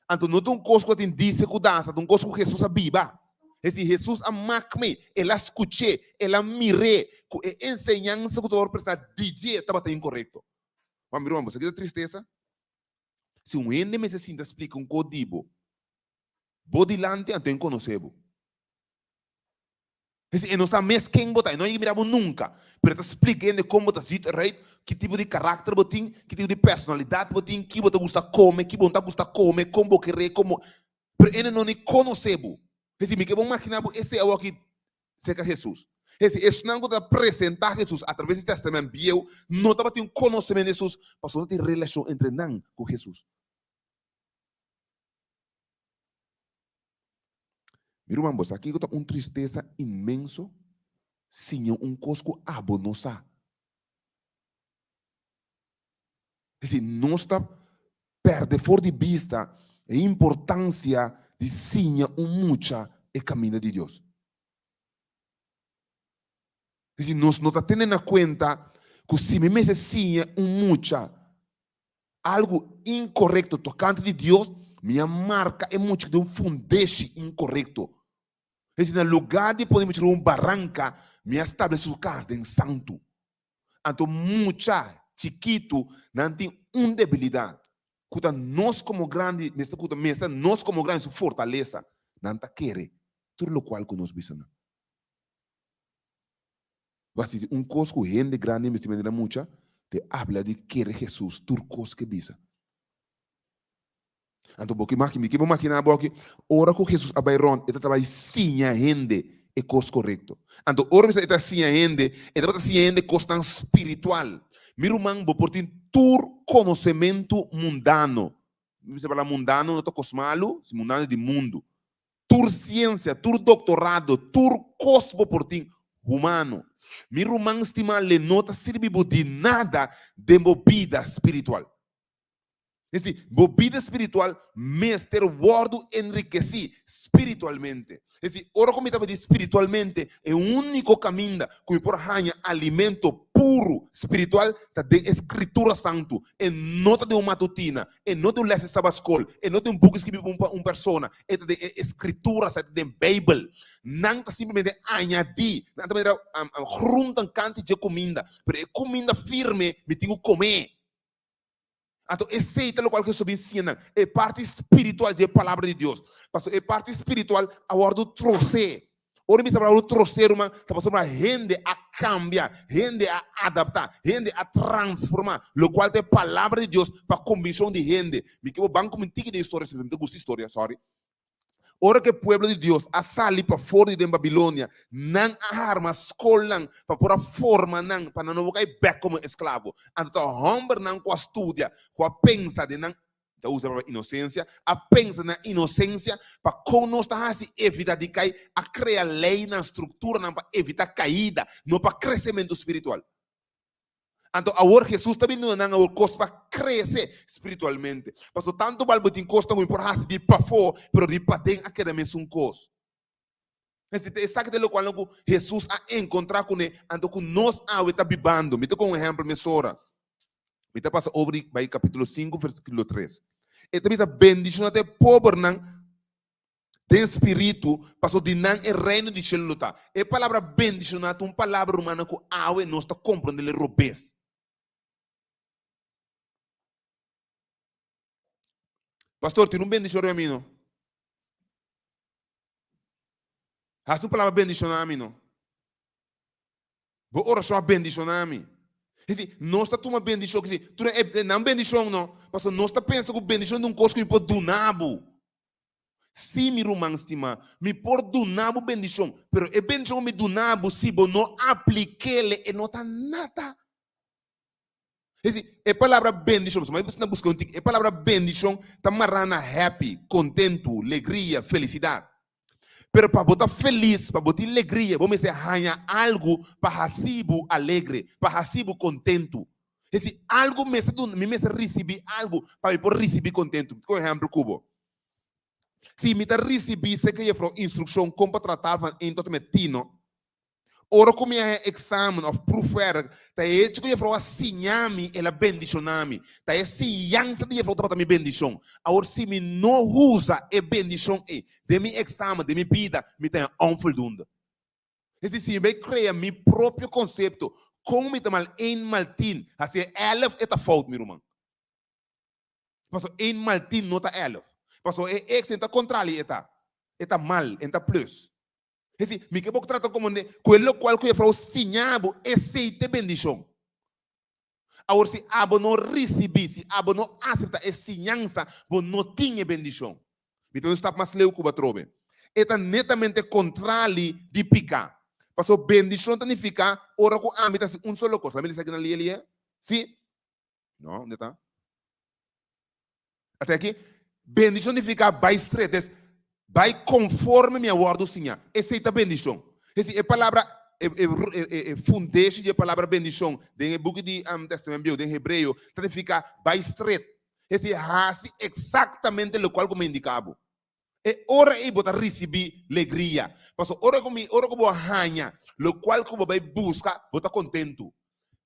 Anto no ta un kos ku a tin dise ku dansa, ta un kos ku Hesus a biba. Es disi, Hesus a mak mi, el a skuch'é, el a mir'é ku e enseñansa ku tabata prestá di dje tabata inkorekto. Wak mi ruman, bo sa ki ta tristesa? Si un hende mester sinta splika un kos di bo, bo dilanti anto e konosé bo. Esei e no sa mes ken bo ta, e no a yega mira bo nunka, pero e ta splika hende kon bo ta zit eruit, ki tipo di karakter bo tin, ki tipo di personalidat bo tin, ki bo ta gusta kome, ki bo no ta gusta kome, kon bo kere, kon bo. Pero hende no ni konosé bo. Esei mi ke bo magina bo esei awoki serka Hesus. Esei esnan ku ta presentá Hesus atraves di Tèstamènt Bieu no tabatin un konosementu di Hesus, pasobra no tin relashon entre nan ku Hesus. Mi ruman, bo sa kiko ta un tristesa inmenso? Siña un kos ku abo no sa. Es decir, nos ta perde for di bista e importansia di siña un mucha e kaminda di Dios. Es decir, nos no ta tene na kuenta ku si mi mester siña un mucha algu inkorekto tokante di Dios, mi a marka e mucha den un fundeshi inkorekto. Es decir, na lugá di pone mucha riba un baranka, mi a stablesé su kas den santu. Anto mucha chikitu nan tin un debilidat ku ta nos komo grandi mester ku ta mester nos komo grandi su fortalesa. Nan ta kere tur lokual ku nos bisa nan. Wak si un kos ku hende grandi mester mende na mucha, ta e abla di kere Hesus tur kos ke bisa. Anto bo ke maki, mi ke bo makina bo aki, ora ku Hesus a bai rònt, e ta bai siña hende e kos korekto. Anto ora mi sa e ta siña hende, e tabata siña hende kosnan spiritual. Mi ruman, bo por tin tur konosementu mundano. Mi bisa palabra mundano no ta kos malu, si mundano di mundu. Tur siensia, tur doktorado, tur kos bo por tin humano. Mi ruman stimá le no ta sirbi bo di nada den bo bida spiritual. Es decir, bo bida spiritual mester wòrdu enrikesí spiritualmente. Es decir, ora ku mi ta di spiritualmente, e úniko kaminda ku mi por haña alimento puru spiritual ta den e Skritura Santu. E no ta den un matutina, e no ta un lès di sabaskol, e no ta un buki skibí pa un persona, e ta den e Escritura, ta den Bijbel. Nan ta simplemente añadí, nan ta manera groenten kanti dje kuminda, pero e kuminda firme mi tin ku kom'é. Anto esei ta lokual Hesus a bin siña nan, e parti spiritual dje Palabra di Dios. Pasobra e parti spiritual a wòrdu trosé. Ora mi bisa palabra trosé ruman, ta pasobra hende a kambia, hende a adaptá, hende a transformá lokual ta e palabra di Dios pa kombinshon di hende. Mi ke bo ban ku mi tiki den historia, mi ta gusta historia, sorry. Ora ku e pueblo di Dios a sali pafor di den Babilonia, nan a harma skolnan pa por a forma nan pa nan no por kai bèk komo esklavo. Anto ta hòmbernan ku a studia, ku a pensa den nan, ta usa e palabra inosensia, a pensa den nan inosensia pa kon nos ta hasi evitá di kai, a krea leinan, strukturanan pa evitá kaida, no pa kresementu spiritual. Anto awor Hesus ta bin duna nan awor kos pa krese spiritualmente. Pasobra tantu bal bo tin kosnan ku mi por hasi di pafó, pero di paden a keda mesun kos. Esei ta esaki ta lokual ku Hesus a enkontrá kuné, anto ku nos awe ta bibando. Mi ta kon un ehèmpel mesora. Mi ta pasa over di bai kapítulo sinku versíkulo tres. E ta bisa, Bendishoná ta e pobernan den spiritu, paso di nan e reino di shelu lo ta. E palabra bendishoná ta un palabra, rumannan, ku awe nos ta komprondé robes. Pastor, tira un bendishon riba mi no. Hasi un palabra bendishoná mi no. Bo orashon a bendishoná mi. Es disi, nos ta tuma bendishon, ke si, tur e nan bendishon no, pasobra nos ta pensa ku bendishon ta un kos ku mi por duna bo. Sí, mi ruman stimá, mi por duna bo bendishon, pero e bendishon ku mi duna bo, si bo no aplik'é, e no ta nada. Es disi, e palabra bendishon, pasobra mi a buska un tiki, e palabra bendishon ta mará na happy, kontentu, legria, felisidat. Pero pa bo ta felis, pa bo tin legria, bo mester haña algu pa hasi bo alegre, pa hasi bo kontentu. Es disi, algu mester duna, mi mester risibí algu pa mi por risibí kontentu. Ku ehèmpel ku bo. Si mi ta risibí serka jefrou instrukshon kon pa trata van een tot en met tino, ora ku mi a haña eksamen òf proefwerk, ta e hecho ku jefrou a siña mi, el a bendishoná mi. Ta e siñansa di jefrou tabata mi bendishon. Awor si mi no usa e bendishon ei den mi eksamen, den mi bida, mi ta haña onvoldoende. Es disi, mi bai krea mi propio konsepto kon mi ta mal een mal tien, hasi e èlf e ta fout mi ruman. Paso een mal tien no ta èlf. Paso e ex en ta kontrali e ta. E ta mal, en ta plus. Es disi, mi ke bo trata komo ne ku e lokual ku jefrou siña bo, esei ta e bendishon. Awor si abo no risibí, si abo no aseptá e siñansa, bo no tin e bendishon. Mi ta un stap mas leu ku bo atrobe. E ta netamente kontrali di piká. Pasobra bendishon ta nifiká ora ku ami ta hasi un solo kos. Laat mi lesa aki na lia lia. Sí? No, unda ta? Ata aki, bendishon nifiká bai stret, des bai konforme mi a wòrdu siñá. Esei ta bendishon. Es disi, e palabra, e, e, e, e fundeshi di e palabra bendishon den e buki di um, Testament Bieu, den Hebreo, ta nifiká bai stret. Es disi, hasi eksaktamente lokual ku mi indiká bo. E ora ei bo ta risibí legria. Pasobra ora ku mi, ora ku bo haña lokual ku bo bai buska, bo ta kontentu.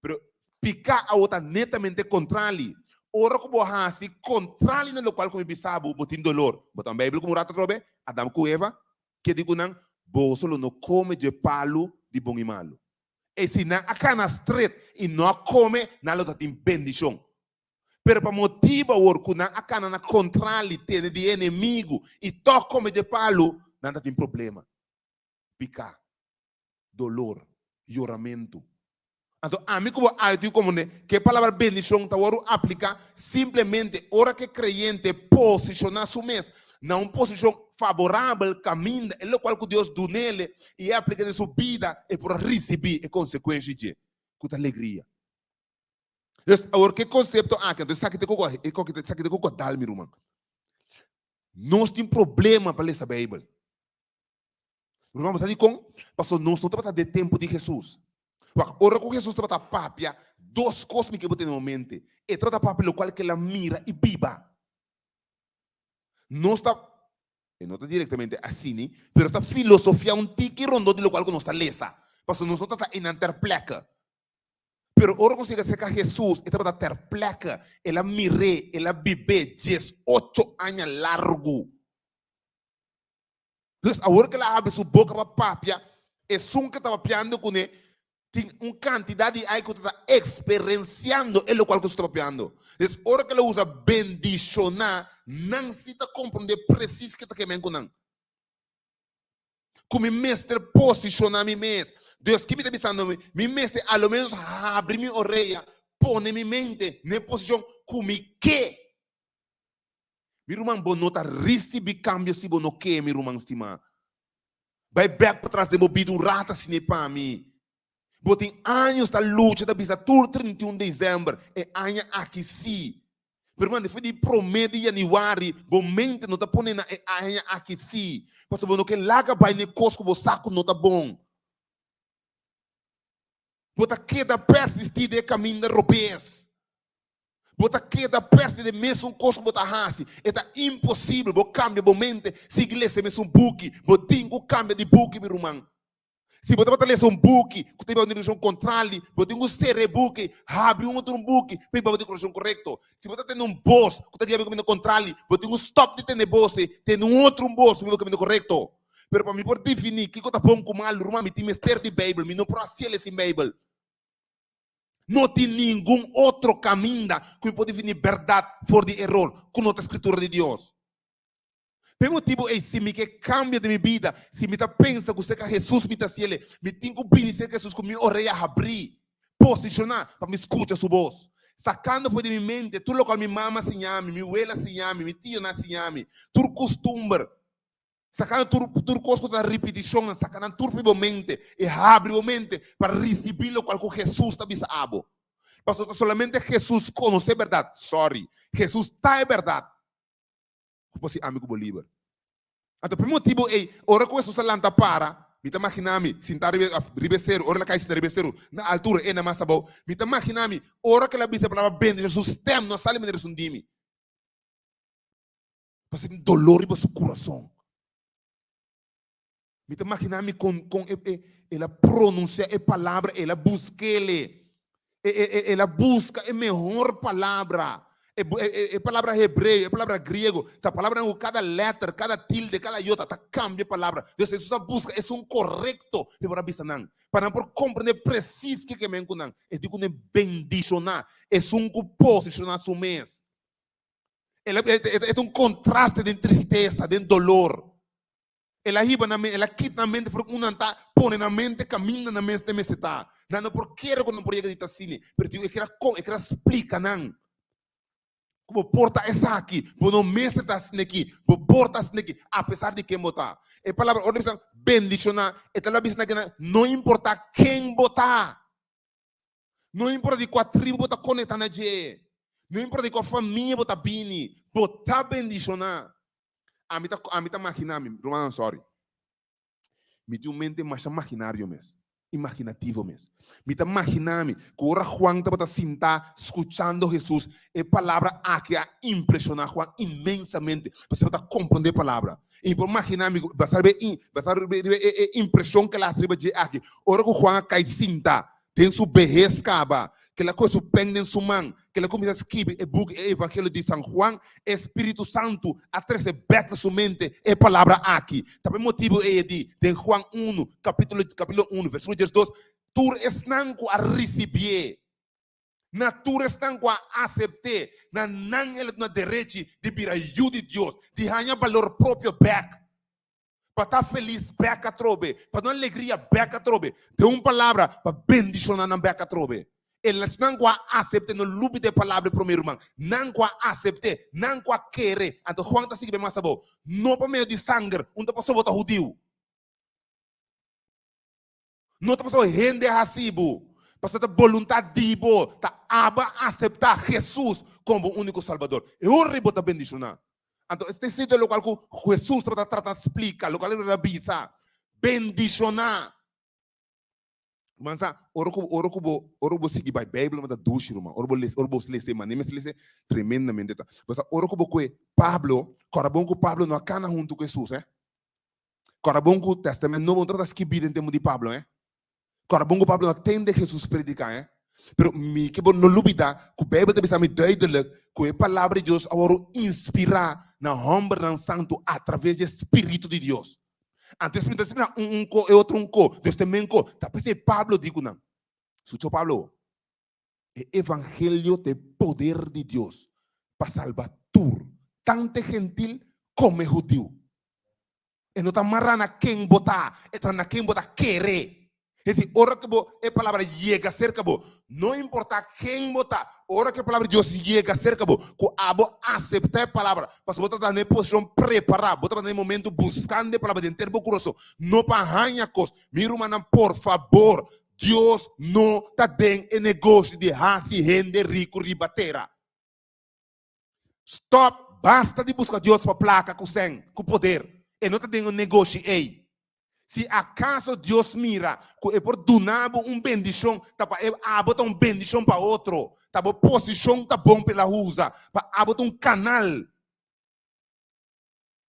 Pero piká awo ta netamente kontrali. Ora ku bo hasi kontrali na lokual ku mi bisa bo, bo tin dolor. Bo ta Beibel ku un rato atrobe? Adam ku Eva, ke di ku nan? Boso lo no kome dje palu di bon i malu. E si nan a kana stret i no a kome, nan lo ta tin bendishon. Pero pa motibu awor ku nan a kana na kontrali tene di e enemigu i tòg kome dje palu, nan ta tin problema, piká, dolor, yoramentu. Anto ami ku bo ayo tin komprendé ku e palabra bendishon ta wòrdu apliká simplemente ora ku e kreyente posishoná su mes na un posishon faborabel kaminda e lokual ku Dios dun'ele i e aplika den su bida e por a risibí e konsekuensha dje ku ta alegria. Dus awor ke konsepto aki, anto esaki ta koko, esaki ta koko dal mi ruman. Nos tin problema pa lesa Beibel. Ruman, bo sa dikon? Pasobra nos no tabata den tempu di Hesus. Wak, ora ku Hesus tabata papia, dos kos mi ke bo tene na bo mente. E tabata papia lokual ke el a mira i biba. Nos ta, e no ta direktamente asini, pero nos ta filosofia un tiki rondó di lokual ku nos ta lesa. Pasobra nos no ta ta einan ter plekke. Pero ora ku siga serka Hesus, e tabata ter plekke. El a mir'é, el a bib'é diesocho aña largu. Dus awor ku el a habri su boka pa papia, esun ku ta papiando kuné tin un kantidat di ai ku ta eksperensiando e lokual ku su ta papiando. Dus ora ku el a usa bendishoná, nan si ta komprondé presis ke ta kemen ku nan. Ku mi mester posishoná mi mes. Dios, ki mi ta bisando mi? Mi mester a lo ménos habri mi orea, pone mi mente na e posishon ku mi ke. Mi ruman, bo no ta risibí kambio si bo no ke, mi ruman stimá. Bai bèk patras den bo bida un rat asina pa mi. Bo tin años ta lucha ta bisa tur 31 desèmber, e aña aki sí. Pero man, despues di promé di yanüari, bo mente no ta pone na e aña aki sí. Pasobra bo no ke laga bai na e kos ku bo sa ku no ta bon. Bo ta keda persistí den e kaminda robes. Bo ta keda persistí den e mesun kos ku bo ta hasi. E ta imposibel bo kambia bo mente sigui lesa e mesun buki. Bo tin ku kambia di buki, mi ruman. Si bo tabata lesa un buki ku ta hiba un direkshon kontrali, bo tin ku sera e buki, habri un otro buki pa hiba bo direkshon korekto. Si bo ta tende un bos ku ta guia bo kaminda kontrali, bo tin ku stòp di tende e bos ei, tende un otro bos pa hiba bo kaminda korekto. Pero pa mi por definí kiko ta bon ku malu, ruman, mi tin mester di Beibel. Mi no por hasiel e sin Beibel. No tin ningun otro kaminda ku mi por definí bèrdat for di eror ku no ta Skritura di Dios. P'e motibu ei, si mi ke kambia den mi bida, si mi ta pensa ku serka Hesus mi ta hasiel, mi tin ku bini serka Hesus ku mi orea habrí, posishoná pa mi skucha su bos. Sakando for di mi mente tur lokual mi mama a siña mi, mi wela a siña mi, mi tionan a siña mi, tur kustumber, sakando tur tur kos ku ta ripitishonnan, saka nan tur for di bo mente i habri bo mente pa risibí lokual ku Hesus ta bisa abo. Pasobra ta solamente Hesus konosé bèrdat. Sòri, Hesus ta e bèrdat. Ku por si ami ku bo liber. Anto p'e motibu ei, ora ku Hesus a lanta para, mi ta maginá mi sintá riba riba e seru, ora el a kai sinta riba e seru, na altura, e na mas abou, mi ta maginá mi ora ku el a bisa e palabra bendishon, su stèm no a sali manera esun di mi. Pasobra tin doló riba su kurason. Mi ta maginá mi kon kon e e el a pronunsiá e palabra, el a busk'é. E e e el a buska e mehor palabra. E e e e palabra hebreo, e palabra griego, ta palabranan ku kada lèter, kada tilde, kada yota ta kambia e palabra. Dus Hesus a buska esun korekto pa e por a bisa nan, pa nan por komprendé presis kiko e men ku nan. E di ku nan bendishoná esun ku posishoná su mes. El a e ta un kontraste den tristesa, den dolor. El a hiba nan mente, el a kita nan mente for ku nan ta pone nan mente kaminda nan mes ta mester ta. Nan no por kere ku nan por yega di ta asina, pero tin e kere kon, e kere splika nan ku bo por ta esaki, bo no mester ta asina aki, bo por ta asina aki, apesar di ken bo ta. E palabra ora bisa bendishoná, e ta bisa nan kinan no importa ken bo ta. No importa di kua tribu bo ta konektá na dje, no importa di kua famia bo ta bini, bo ta bendishoná. Ami ta, ami ta maginá mi, rumannan sòri. Mi tin un mente masha maginario mes, imaginativo mes. Mi ta maginá mi ku ora Juan tabata sintá skuchando Hesus, e palabra aki a impreshoná Juan inmensamente, pasobra e tabata komprondé e palabra. I mi por maginá mi ku basá riba e, basá riba e impreshon ku el a hasi riba dje aki, ora ku Juan a kai sinta Den su behes kaba, kel a kohe su pen den su man, kel a kuminsá skibi e buki e Evangelio di San Juan, e Spiritu Santu a trese bèk na su mente e palabra aki. Ta pa e motibu ei e di den Juan unu, kapítulo kapítulo unu, versíkulo diesdos, Tur esnan ku a risibié, na tur esnan ku a asept'é, na nan el a duna derechi di bira yu di Dios, di haña balor propio bèk. pa ta felis bek atrobe, pa duna alegria bek atrobe, den un palabra, pa bendiciona nan bek atrobe. E esnan cu a acepte, no lubida e palabra e prome ruman, nan cu a acepte, nan cu a kere, anto Juan ta sigui bay mas abou, no pa medio di sanger, un ta pasobra bo ta hudiu, no ta pasobra hende a haci bo, pasobra ta boluntad di bo, ta abo a acepta Jesus como bo unico Salbador. E ora bo ta bendiciona. Anto este sitio locual cu Jesus tabata trata splica, locual el tabata bisa, bendiciona. Ruman sa, ora cu ora cu bo ora cu bo sigui bay Bijbel ta dushi ruman, ora bo lesa ora bo lesa e manera mester lesa tremendamente ta. Pasobra ora cu bo coge Pablo, cora bon cu Pablo no a cana hunto cu Jesus eh. Kòrda bon ku Tèstamènt Nobo no tabata skibí den tempu di Pablo, eh. Kòrda bon ku Pablo no a tende Hesus prediká, eh. Pero mi ke bo no lubidá ku Beibel ta bisa mi duidelik ku e Palabra di Dios a wòrdu inspirá na hòmbernan santu atraves di e spiritu di Dios. Anto e spiritu ta inspirá un un ko, e otro un ko, Dios ta men ko. Ta p'esei Pablo di ku nan, Sucha Pablo, e evangelio ta e poder di Dios pa salba tur, tantu e gentil komo e hudiu. E no ta mará na ken bo ta, e ta na ken bo ta kere. Es decir, ora ku bo e palabra yega serka bo, no importá ken bo ta, ora ku e palabra di Dios yega serka bo, ku abo aseptá e palabra, pasobra bo ta na e posishon prepará, bo tabata na e momento buskando e palabra den henter bo kurason, no pa haña kos. Mi rumannan, por fabor, Dios no ta den e negoshi di hasi hende riku riba tera. Stop! Basta di buska Dios pa plaka ku sèn, ku poder. E no ta den un negoshi ei. Si akaso Dios mira ku e por duna bo un bendishon, ta pa e abo ta un bendishon pa otro. Ta bo posishon ta bon pa el a usa, pa abo ta un kanal.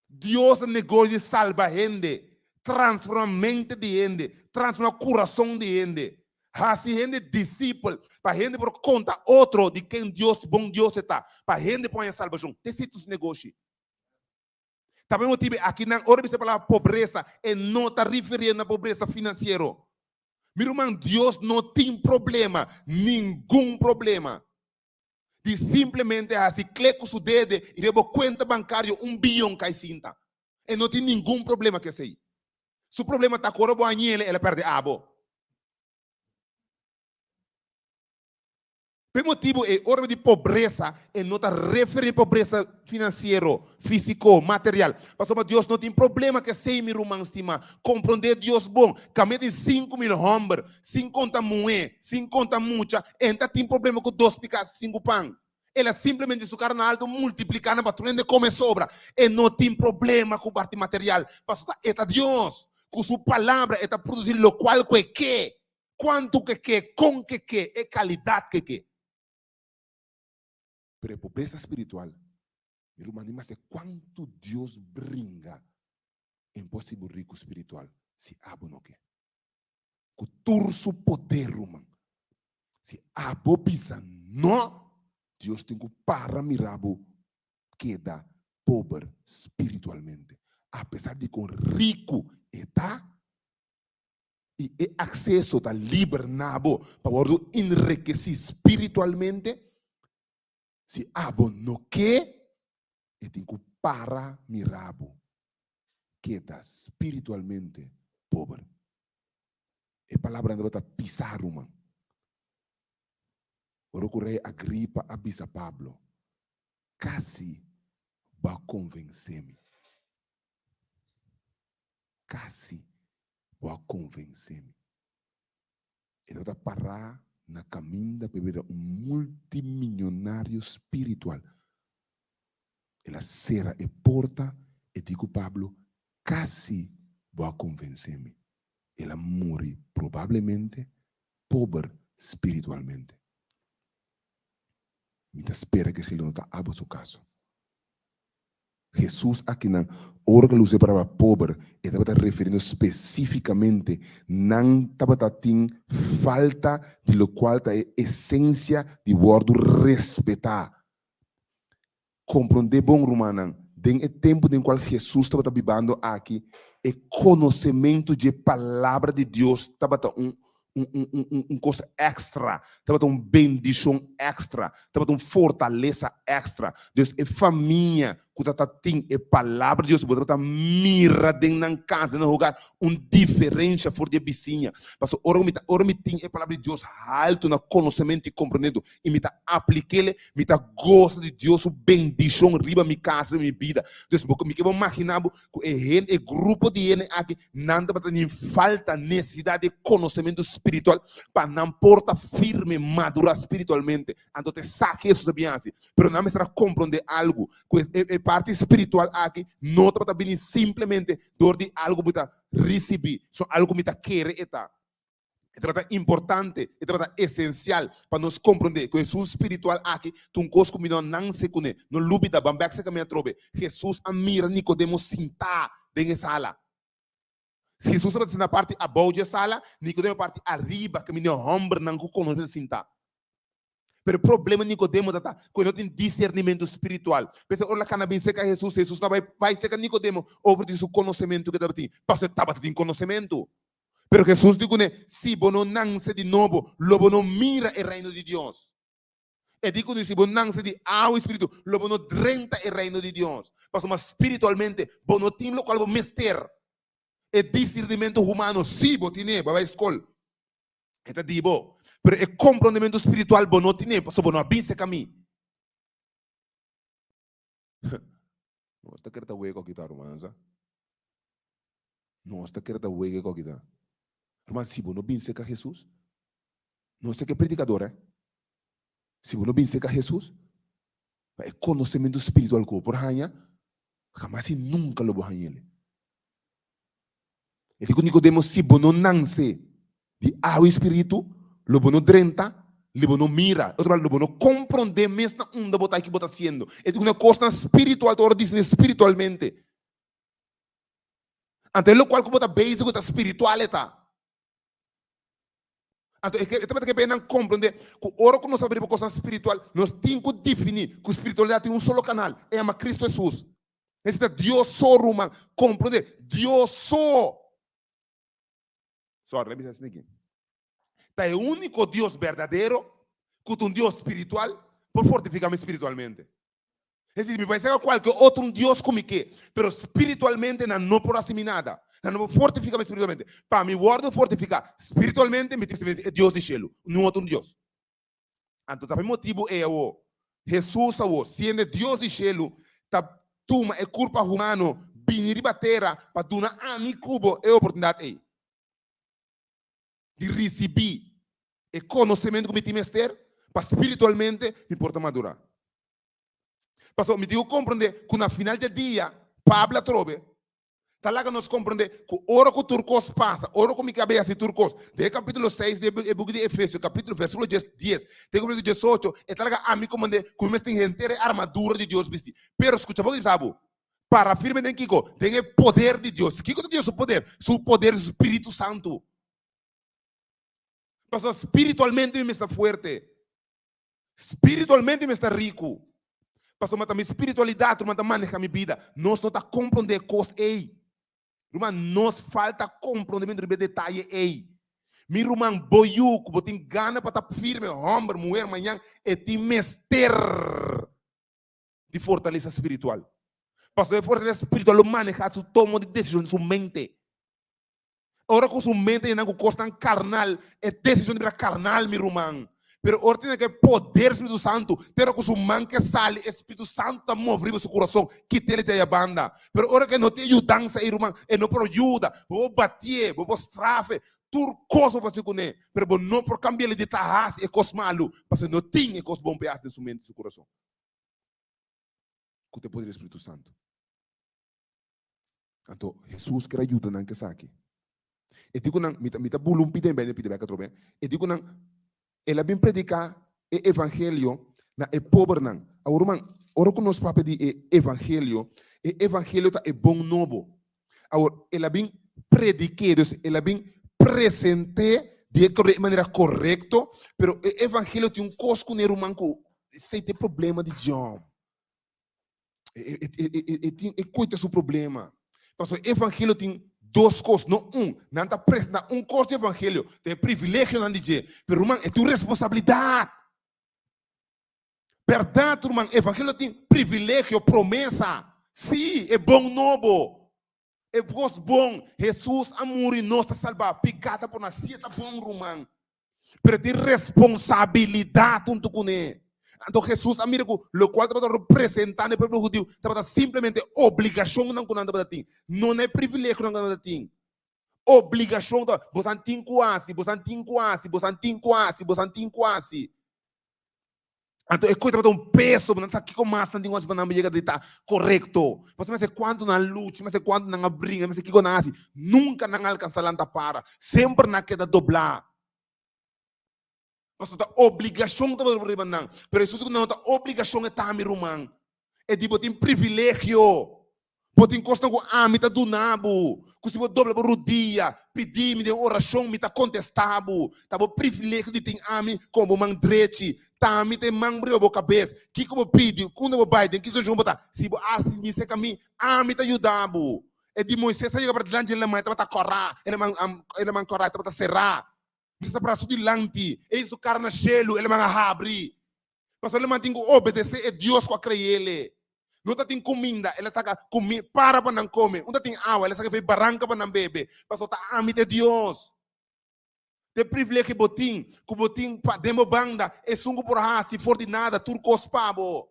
Dios ta negoshi di salba hende, transforma mente di hende, transforma kurason di hende, hasi hende disipel, pa hende por konta otro di ken Dios, bon Dios e ta, pa hende por haña salbashon. Ta esei tur su negoshi. Ta pa e motibu akinan ora bisa e palabra pobresa, e no ta refiriendo na pobresa finansiero. Mi ruman, Dios no tin problema, ningun problema. di simplemente hasi klik ku su dede i den bo kuenta bankario un biyon kai sinta. E no tin ningun problema ku esei. Su problema ta ku ora bo hañ'el, el a pèrdè abo. P'e motibu ei, ora di pobresa, e no ta referí pobresa finansiero, físiko, material. Pasobra Dios no tin problema ku esei, mi ruman stimá. Komprondé Dios bon. Kaminda tin 5000 hòmber, sin konta muhé, sin konta mucha, e ta tin problema ku dos pikas i sinku pan. El a simplemente su kara na alto multipliká nan pa tur hende kome sobra. E no tin problema ku parti material, pasobra e ta Dios. Ku su palabra e ta produsí lokual ku e ke, kuantu ku e ke, kon ku e ke, e kalidat ku e ke. Pero e pobresa spiritual, mi ruman, di mester kuantu Dios bringa en por hasi bo riku spiritual si abo no ke. Ku tur su poder, ruman. Si abo bisa no, Dios tin ku para mira bo keda pober spiritualmente. Apesar di kon riku e ta, i e akseso ta liber na bo pa wòrdu enrekesí spiritualmente, si abo no ke, e tin ku para mira bo keda spiritualmente pober. E palabranan tabata pisá, ruman. Ora ku rei Agripa a bisa Pablo, Kasi bo a konvensé mi. Kasi bo a konvensé mi. E tabata pará na kaminda pa e bira un multimillonario spiritual. El a sera e porta, e di ku Pablo, Kasi bo a konvensé mi. El a muri probablemente pober spiritualmente. Mi ta spera ku esei lo no ta abo su kaso. Hesus akinan, ora ku el usa e palabra pober, e tabata refiriendo spesífikamente nan tabata tin falta di lokual ta e esensia di wòrdu respetá. Komprondé bon, rumannan, den e tempu den kual Hesus tabata bibando aki, e konosementu dje Palabra di Dios tabata un un un un un un kos èkstra, tabata un bendishon èkstra, tabata un fortalesa èkstra. Dus e famia ku tabata tin e Palabra di Dios, bo tabata mira den nan kas, den nan hogar, un diferensha for di e bisiña. Pasobra ora ku mi ta ora mi tin e Palabra di Dios haltu na konosementu i komprendementu, i mi ta aplik'el, mi ta gosa di Dios su bendishon riba mi kas, riba mi bida. Dus bo mi ke bo magina bo ku e hende, e grupo di hende aki, nan tabata tin falta, nesesidat di konosementu spiritual pa nan por ta firme, madurá spiritualmente. Anto ta esaki Hesus a bin hasi. Pero nan mester a komprondé algu, ku e e parti spiritual aki no tabata bini simplemente dor di algu ku bo ta risibí, sino algu ku mi ta kere e ta. E tabata importante, e tabata esensial pa nos komprondé ku Hesus spiritual aki ta un kos ku mi no a nanse kuné. No lubida, ban bèk serka mi atrobe. Hesus a mira Nikodemo sintá den e sala. Si Hesus tabata sintá parti abou dje sala, Nikodemo parti ariba kaminda e hòmbernan ku konosé sintá. Pero e problema di Nicodemo ta ta ku e no tin disernimentu spiritual. P'esei ora el a kana bin serka Hesus, Hesus no a bai bai serka Nicodemo over di su konosementu ku e tabatin, pasobra e tabata tin konosementu. Pero Hesus di kuné, Si bo no nanse di nobo, lo bo no mira e Reino di Dios. E di ku si bo nanse di awa i spiritu, lo bo no drenta e reino di Dios. Pasobra spiritualmente bo no tin lokual bo mester. E disirnimentu humano sí bo tine, bo a bai skol, e ta di bo, pero e komprondementu spiritual bo no tine, pasobra bo no a bin serka mi. Nos ta kere ta wega ku kita, ruman, sa. Nos ta kere ta wega ku kita. Ruman, si bo no bin serka Hesus, nos ta ke predikador, eh? Si bo no bin serka Hesus, pa e konosementu spiritual ku bo por haña, hamas i nunka lo bo hañ'el. E di ku Nikodemo, si bo no nanse di awa i spiritu, lo bo no drenta, li bo no mira, otro palabra, lo bo no komprondé mes na unda bo ta i ki bo ta hasiendo. E di ku na kosnan spiritual ta ora disini spiritualmente. Anto e lokual ku bo ta bezig ku ta spiritual e ta. Anto e tabata ke nan komprondé ku ora ku nos ta riba kosnan spiritual, nos tin ku definí ku spiritualidat tin un solo kanal, e yama Kristu Hesus. Esei ta Dios so, ruman. Komprondé, Dios so. Sorry, mi bisa esaki. Ta e úniko Dios berdadero ku ta un Dios spiritual por fortifiká mi spiritualmente. Es decir, mi por sega kualke otro un Dios ku mi ke, pero spiritualmente nan no por hasi mi nada. Nan no por fortifiká mi spiritualmente. Pa mi wòrdu fortifiká spiritualmente, mi tin ku e Dios di shelu, niun otro un Dios. Anto ta pa e motibu ei awor, Hesus awor, siendo e Dios di shelu, ta tuma e kurpa humano bini riba tera pa duna ami ku bo e oportunidat ei di risibí e konosementu ku mi tin mester pa spiritualmente mi por ta madurá. Pasobra mi tin ku komprondé ku na final di e dia, Pablo atrobe ta laga nos komprondé ku ora ku tur kos pasa, ora ku mi kab'é hasi tur kos, den e kapítulo seis di e buki di Efesio, kapítulo versíkulo dies dies te ku versíkulo diesocho, e ta laga ami komprondé ku mi mester tin henter e armadura di Dios bisti. Pero skucha bo bisa bo, para firme den kiko? Den e poder di Dios. Kiko ta Dios su poder? Su poder su Spiritu Santu. Pasobra spiritualmente mi mester fuerte. Spiritualmente mi esta riku. Pasobra ta mi spiritualidat, ruman, ta maneha mi bida. Nos no ta komprondé e kos ei. Ruman, nos falta komprondementu riba e detaye ei. Mi ruman, bo yu ku bo tin gana pa ta firme, hòmber, muher, mañan e tin mester di fortalesa spiritual. Pasobra e fortalesa spiritual lo maneha su tomo di desishon di su mente. Ora ku su mente yena ku kosnan karnal, e desishon ta bira karnal, mi ruman. Pero ora tin e poder di Spiritu Santu, te ora ku su man ke sali, e Spiritu Santu ta move riba su kurason, kit'el djai a banda. Pero ora ku e no tin e yudansa ei, ruman, e no por yuda. Bo por batié, bo por straf'e, tur kos bo por hasi kuné, pero bo no por kambi'el di ta hasi e kos malu, pasobra e no tin e kos bon pa e hasi den su mente i su kurason. Ku ta e poder di Spiritu Santu. Anto Hesus ker a yuda nan ku esaki. E di ku nan, mi ta mi ta bula un pida en bes di pidi bek atrobe. E di ku nan, el a bin prediká e evangelio na e pobernan. Awor ruman, ora ku nos papia di e evangelio, e evangelio ta e bon nobo. Awor, el a bin predik'é, dus el a bin present'é di e manera korekto, pero e evangelio tin un kos kuné ruman ku esei ta e problema di John. E tin e koita su problema. Pasobra e evangelio tin dos kos, no un. Nan ta presentá un kos di evangelio, ta e privilegionan di dje. Pero ruman, e tin un responsabilidat. Bèrdat ruman, evangelio tin privilegio, promesa. Sí, e bon nobo. E kos bon, Hesus a muri, nos ta salbá. Piká ta por na, sí e ta bon ruman. Pero e tin responsabilidat huntu kuné. Anto Hesus a mira ku lokual tabata representá na e pueblo hudiu tabata simplemente obligashonnan ku nan tabata tin, no na e privilegionan ku nan tabata tin. Obligashon tabata, bosan tin ku hasi, bosan tin ku hasi, bosan tin ku hasi, bosan tin ku hasi. Anto e kos tabata un peso, bo nan sa kiko mas nan tin ku hasi pa nan yega di ta korekto. Pasobra mester kuantu nan a lucha, mester kuantu nan a bringa, mester kiko nan a hasi, nunka nan a alkansa lanta para. Semper nan a keda doblá. Pasobra ta obligashon tabata riba nan. Pero Hesus di ku nan no ta obligashon e ta mi ruman. E di bo tin privilegio. Bo tin kosnan ku ami ta duna bo, ku si bo dobla bo rudia, pidi mi den orashon, mi ta kontestá bo. Ta bo privilegio di tin ami komo bo man drechi. Ta ami ta e man riba bo kabes. Kiko bo pidi, unda bo bai, den ki situashon bo ta, si bo hasi mi serka mi, ami ta yuda bo. E di Moisés a yega pa dilanti dje laman, e tabata kòrá, e laman, e laman kòrá, e tabata será. Moisés a para su dilanti, e hisa su kara na shelu, e laman a habri. Pasobra el a tin ku obedesé e Dios ku a kre'é. No ta tin kuminda, el a saka kumi para pa nan kome. Un ta tin awa, el a saka for e baranka pa nan bebe. Pasobra ta ami ta e Dios. Ta e privilegio bo tin, ku bo tin pa den bo banda esun ku por hasi for di nada tur kos pa bo.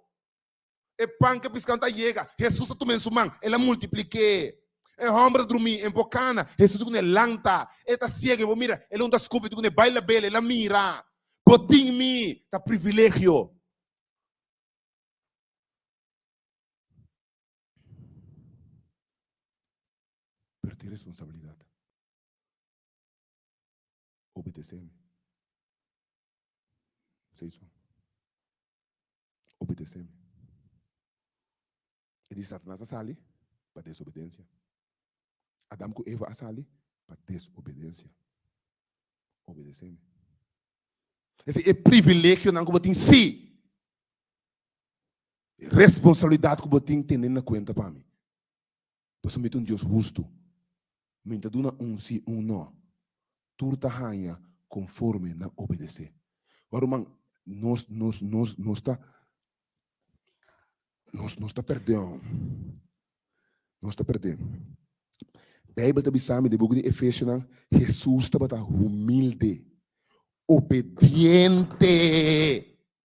E pan ku e piskadó ta yega, Hesus a tuma den su man, el a multiplik'é. E hòmber ta drumí, e por kana, Hesus di kuné, Lanta. E ta siegu, e por mira, el un ta skupi, di kuné, Bai lab'el, el a mira. Bo tin mi, ta privilegio. Pero tin responsabilidat. Obedesé mi. Seiso. Obedesé mi. E di Satanas a sali pa desobedensia. Adam ku Eva a sali pa desobedensia. Obedesé mi. Ese e privilegionan ku bo tin, sí. E responsabilidat ku bo tin tene na kuenta pa mi. Pasobra mi ta un Dios hustu. Mi ta duna un sí, un no. Tur ta haña konforme nan obedesé. Wak ruman, nos, nos, nos, nos ta, nos, nos ta pèrdè. Nos ta pèrdè. Beibel ta bisa mi den buki di Efesionan, Hesus tabata humilde, obediente.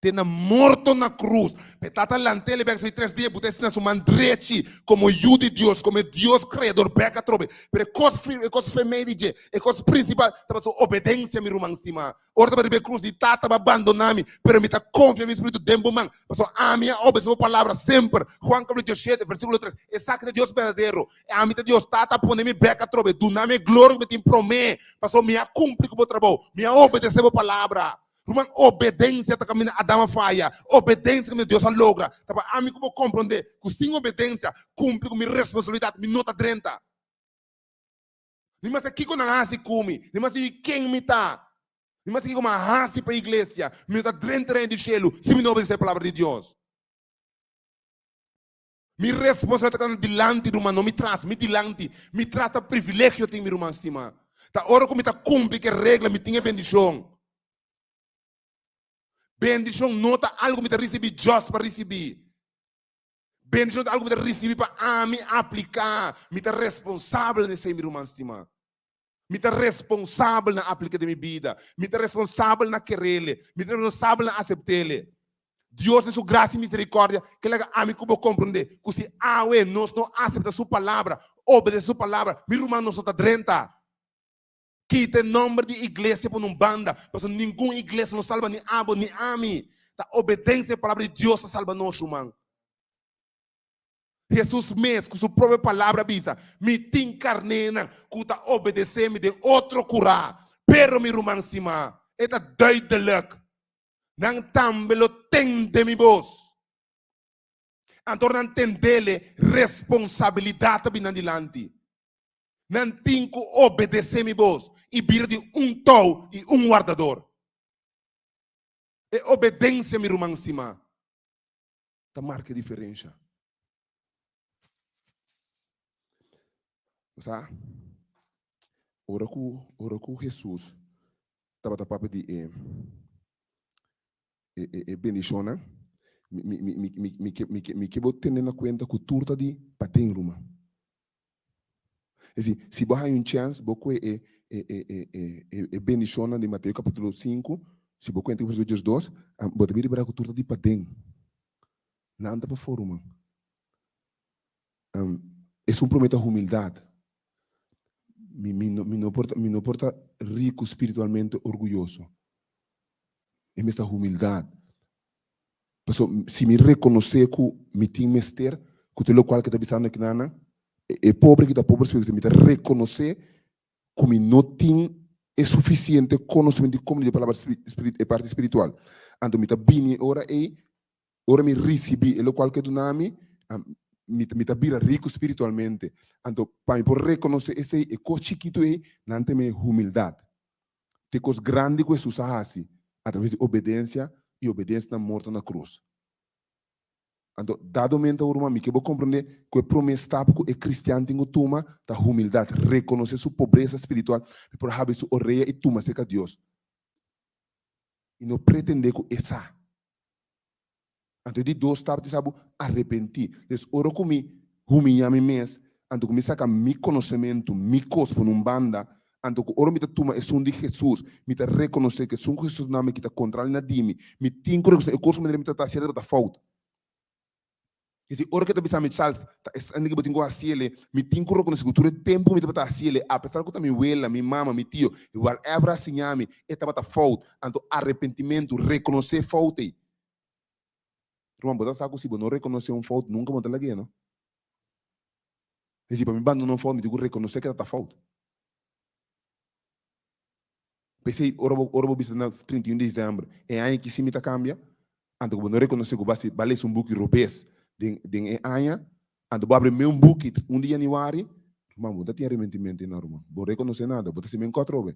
Te na morto na krus. P'e Tata lant'el e bèk despues di tres dia i buta esei na su man drechi komo Yu di Dios, komo e Dios Kreador bèk atrobe. Pero e kos e kos femei di dje, e kos prinsipal tabata su obedensia, mi ruman stimá. Ora tabata riba e krus di Tata bo a bandoná mi, pero mi ta konfia mi spiritu den bo man, pasobra ami a obedesé bo palabra semper. Juan kapítulo diesshete, versíkulo tres. Esaki ta Dios berdadero. E ami ta Dios. Tata a pone mi bèk atrobe, duna mi e gloria ku mi tin promé, pasobra mi a kumpli ku bo trabou, mi a obedesé bo palabra. Ruman, obedensia ta kaminda Adam a faya. Obedensia kaminda Dios a logra. Ta pa ami ku bo komprondé ku sin obedensia, kumpli ku mi responsabilidat, mi no ta drenta. Ni mas kiko nan a hasi ku mi, ni mas ken mi ta, ni mas kiko mi a hasi pa iglesia, mi no ta drenta Reino di shelu si mi no obedesé e palabra di Dios. Mi responsabilidat ta keda dilanti, ruman, no mi tras, mi dilanti. Mi tras ta privilegio tin, mi ruman stimá. Ta ora ku mi ta kumpli ku e regla, mi tin e bendishon. Bendishon no ta algu mi ta risibí just pa risibí. Bendishon ta algu mi ta risibí pa ami apliká. Mi ta responsabel na esei, mi ruman stimá. Mi ta responsabel na apliká den mi bida. Mi ta responsabel na kerele. Mi ta responsabel na aseptele. Dios den su grasia i miserikòrdia ke laga ami ku bo komprondé ku si awe nos no aseptá su palabra, obedesé su palabra, mi ruman nos no ta drenta. Kita e nòmber di iglesia pone un banda, pasobra ningun iglesia no salba ni abo ni ami. Ta obedensia e palabra di Dios ta salba nos, ruman. Hesus mes ku su propio palabra a bisa, Mi tin karnénan ku ta obedesé mi den otro kurá, pero mi ruman stimá, e ta duidelik, nan tambe lo tende mi bos. Anto ora nan tendele, responsabilidat ta bini nan dilanti. Nan tin ku obedesé mi bos i bira di un tou i un wardador. E obedensia, mi ruman stimá, ta marka e diferensha. Bo sa, ora ku ora ku Hesus tabata papia di e e e e bendishonnan, mi mi mi mi mi mi ke mi ke mi ke bo tene na kuenta ku tur ta di paden, ruman. Es decir, si bo haña un chèns, bo kohe e e e e e e e bendishonnan di Mateo kapítulo sinku, si bo kuenta ku versíkulo diesdos, bo ta bira bira ku tur ta di paden. Nan ta pafó, ruman. Esun promé ta humildat. Mi mi no mi no por ta mi no por ta riku spiritualmente orguyoso. E mester humildat. Pasobra si mi rekonosé ku mi tin mester, ku ta lokual ke ta bisando akinan, e pobre ki ta pobre spiritualmente, mi ta rekonosé ku mi no tin e sufisiente konosementu di komo di e palabra e parti spiritual. Anto mi ta bini e ora ei, ora mi risibí e lokual ke duna mi, mi mi ta bira riku spiritualmente. Anto pa mi por rekonosé esei, e kos chikitu ei, nan ta mi humildat. Ta e kos grandi ku Hesus a hasi atraves di obedensia i obedensia na morto na krus. Anto, dado mento awor, ruman, mi ke bo komprendé ku e promé stap ku e kristian tin ku tuma ta humildat, rekonosé su pobresa spiritual pa e por habri su orea i tuma serka Dios, i no pretendé ku e sa. Anto e di dos stap ta bo arepentí. Des ora ku mi humiñá mi mes, anto ku mi saka mi konosementu, mi kos pone un banda, anto ku ora mi ta tuma esun di Hesus, mi ta rekonosé ku esun ku Hesus duna mi ki ta kontrali na di mi, mi tin ku rekonosé e kos ku manera mi ta ta hasié tabata fout. Esei ora ku e ta bisa mi, Charles, ta esaki ku bo tin ku hasi el'e, mi tin ku rekonosé ku tur e tempu ku mi tabata hasi el'e, apesar ku ta mi wela, mi mama, mi tio, whatever a siña mi, e tabata fout. Anto arepentimentu, rekonosé fout ei. Ruman, bo ta sa ku si bo no rekonosé un fout, nunka bo no ta lag'é, no? Esei, pa mi bandona un fout, mi tin ku rekonosé ku e tabata fout. P'esei, ora bo, ora bo bisa na 31 di desèmber, e aña aki si mi ta kambia, anto ku bo no rekonosé ku bo a bo a lesa un buki robes den, den e aña, anto bo abri meun buki un di yanüari, ruman, bo no ta tin arepentimentu einan, ruman. Bo no rekonosé nada, bo ta hasi men kòt atrobe.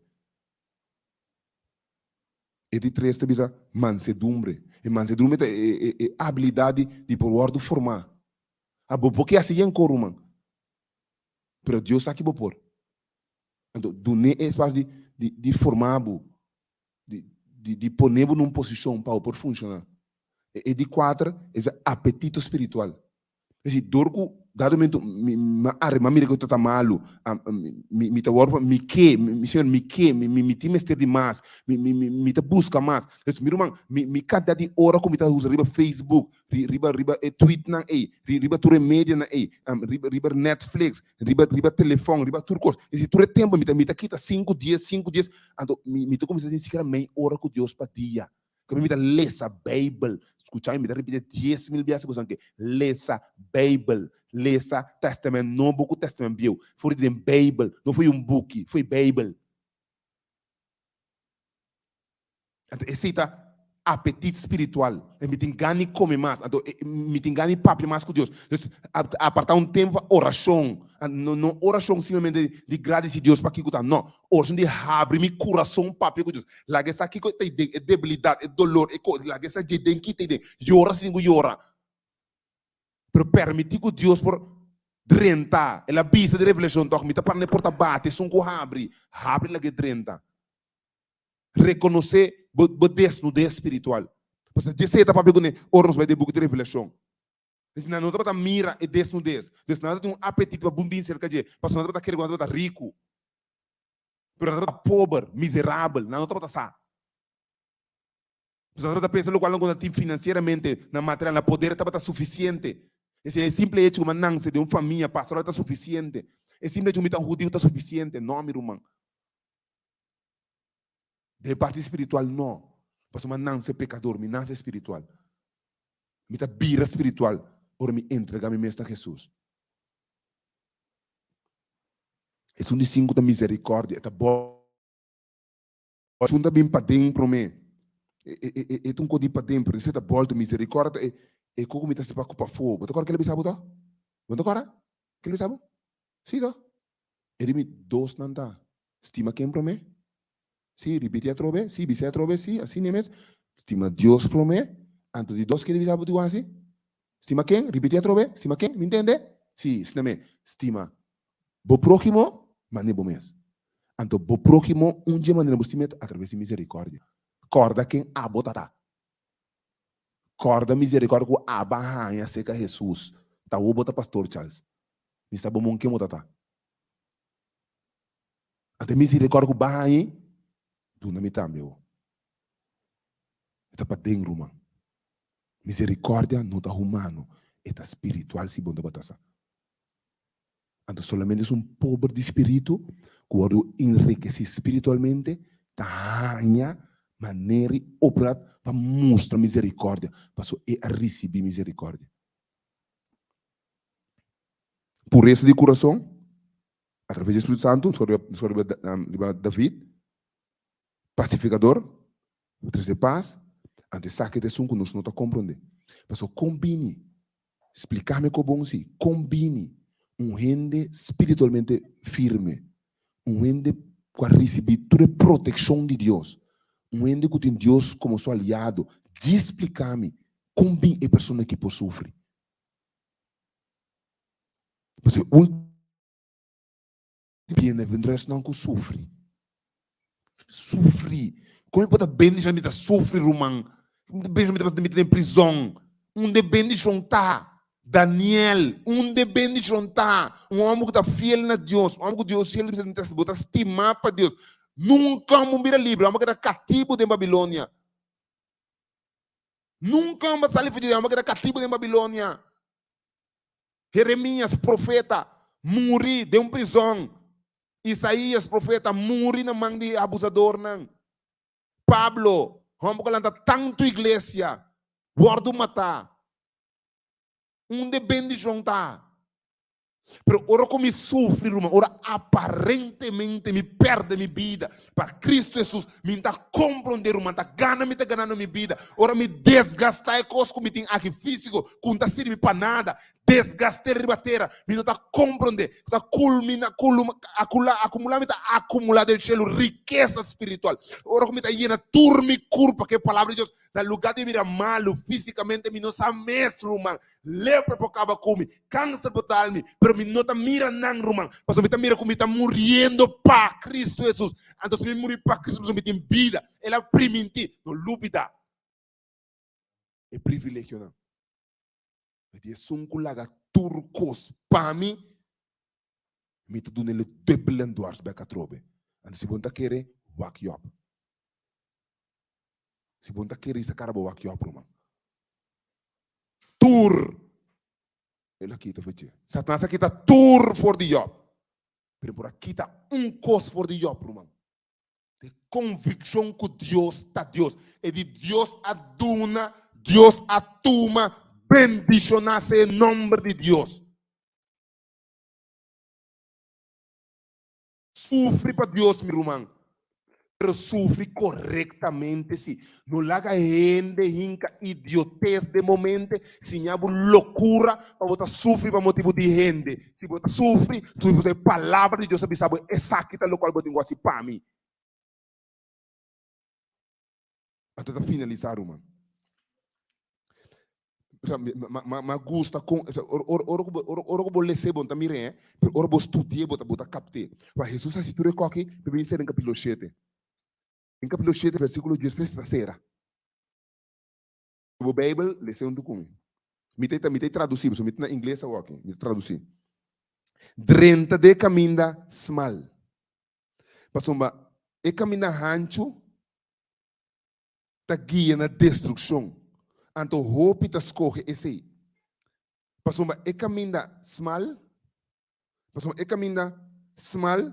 E di tres ta bisa mansedumbre. E mansedumbre ta e, e, e abilidat di, di por wòrdu formá. A bo por ke hasi yen kos, ruman, pero Dios sa ki bo por. Anto dun'é e espasio di di di forma bo, di di di pone bo na un posishon pa bo por funshoná. E e di kuater e ta apetito spiritual. Es desi, dor ku dado momento mi mi a arma mira ku ta ta malu, mi mi ta wòrdu mi ke, mi señor mi ke, mi mi mi tin mester di mas, mi mi mi mi ta buska mas. Entonces mi ruman, mi mi kantidat di ora ku mi ta usa riba Facebook, riba riba e tweetnan ei, riba tur e medianan ei, riba riba Netflix, riba riba telefòn, riba tur kos. Es desi, tur e tempu mi ta mi ta kita sinku dies, sinku dies, anto mi mi ta kuminsá tin sikiera mei ora ku Dios pa dia. Ku mi ta lesa Beibel. Skucha mi, mi ta ripití 10,000 biaha si ke lesa Beibel, lesa Tèstamènt Nobo ku Tèstamènt Bieu. For di den Beibel, no for di un buki, for di Beibel. Anto esei ta apetit spiritual. E mi tin gana di kome mas. Anto mi tin gana di papia mas ku Dios. Dus apartá un tempu pa orashon. No no orashon simplemente di gradisí Dios pa kiko ta. No. Orashon di habri mi kurason papia ku Dios. Laga e sa kiko ta den, e debilidat, e dolor, e kos. Laga e sa dje den kita den. Yora si tin ku yora. Pero permití ku Dios por drenta. El a bisa den Revelashon tòg, mi ta para na e porta bati, esun ku habri, habri laga e drenta. Rekonosé bo bo desnudez spiritual. Pasobra dje ta papia kuné ora nos bai den buki di Revelashon. Disi nan no tabata mira e desnudez. Dus nan tabata tin un apetit pa bun bin serka dje, pasobra nan tabata kere ku nan tabata riku. Pero nan tabata pober, miserabel, nan no tabata sa. Pasobra nan tabata pensa lokual nan ku nan tin finansieramente, nan material, nan poder tabata sufisiente. Esei e simple hecho ku mi a nanse den un famia pastoral ta sufisiente. E simple hecho ku mi ta un hudiu ta sufisiente. No, mi ruman. Den parti spiritual no, pasobra mi a nanse pekador, mi nanse spiritual. Mi ta bira spiritual ora mi entrega mi mes na Hesus. Esun di sinku ta misericordia, e ta bo. Esun ta bin paden prome, e ta un kos di paden, pero despues ta bolto. Misericordia ta e kos ku mi ta sepa ku pafó. Bo ta kòrda kila bisa bo to? Bo no ta kòrda kila bisa bo? Si to? E di mi dosnan ta stima ken promé? Sí, ripití atrobe, sí, bis'é atrobe, sí, asina mes. Stima Dios promé, anto di dos ke di bisa bo tin ku hasi? Stima ken? Ripití atrobe, stima ken? Mi ntende? Sí, asina mes. Stima bo próhimo manera bo mes. Anto bo próhimo un dje manera bo stim'é ta atraves di miserikòrdia. Kòrda ken abo ta ta. Kòrda miserikòrdia ku abo a haña serka Hesus. Ta awor bo ta pastor, Charles. Mi sa bo mon ken bo ta ta. Anto e misericordia ku baha ahi, duna mi tambe ho. E ta paden, ruman. Misericordia no ta humano, e ta spiritual si bo no tabata sa. Anto solamente esun pober di spiritu ku wòrdu enrikesí spiritualmente ta haña manera i oportunidat pa mustra misericordia, pasobra e a risibí misericordia. Puresa di kurason, atraves di Spiritu Santu, riba David, pasifikador, pa trese pas, anto esaki ta esun ku nos no ta komprondé. Pasobra kon bini, splika mi ku bon si, kon bini un hende spiritualmente firme, un hende ku a risibí tur e protekshon di Dios, un hende ku tin Dios komo su aliado, djis splika mi kon bin e persona aki por sufri? Pasobra e ultimo bienaventuransanan ku sufri. Sufri. Kon mi por ta bendishon mi ta sufri, ruman? Mi ta bendishon mi ta den prizòn. Unda e bendishon ta? Daniel, unda e bendishon ta? Un hòmber ku ta fiel na Dios, un hòmber ku Dios fiel bisa, bo ta stimá pa Dios. Nunka bo bira libre, hòmber keda katibu den Babilonia. Nunka bo sali for di hòmber keda katibu den Babilonia. Jeremias, profeta, muri den un prizòn. Isaías, profeta, muri na man di abusadornan. Pablo, hòmber ku a lanta tantu iglesia, wòrdu matá. Unda e bendishon ta? Pero ora ku mi sufri, ruman, ora aparentemente mi pèrdè mi bida pa Kristu Hesus, mi ta komprondé, ruman, ta gana mi ta ganando mi bida. Ora mi desgastá e kos ku mi tin aki físiko, ku no ta sirbi pa nada, desgast'é riba tera, mi no ta komprondé, ku ta kulminá, kuluma, akulá, akumulá, mi ta akumulá den shelu rikesa spiritual. Ora ku mi ta yena tur mi kurpa ku e Palabra di Dios, na lugá di bira malu físikamente, mi no sa mes, ruman, lepra por kaba ku mi, kanser por dal mi, pero mi no ta mira nan, ruman, pasobra mi ta mira ku mi ta muriendo pa Kristu Hesus. Anto si mi muri pa Kristu, pasobra mi tin bida. El a primintí, no lubidá e privilegionan. Mi di esun ku laga tur kos pa mi, mi ta duna el e dubbel en dwars bek atrobe. Anto si bo no ta kere, wak Job. Si bo no ta kere hisa kara bo wak Job, ruman. Tur el a kita for dje. Satanas a kita tur for di Job, pero e por a kita un kos for di Job, ruman. E konvikshon ku Dios ta Dios. E di Dios a duna, Dios a tuma, bendishoná sea e nòmber di Dios. Sufri pa Dios mi ruman, pero sufri korektamente si. No laga hende hinka idiotes den bo mente, siña bo lokura pa bo ta sufri pa motibu di hende. Si bo ta sufri, sufri pasobra e Palabra di Dios a bisa bo esaki ta lokual bo tin ku hasi pa mi. Anto ta finalisá, ruman. Ma gusta kon, ora ku bo les'é bo no ta mir'é, pero ora bo studi'é bo ta kapt'é. Pasobra Hesus a hasi tur e kòki pa bin ser den kapítulo shete. Den kapítulo shete versíkulo diestres ta sera. Bo Beibel, les'é huntu ku mi. Mi ta mi ta tradusí, pasobra mi ta na ingles awor aki, mi ta tradusí. Drenta den e kaminda smal, pasobra e kaminda hanchu ta guia na destrukshon, anto hopi ta skohe esei. Pasobra e kaminda smal, pasobra e kaminda smal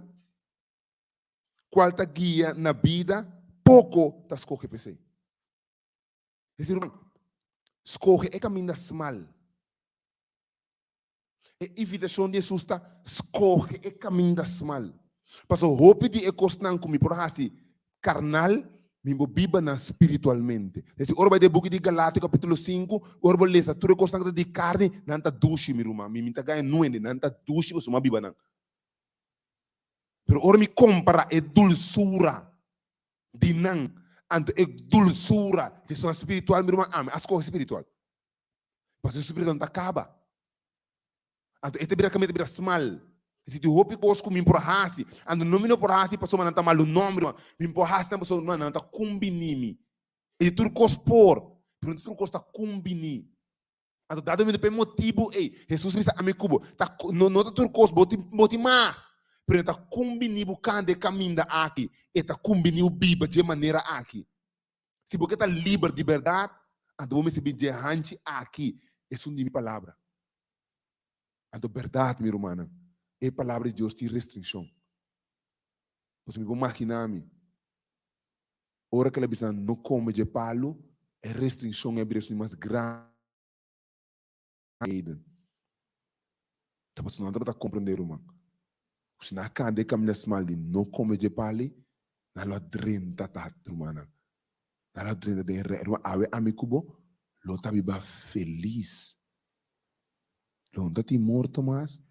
kual ta guia na bida, poko ta skohe p'esei. Es decir, ruman, skohe e kaminda smal. E invitashon di Hesus ta skohe e kaminda smal. Pasobra hopi di e kosnan ku mi por hasi karnal, mi bo biba nan spiritualmente. Es decir, ora bo bai den buki di Galatio kapitulo sinku, ora bo lesa tur e kosnan ku ta di karni, nan ta dushi, mi ruman. Mi mi ta gaña nuende, nan ta dushi pasobra mi a biba nan. Pero ora mi kompara e dulsura di nan anto e dulsura di esun spiritual, mi ruman, ami a skohe spiritual. Pasobra e spiritual no ta kaba. Anto e ta bira kaminda ta bira smal. E sinti hopi kos ku mi por hasi. Anto no mi no por hasi pasobra nan ta malu nòmber, ruman. Mi por hasi nan pasobra nan ta kumbiní mi. E tur kos por, pero no tur kos ta kumbiní. Anto dado momento pa e motibu ei, Hesus bisa ami ku bo, ta no no ta tur kos bo tin bo tin mag, pero e ta kumbiní bo kanda e kaminda aki, e ta kumbiní bo biba dje manera aki. Si bo ke ta liber di bèrdat, anto bo mester bin dje hanchi aki, esun di mi palabra. Anto bèrdat, mi rumannan, e palabra di Dios tin restrikshon. Pasobra mi por maginá mi, Ora ku el a bisa nan no kome dje palu, e restrikshon a bira esun di mas grandi Eden. Ta pasobra nan tabata komprendé, ruman, ku si nan a kanda e kaminda smal di no kome dje palu, nan lo a drenta ta, rumannan. Nan lo a drenta den e rei. Ruman, awe ami ku bo lo ta biba felis. Lo no ta tin morto mas,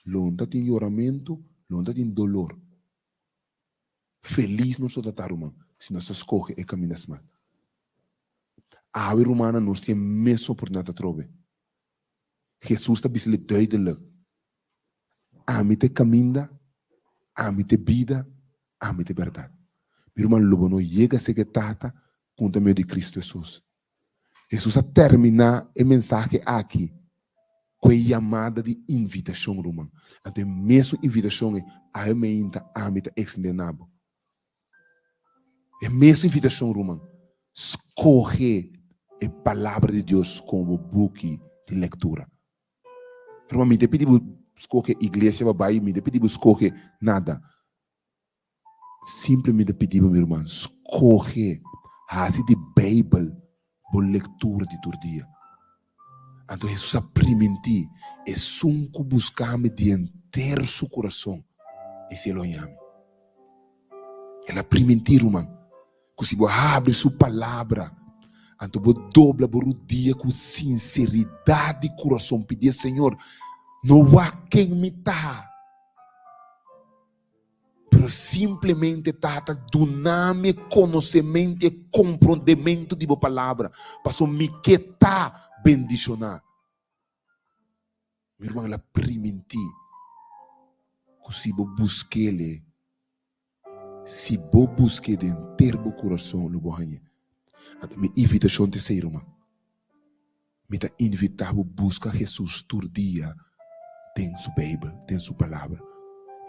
lo no ta tin yoramentu, lo no ta tin dolor. Felis nos lo ta ta, ruman, si nos ta skohe e kaminda smal. Awe, rumannan, nos tin e mesun oportunidat atrobe. Hesus ta bisa li duidelik, Ami ta e kaminda, ami ta e bida, ami ta e bèrdat. Mi ruman, lo bo no yega serka e Tata ku no ta medio di Kristu Hesus. Hesus a terminá e mensahe aki ku e yamada di invitashon, ruman. Anto e mesun invitashon ei awe meinta ami ta ekstendé na bo. E mesun invitashon, ruman. Skohe e Palabra di Dios komo bo buki di lektura. Ruman, mi ta pidi bo skohe iglesia pa bai, mi ta pidi bo skohe nada. Simplemente pidi bo, mi ruman, skohe, hasi di Beibel bo lektura di tur dia. Anto Hesus a primintí, Esun ku buska mi di henter su kurason, esei lo haña mi. El a primintí, ruman, ku si bo habri su Palabra, anto bo dobla bo rudia ku sinseridat di kurason, pidié, Señor, no wak ken mi ta. Pero simplemente Tata duna mi e konosementu i e komprondementu di bo palabra, pasobra mi ke ta bendishoná. Mi ruman, el a primintí ku si bo busk'el, si bo busk'é den henter bo kurason, lo bo hañ'é. Anto mi invitashon ta esei, ruman. Mi ta invitá bo buska Hesus tur dia den su Beibel, den su Palabra,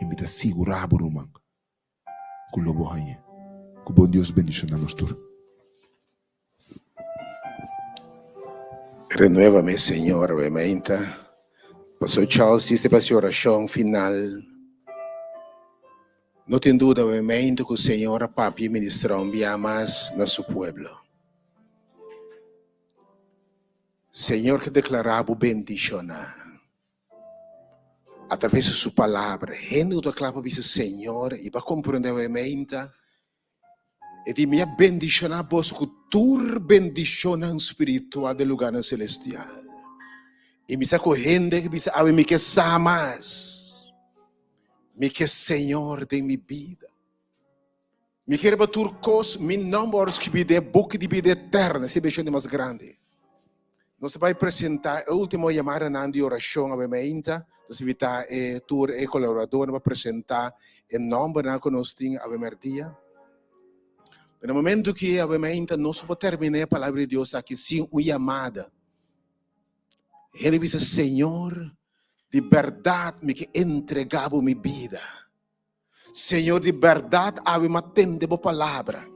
i mi ta sigurá bo, ruman, ku lo bo hañ'é. Ku bon Dios bendishoná nos tur. Renuévame, Señor, awe meinta. Pastor Charles diste pa si orashon final. No tin duda awe meinta ku Señor a papia i ministrá un bia mas na su pueblo. Señor ta declara bo bendiciona a traves di su palabra. Hende cu ta cla pa bisa Señor y pa comprende awe meinta, e di mi a bendiciona boso cu tur bendicionnan spiritual den lugarnan celestial. Y mi sa cu hende cu bisa awe mi ke sa mas, mi ke Señor den mi bida. Mi kere pa tur kos mi nòmber wòrdu skibí den e buki di bida eterno, esei bendishon di mas grandi. Nos ta bai presentá e último yamadanan di orashon awe mainta. Nos ta invitá e tur e kolaboradornan pa presentá e nòmbernan ku nos tin awe mèrdia. Pero na momentu ki awe mainta nos no por terminá e Palabra di Dios aki sin un yamada. Hende bisa, Señor, di bèrdat mi ke entregá bo mi bida. Señor, di bèrdat awe m'a tende bo palabra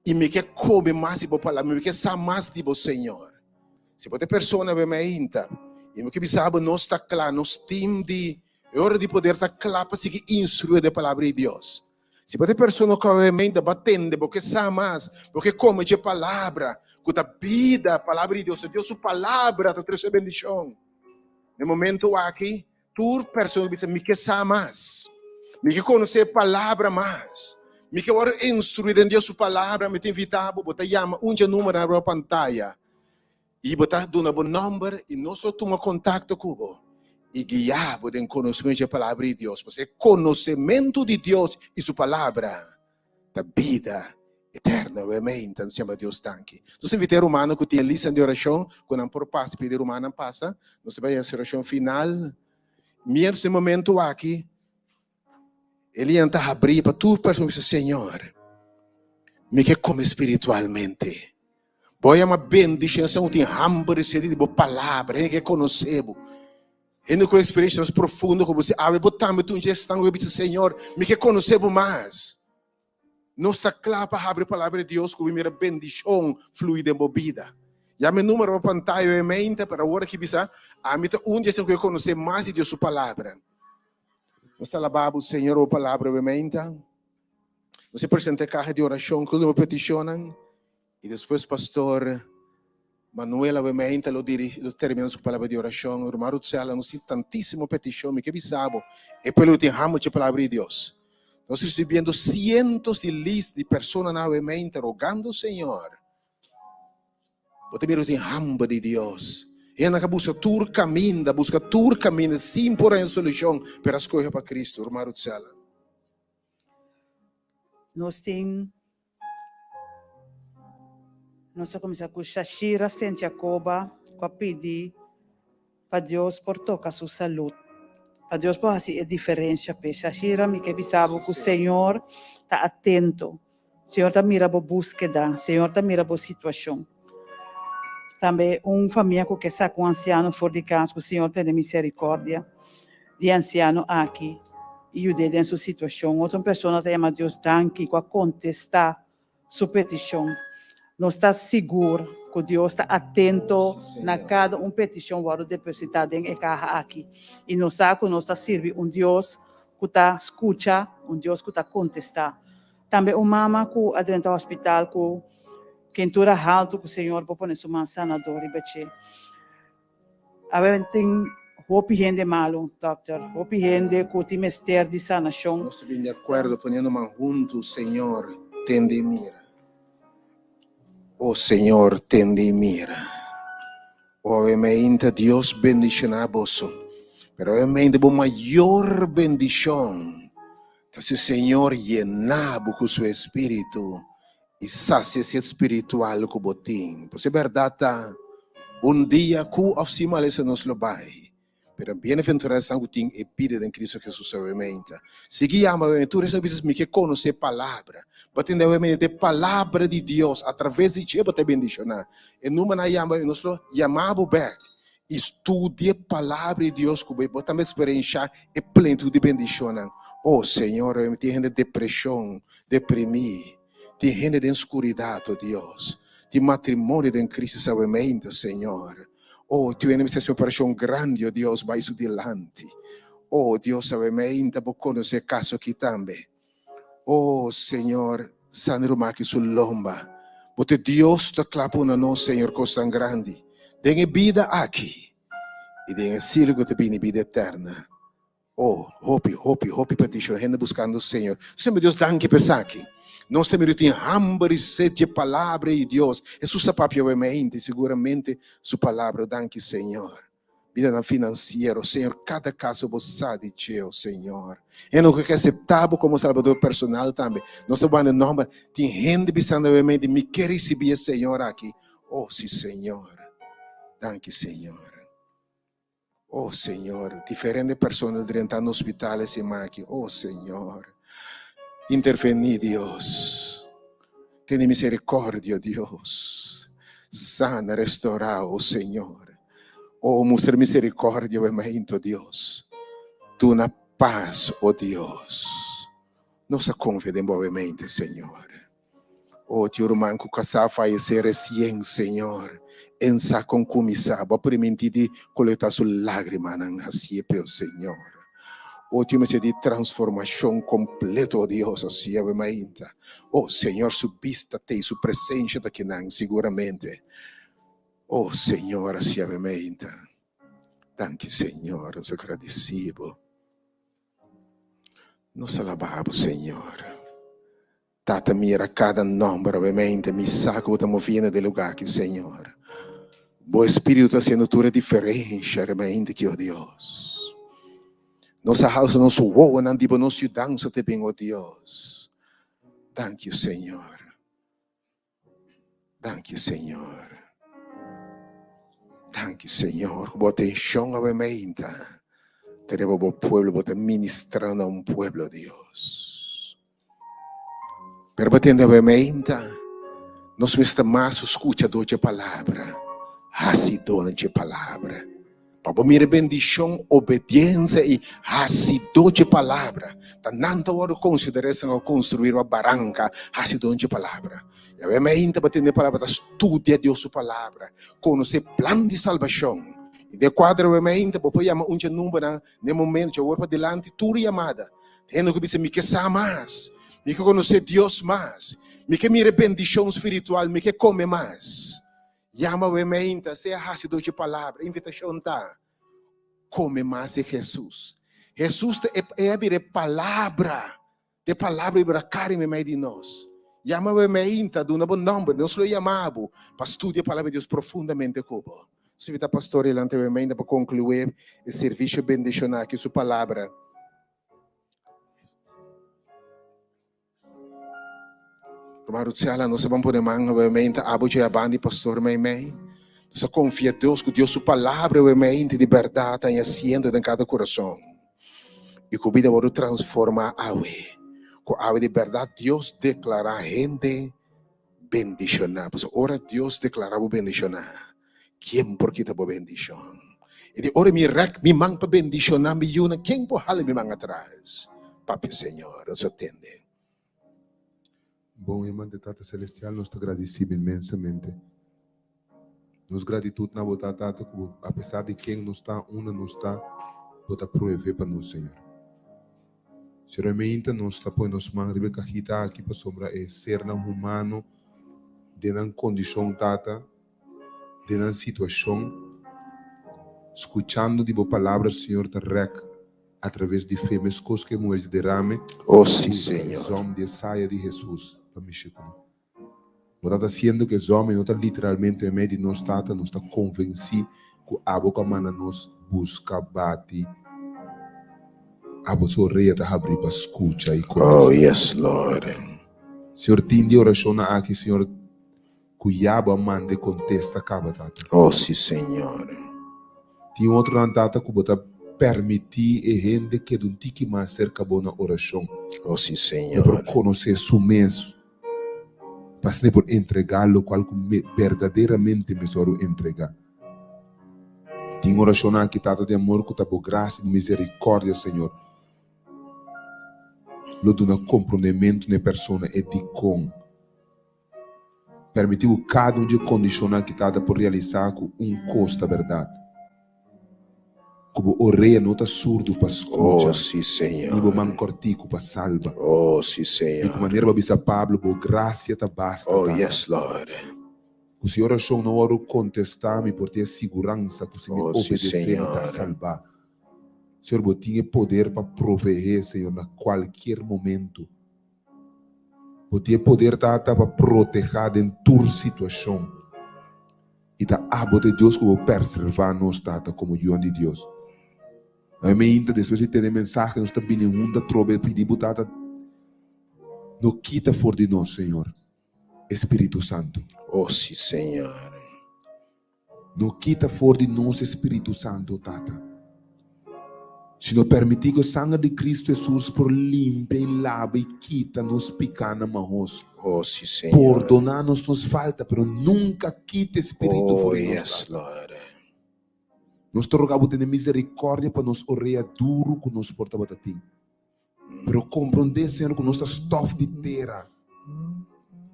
i mi ke kome mas di bo palabra, mi ke sa mas di bo, Señor. Si bo ta e persona awe mainta i mi ke bisa bo nos ta kla, nos tim di e ora di poder ta kla pa sigui instruí den e palabra di Dios. Si bo ta e persona ku awe mainta bo a tende, bo ke sa mas, bo ke kome dje palabra ku ta bida, palabra di Dios, Dios su palabra ta trese bendishon. Na e momento aki Tur persona bisa, Mi ke sa mas. Mi ke konosé e Palabra mas. Mi ke wòrdu instruí den Dios su Palabra. Mi ta invitá bo, bo ta yama un dje númeronan riba pantaya i bo ta duna bo nòmber i nos lo tuma kontakto ku bo i guiá bo den konosementu dje Palabra di Dios. Pasobra e konosementu di Dios i su Palabra ta bida eterno. Amen. Ta nos yama Dios danki. Nos ta invita e rumannan ku tin e listan di orashon ku nan por pasa, pidi e rumannan pasa. Nos ta bai hasi orashon final. Mientras e momento aki, e liñanan ta habrí pa tur persona bisa, Señor, mi ke kome spiritualmente. Bo a yama bendishon esnan ku tin hamber i sedi di bo palabra, hende ke konosé bo. Hende ku eksperensianan profundo ku bo si awe bo tambe ta un dje esnan ku a bisa, Señor, mi ke konosé bo mas. Nos ta kla pa habri palabra di Dios ku bo mira bendishon flui den bo bida. Yama e numero pa pantaya e mente, pero awor aki bisa, ami ta un di esnan ku ke konosé mas di Dios su palabra. Nos ta alabá bo, Señor, bo palabra e mente. Nos a presenta e kaha di orashon ku bo petishonnan. I despues Pastor Manuel awe-mainta lo diri, lo termina su palabra di orashon. Ruman Rutsela, nos tin tantísimo petishon, mi ke bisa bo, e pueblo tin hamber dje palabra di Dios. Nos risibiendo sientos di list di personanan awe-mainta rogando Señor, bo ta mira tin hamber di Dios. Hendenan ka buska tur kaminda, buska tur kaminda sin por haña solushon, pero a skohe pa Cristo. Ruman Rutsela. Nos tin Nos ta kuminsá ku Shashira Sentjakoba ku a pidi pa Dios por toka su salud, pa Dios por hasi e diferensha p'e. Shashira, mi ke bisa bo ku Señor ta atento, Señor ta mira bo búskeda, Señor ta mira bo situashon. Tambe un famia ku ke saka un ansiano for di kas, ku Señor tene misericordia di e ansiano aki i yud'é den su situashon. Otro un persona ta yama Dios danki ku a kontestá su petishon. Nos ta sigur ku Dios ta atento na kada un petishon wòrdu depositá den e kaha aki. I nos sa ku nos ta sirbi un Dios ku ta skucha, un Dios ku ta kontestá. Tambe un mama ku a drenta hospital ku kentura haltu ku Señor por pone su man sanador riba dje. Awe tin hopi hende malu, dòkter, hopi hende ku tin mester di sanashon. Nos ta bin di akuerdo poniendo man huntu, Señor, tende i mira. O Señor, tende i mira. O awe meinta Dios bendishoná boso, pero awe meinta bo mayor bendishon ta si Señor yená bo ku su Espíritu i sasia e spiritual ku bo tin. Pues e bèrdat ta, un dia ku òf sin malesa nos lo bai, pero bienaventurado esnan ku tin e bida den Cristo Jesus awemente. Sigui yama awemente, tur esnan ku bisa mi ke konosé palabra. Bo tende awemente e palabra di Dios, atraves di dje bo ta bendishoná. E numbernan a yama, nos lo yama bo bèk i studia e palabra di Dios ku bo, i bo tambe eksperenshá e plenitud di bendishonnan. Oh Señor, awemente tin hende depreshon, deprimí. Tin hende den skuridat, o Dios. Tin matrimonio den krisis awemente, Señor. O, tin hende mester hasi un operashon grandi, o Dios, bai su dilanti. O, Dios, awemente bo konosé e kaso aki tambe. O, Señor, sana e ruman aki su lomba. Bo ta e Dios ku ta kla pa una nos, Señor, kosnan grandi den e bida aki i den e siglo ku ta bini, bida eterna. Oh, hopi, hopi, hopi petishon, hende buskando Señor. Semper Dios danki pa esaki. Nos ta mira tin hamber i set dje palabra di Dios. Hesus a papia obviamente, siguramente su palabra. Danki Señor. Bidanan finansiero, Señor, kada kaso bo sa di dje, oh Señor. Hende ku ke aseptá bo komo Salbador personal tambe. Nos ta wanda nòmber. Tin hende bisando obviamente, mi ke risibí e Señor aki. Oh, si Señor. Danki Señor. Oh Señor, diferente persona drenta na hospital e siman aki. Oh Señor, intervení Dios. Tene misericordia Dios. Sana, restaura, oh Señor. Oh, mustra misericordia e momento Dios. Duna paz, oh Dios. Nos a confia den bo mente, Señor. Oh, tin un ruman ku kasá fayesé resien, Señor. En sa kon kuminsá. Bo a primintí di kolektá su lágrimanan. Hasié p'e, Señor. Oh, tin mester di transformashon kompleto, oh Dios, hasié awe mainta. Oh, Señor, su bista t'ei, su presensia ta kinan, siguramente. Oh, Señor, hasié awe mainta. Danki, Señor, nos a gradisí bo. Nos alabá bo, Señor. Tata mira kada nòmber obviamente mi sa ku bo ta moviendo den lugá aki Señor. Bo espíritu ta hasiendo tur e diferensha riba hende aki, o Dios. Nos a halsa nos wowonan di bo nos yudansa ta bin, o Dios. Danki, Señor. Danki, Señor. Danki, Señor, ku bo atenshon awe meinta ta riba bo pueblo, bo ta ministra na un pueblo, Dios. Pero bo tende awe meinta, nos mester mas skuchadó dje palabra, hasidónan dje palabra. Pa bo mira e bendishon, obediensia i hasidó dje palabra. Ta nan ta wòrdu konsiderá esnan ku a konstruí riba baranka, hasidó dje palabra. Yahweh mainta pa tende e palabra ta studia Dios su palabra, konosé plan di salbashon. I den e kuadro Yahweh mainta bo por yama un dje numbernan den e momento dje awor padilanti tur yamada. Hende ku bisa mi ke sa mas, mi ke konosé Dios mas, mi ke mira e bendishon spiritual, mi ke kome mas. Yama we meinta, sea hasidor dje palabra. Invitashon ta, Kome mas di Hesus. Hesus ta e, e a bira e palabra. E palabra a bira karni meimei di nos. Yama we meinta, duna bo nòmber, nos lo yama bo pa studia e palabra di Dios profundamente ku bo. Nos invita pastor Elante we meinta pa konkluí e servisio bendishoná aki su palabra. Ruman Rutsela, nos a ban pone man obviamente abo dje aban di pastor meimei. Nos a confia Dios cu Dios su palabra obviamente di berdad ta haciendo den cada corazon. Y cu bida wordo transforma awe. Cu awe di berdad Dios declara hende bendiciona. Pasobra ora Dios declara bo bendiciona. Ken por kita bo bendishon? I di ora mi rèk mi man pa bendishoná mi yunan, ken por hala mi man atras? Papia Señor, nos a tende. Bon i amante Tata Celestial, nos ta gradisibo inmensamente. Nos gratitud na bo ta, Tata, ku bo, apesar di ken nos ta, unda nos ta, bo ta provee pa nos, Señor. Señor, mainta nos ta pone nos man riba e kajita aki pasobra e sernan humano den nan kondishon, Tata, den nan situashon, skuchando di bo palabra, Señor, ta rèk atraves di fe, meskos ku e muher di derame, Oh, sí, usa e Señor. zòm di e saya di Hesus pa mishi ku nan. Bo ta ta siendo ku e zòm ei no ta literalmente meimei di nos, Tata, nos ta konvensí ku abo ku a manda nos buska bati, abo su orea ta habrí pa skucha i Oh, kontestá. yes, Lord. Señor, tin di orashonnan aki, Señor, Ku ya bo a manda e kontesta kaba, Tata. Oh, si, Señor. Tin otronan, Tata, ku bo ta permití e hende keda un tiki mas serka bo na orashon. Oh, si, E Señor. por konosé su mes, pa asina e por entregá lokual ku berdaderamente mester wòrdu entregá. Tin orashonnan aki, Tata di amor, ku ta bo grasia i bo miserikòrdia, Señor, lo duna komprondementu na e persona e dikon. Permití ku kada un di e kondishonnan ki Tata por realisá ku un kos ta bèrdat, ku bo orea no ta surdu pa skucha, Oh, sí, ni bo Señor. man kòrtiku pa salba. Oh, sí, Di ku Señor. manera bo a bisa Pablo, Bo grasia ta basta, Oh, Tata. yes, Lord. Ku si orashon no wòrdu kontestá, mi por tin e siguransa ku si mi Oh, sí, obedesé, mi ta Señor. salbá. Señor, bo tin e poder pa proveé, Señor, na kualkier momentu. Bo tin e poder, Tata, pa protehá den tur situashon. I ta abo ta e Dios ku bo pèrservá nos, Tata, komo yunan di Dios. Awe meinta, despues di tende e mensahe, nos ta bini huntu atrobe pidi bo, Tata, no kita for di nos, Señor, e Spiritu Santu. O si, Señor. No kita for di nos e Spiritu Santu, Tata, sino permití ku e sanger di Kristu Hesus por limpia i laba i kita nos pikánan mahos. Oh, sí, Señor. Pordoná nos nos falta, pero nunka kita e Spiritu Oh, for di nos, yes, Tata. Lord. Nos ta roga bo tene miserikòrdia pa nos orea duru ku nos por tabata tin. Pero komprondé, Señor, ku nos ta stòf di tera,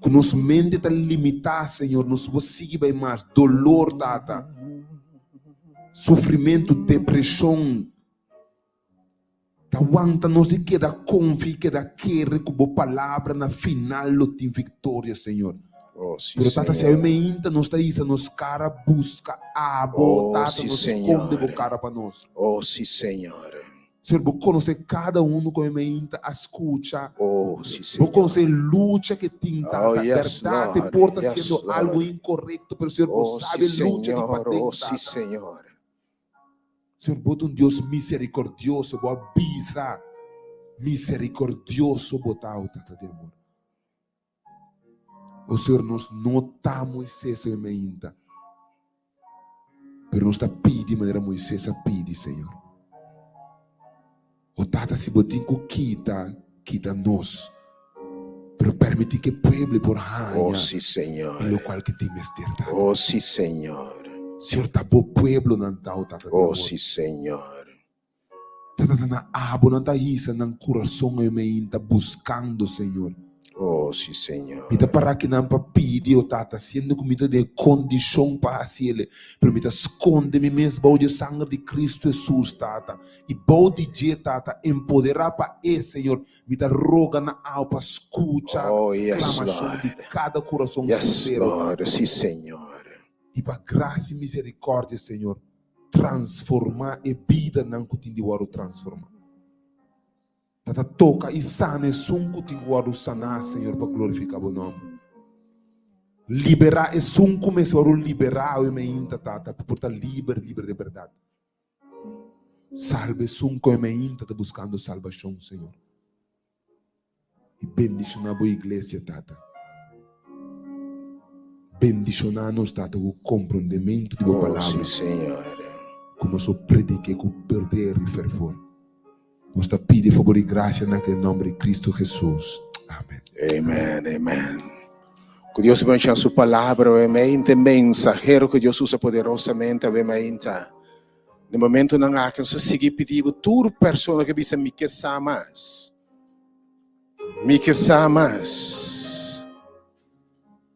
ku nos mente ta limitá, Señor, nos por sigui bai mas. Dolor, Tata, sufrimentu, depreshon, ta wanta nos di keda konfia i keda kere ku Bo Palabra na final lo tin viktoria, Señor. Oh, sí, Pero Tata, si awe Señor. meinta nos ta hisa nos kara buska Abo, Oh, Tata, sí, no skonde Bo Señor. kara pa nos. Oh, sí, Señor. Señor, bo conoce cada uno cu mi ainda a scucha. Oh, sí, Bo Señor. conoce lucha que tin, Oh, Tata. yes, Verdad, te Lord. porta Yes, haciendo Lord. algo incorrecto, pero Señor, bo Oh, sabe sí, lucha di Señor. paden, Oh, sí, Tata. Señor. Señor, bo ta un Dios misericordioso, bo a bisa misericordioso bo ta, oh, Tata di amor. O Señor, nos no ta Moisés hoy mainta, pero nos ta pidi manera Moisés a pidi, Señor. O Tata, si bo tin ku kita, kita nos. Pero permití ku e pueblo por haña Oh, sí, Señor. e lokual ku tin mester, Tata. Oh, sí, Señor. Señor, ta bo pueblonan ta, o Tata di Oh, amor. sí, Señor. Tata ta na abo nan ta hisa nan kurason e meinta buskando Señor. Oh, si Señor. Mi ta para akinan pa pidi, o Tata, siendo ku mi ta den e kondishon pa hasiele, pero mi ta skonde mi mes bou di e sanger di Kristu Hesus, Tata, i bou di dje, Tata, empoderá pa e, Señor, mi ta roga na abo pa skucha Oh, yes, sklamashon di Lord. kada kurason Yes, sinsero, Lord. Tata. Si Señor. I pa grasia i miserikòrdia, Señor, transformá e bidanan ku tin di wòrdu transformá. Tata toka i sana esun ku tin ku wòrdu saná, Señor, pa glorifiká Bo nòmber. Liberá esun ku mester wòrdu liberá awe mainta, Tata, pa por ta liber, liber di bèrdat. Salba esun ku awe mainta ta buskando salbashon, Señor. I bendishoná bo iglesia, Tata. Bendishoná nos, Tata, ku komprondementu di bo Oh, palabra. sí, Señor. Ku nos por predik'é ku poder i fervor. Nos ta pidi e fabor i grasia na e nòmber di Kristu Hesus. Amen. Amen, amen. Ku Dios bendiciona su palabra obviamente, mensahero ku Dios usa poderosamente obviamente. Den momentonan aki nos ta sigui pidi bo tur persona ku bisa mi ke sa mas. Mi ke sa mas.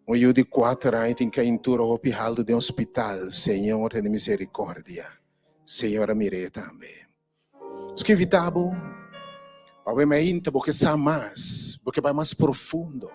Un yu di kuater aña tin kaintura hopi haltu den hospital. Señor tene misericordia. Señor a mir'é tambe. Nos ke invitá bo pa bo mainta bo ke sa mas, bo ke bai mas profundo,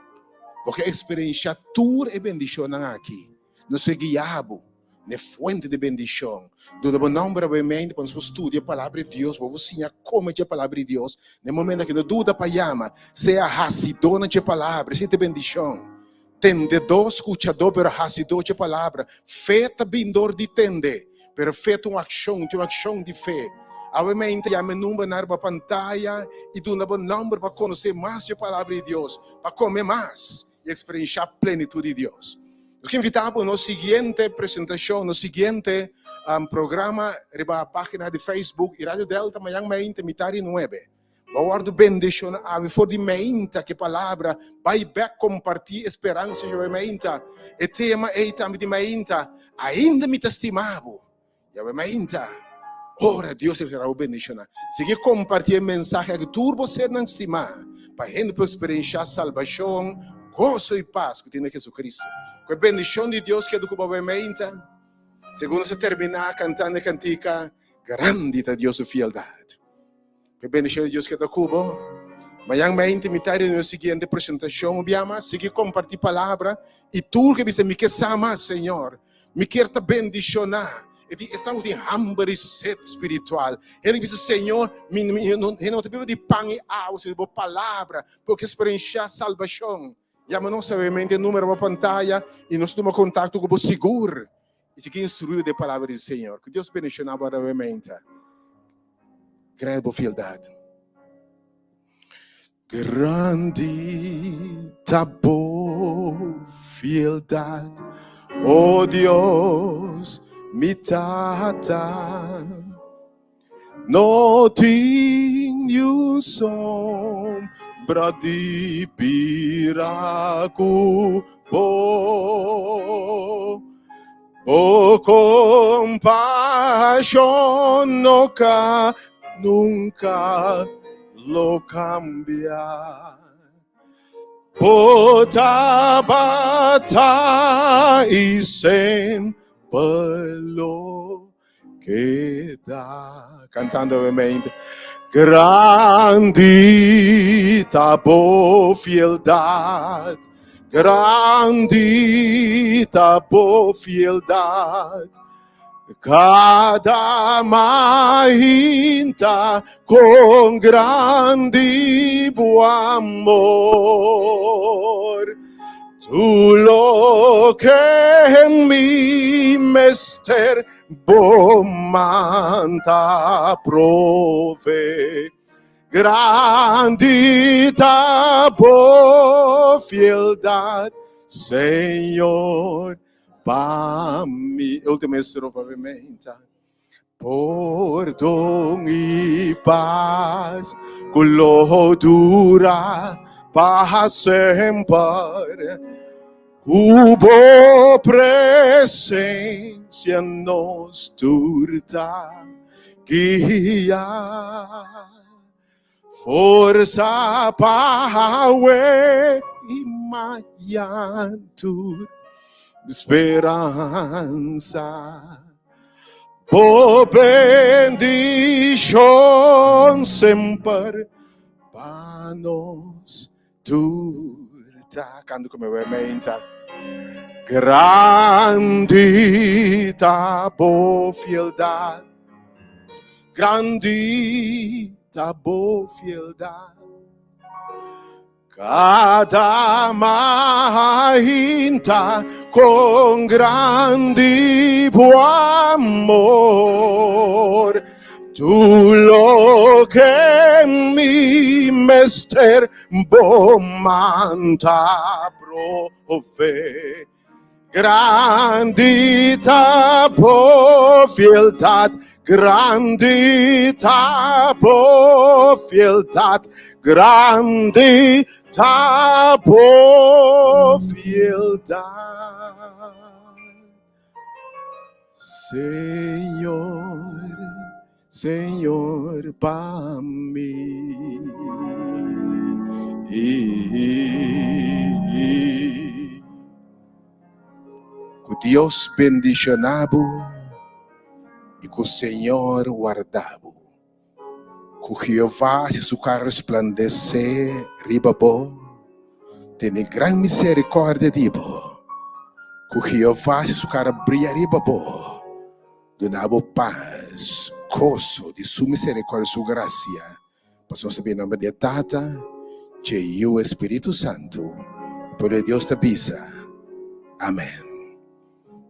bo ke eksperenshá tur e bendishonnan aki. Nos ke guiá bo na e fuente di bendishon. Duna bo nòmber abo mainta pa nos por studia e Palabra di Dios, bo por siña kome dje Palabra di Dios. Na e momento aki no duda pa yama, sea hasidónan dje Palabra, esei ta e bendishon. Tendedó, skuchadó, pero hasidó dje palabra. Fe ta bin dor di tende, pero fe ta un akshon, tin un akshon di fe. Awe meinta yama e numbernan riba pantaya i duna bo nòmber pa konosé mas dje Palabra di Dios, pa kome mas i eksperenshá plenitut di Dios. Nos ke invitá bo nos siguiente presentashon, nos siguiente programa riba página di Facebook i Radio Delta mañan meinta mitar di nuebe. Bo a wòrdu bendishona awe for di meinta ku e palabra bai bèk kompartí e speransa Yahweh meinta. E tema ei tambe di meinta, Ainda mi ta stima bo. Yahweh meinta. Ora Dios ta kere bo bendishona. Sigui kompartí e mensahe aki tur bo sernan stimá pa hende por eksperenshá salbashon, goso i pas ku tin na Jesucristo. Ku e bendishon di Dios keda ku bo awe meinta. Segun nos a terminá kantando e kantika, Grandi ta Dios su fieldat. Ku e bendishon di Dios keda ku bo. Mañan mainti mi ta riba nos siguiente presentashon. Un bia mas, sigui kompartí palabra i tur ke bisa mi ke sa mas, Señor. Mi kier ta bendishoná. E di esnan ku tin hamber i set spiritual. Hende ku bisa, Señor, mi hende no ta biba di pan i awa, sino di bo palabra, por ke eksperenshá salbashon. Yama nos sabiamente e numero riba pantaya i nos tuma kontakto ku bo sigur. I sigui instruí den palabra di Señor. Ku Dios bendishoná bo arawamente. Grandi bo fieldat. Grandi ta bo fieldat, o Dios, mi Tata. No tin niun sombra di bira ku bo. Bo kompashon no ka nunka lo kambia. Bo tabata i semper lo Keda cantando nuevamente. Grandi ta bo fieldad, grandi ta bo fieldad. Cada mainta con grandi bo amor. Tu loke mi mester bo manta prove. Grandi ta bo fieldad, Señor, pa mi. Última estrofa, obviamente. Pordon i pas ku lo dura pa semper. Ku bo presensia nos tur ta guia. Forsa pa awe i mañan tur speransa. Bo bendishon semper pa nos tur ta. Kanto ku mi meinta. Grandi ta bo fieldad. Grandi ta bo fieldad. Cada mainta con grandi bo amor. Tu loke mi mester bo manta prove. Grandi ta bo fieldad, grandi ta bo fieldad, grandi ta bo fieldad. Señor, Señor, pa mi. Ku Dios bendishoná bo i ku Señor warda bo. Ku Jehová hasi su kara resplandesé riba bo, tene gran miserikòrdia di bo. Ku Jehová hasi su kara bria riba bo, duna bo pas, goso di su miserikòrdia i su grasia. Pasobra nos ta pidi nòmber di e Tata, dje Yu i Spiritu Santu. Pueblo di Dios ta bisa, Amèn.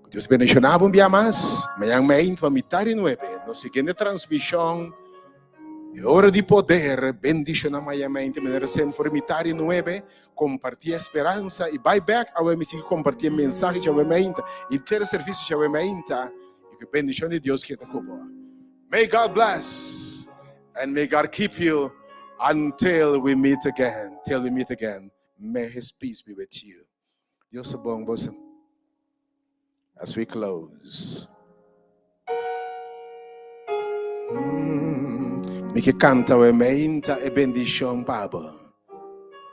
Ku Dios bendishoná bo un bia mas. Mañan meinta pa mitar di nuebe, nos siguiente transmishon, E Ora di Poder. Bendishoná mañan meinta manera semper mitar di nuebe. Kompartí e speransa i bai bèk awe mi sigui kompartí e mensahe djawe meinta i ter servisio djawe meinta. I ku e bendishon di Dios keda ku bo. May God bless and may God keep you until we meet again. Till we meet again. May His peace be with you. Dios ta bon boso. As we close. Mm, mi ke kanta we meinta e bendishon pa bo.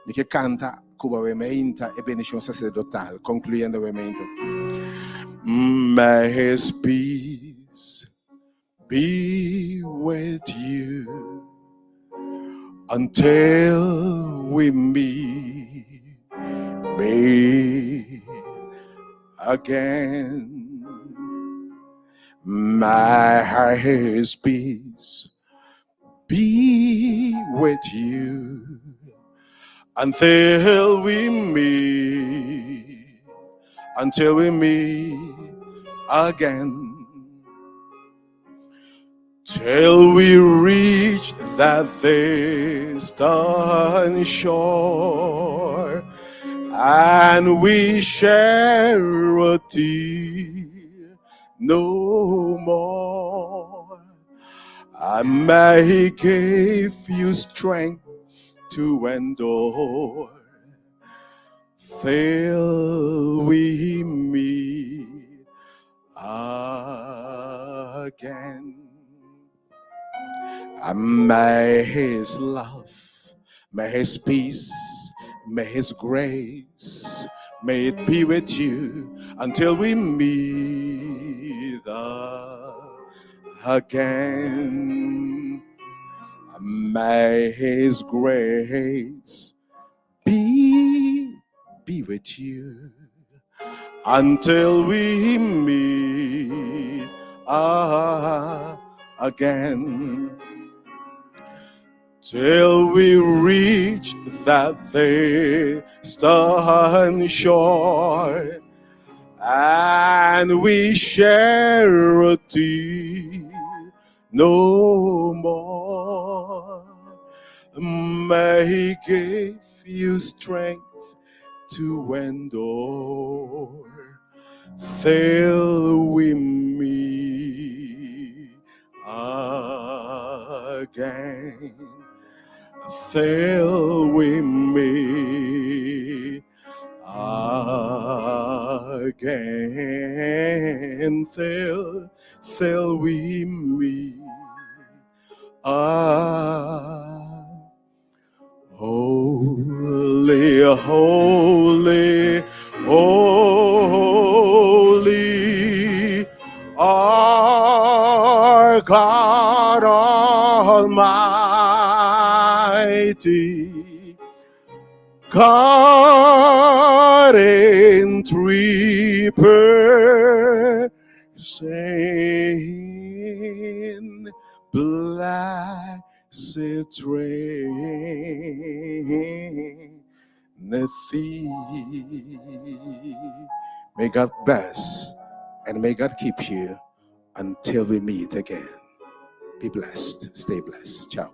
Mi ke kanta kuba we meinta e bendishon sacerdotal, concluyendo we meinta. May his peace be with you until we meet, meet again. May his peace be with you until we meet, until we meet again. Till we reach that distant shore and we share a tear no more. I may give you strength to endure till we meet again. And may his love, may his peace, may his grace, may it be with you until we meet again. May his grace be, be with you until we meet again. Till we reach that distant shore and we share a tear no more. May He give you strength to endure till we meet again. Till we meet again. Till, till we meet ah. Holy, holy, holy our God Almighty. God in three persons, blessed Trinity. May God bless and may God keep you until we meet again. Be blessed. Stay blessed. Ciao.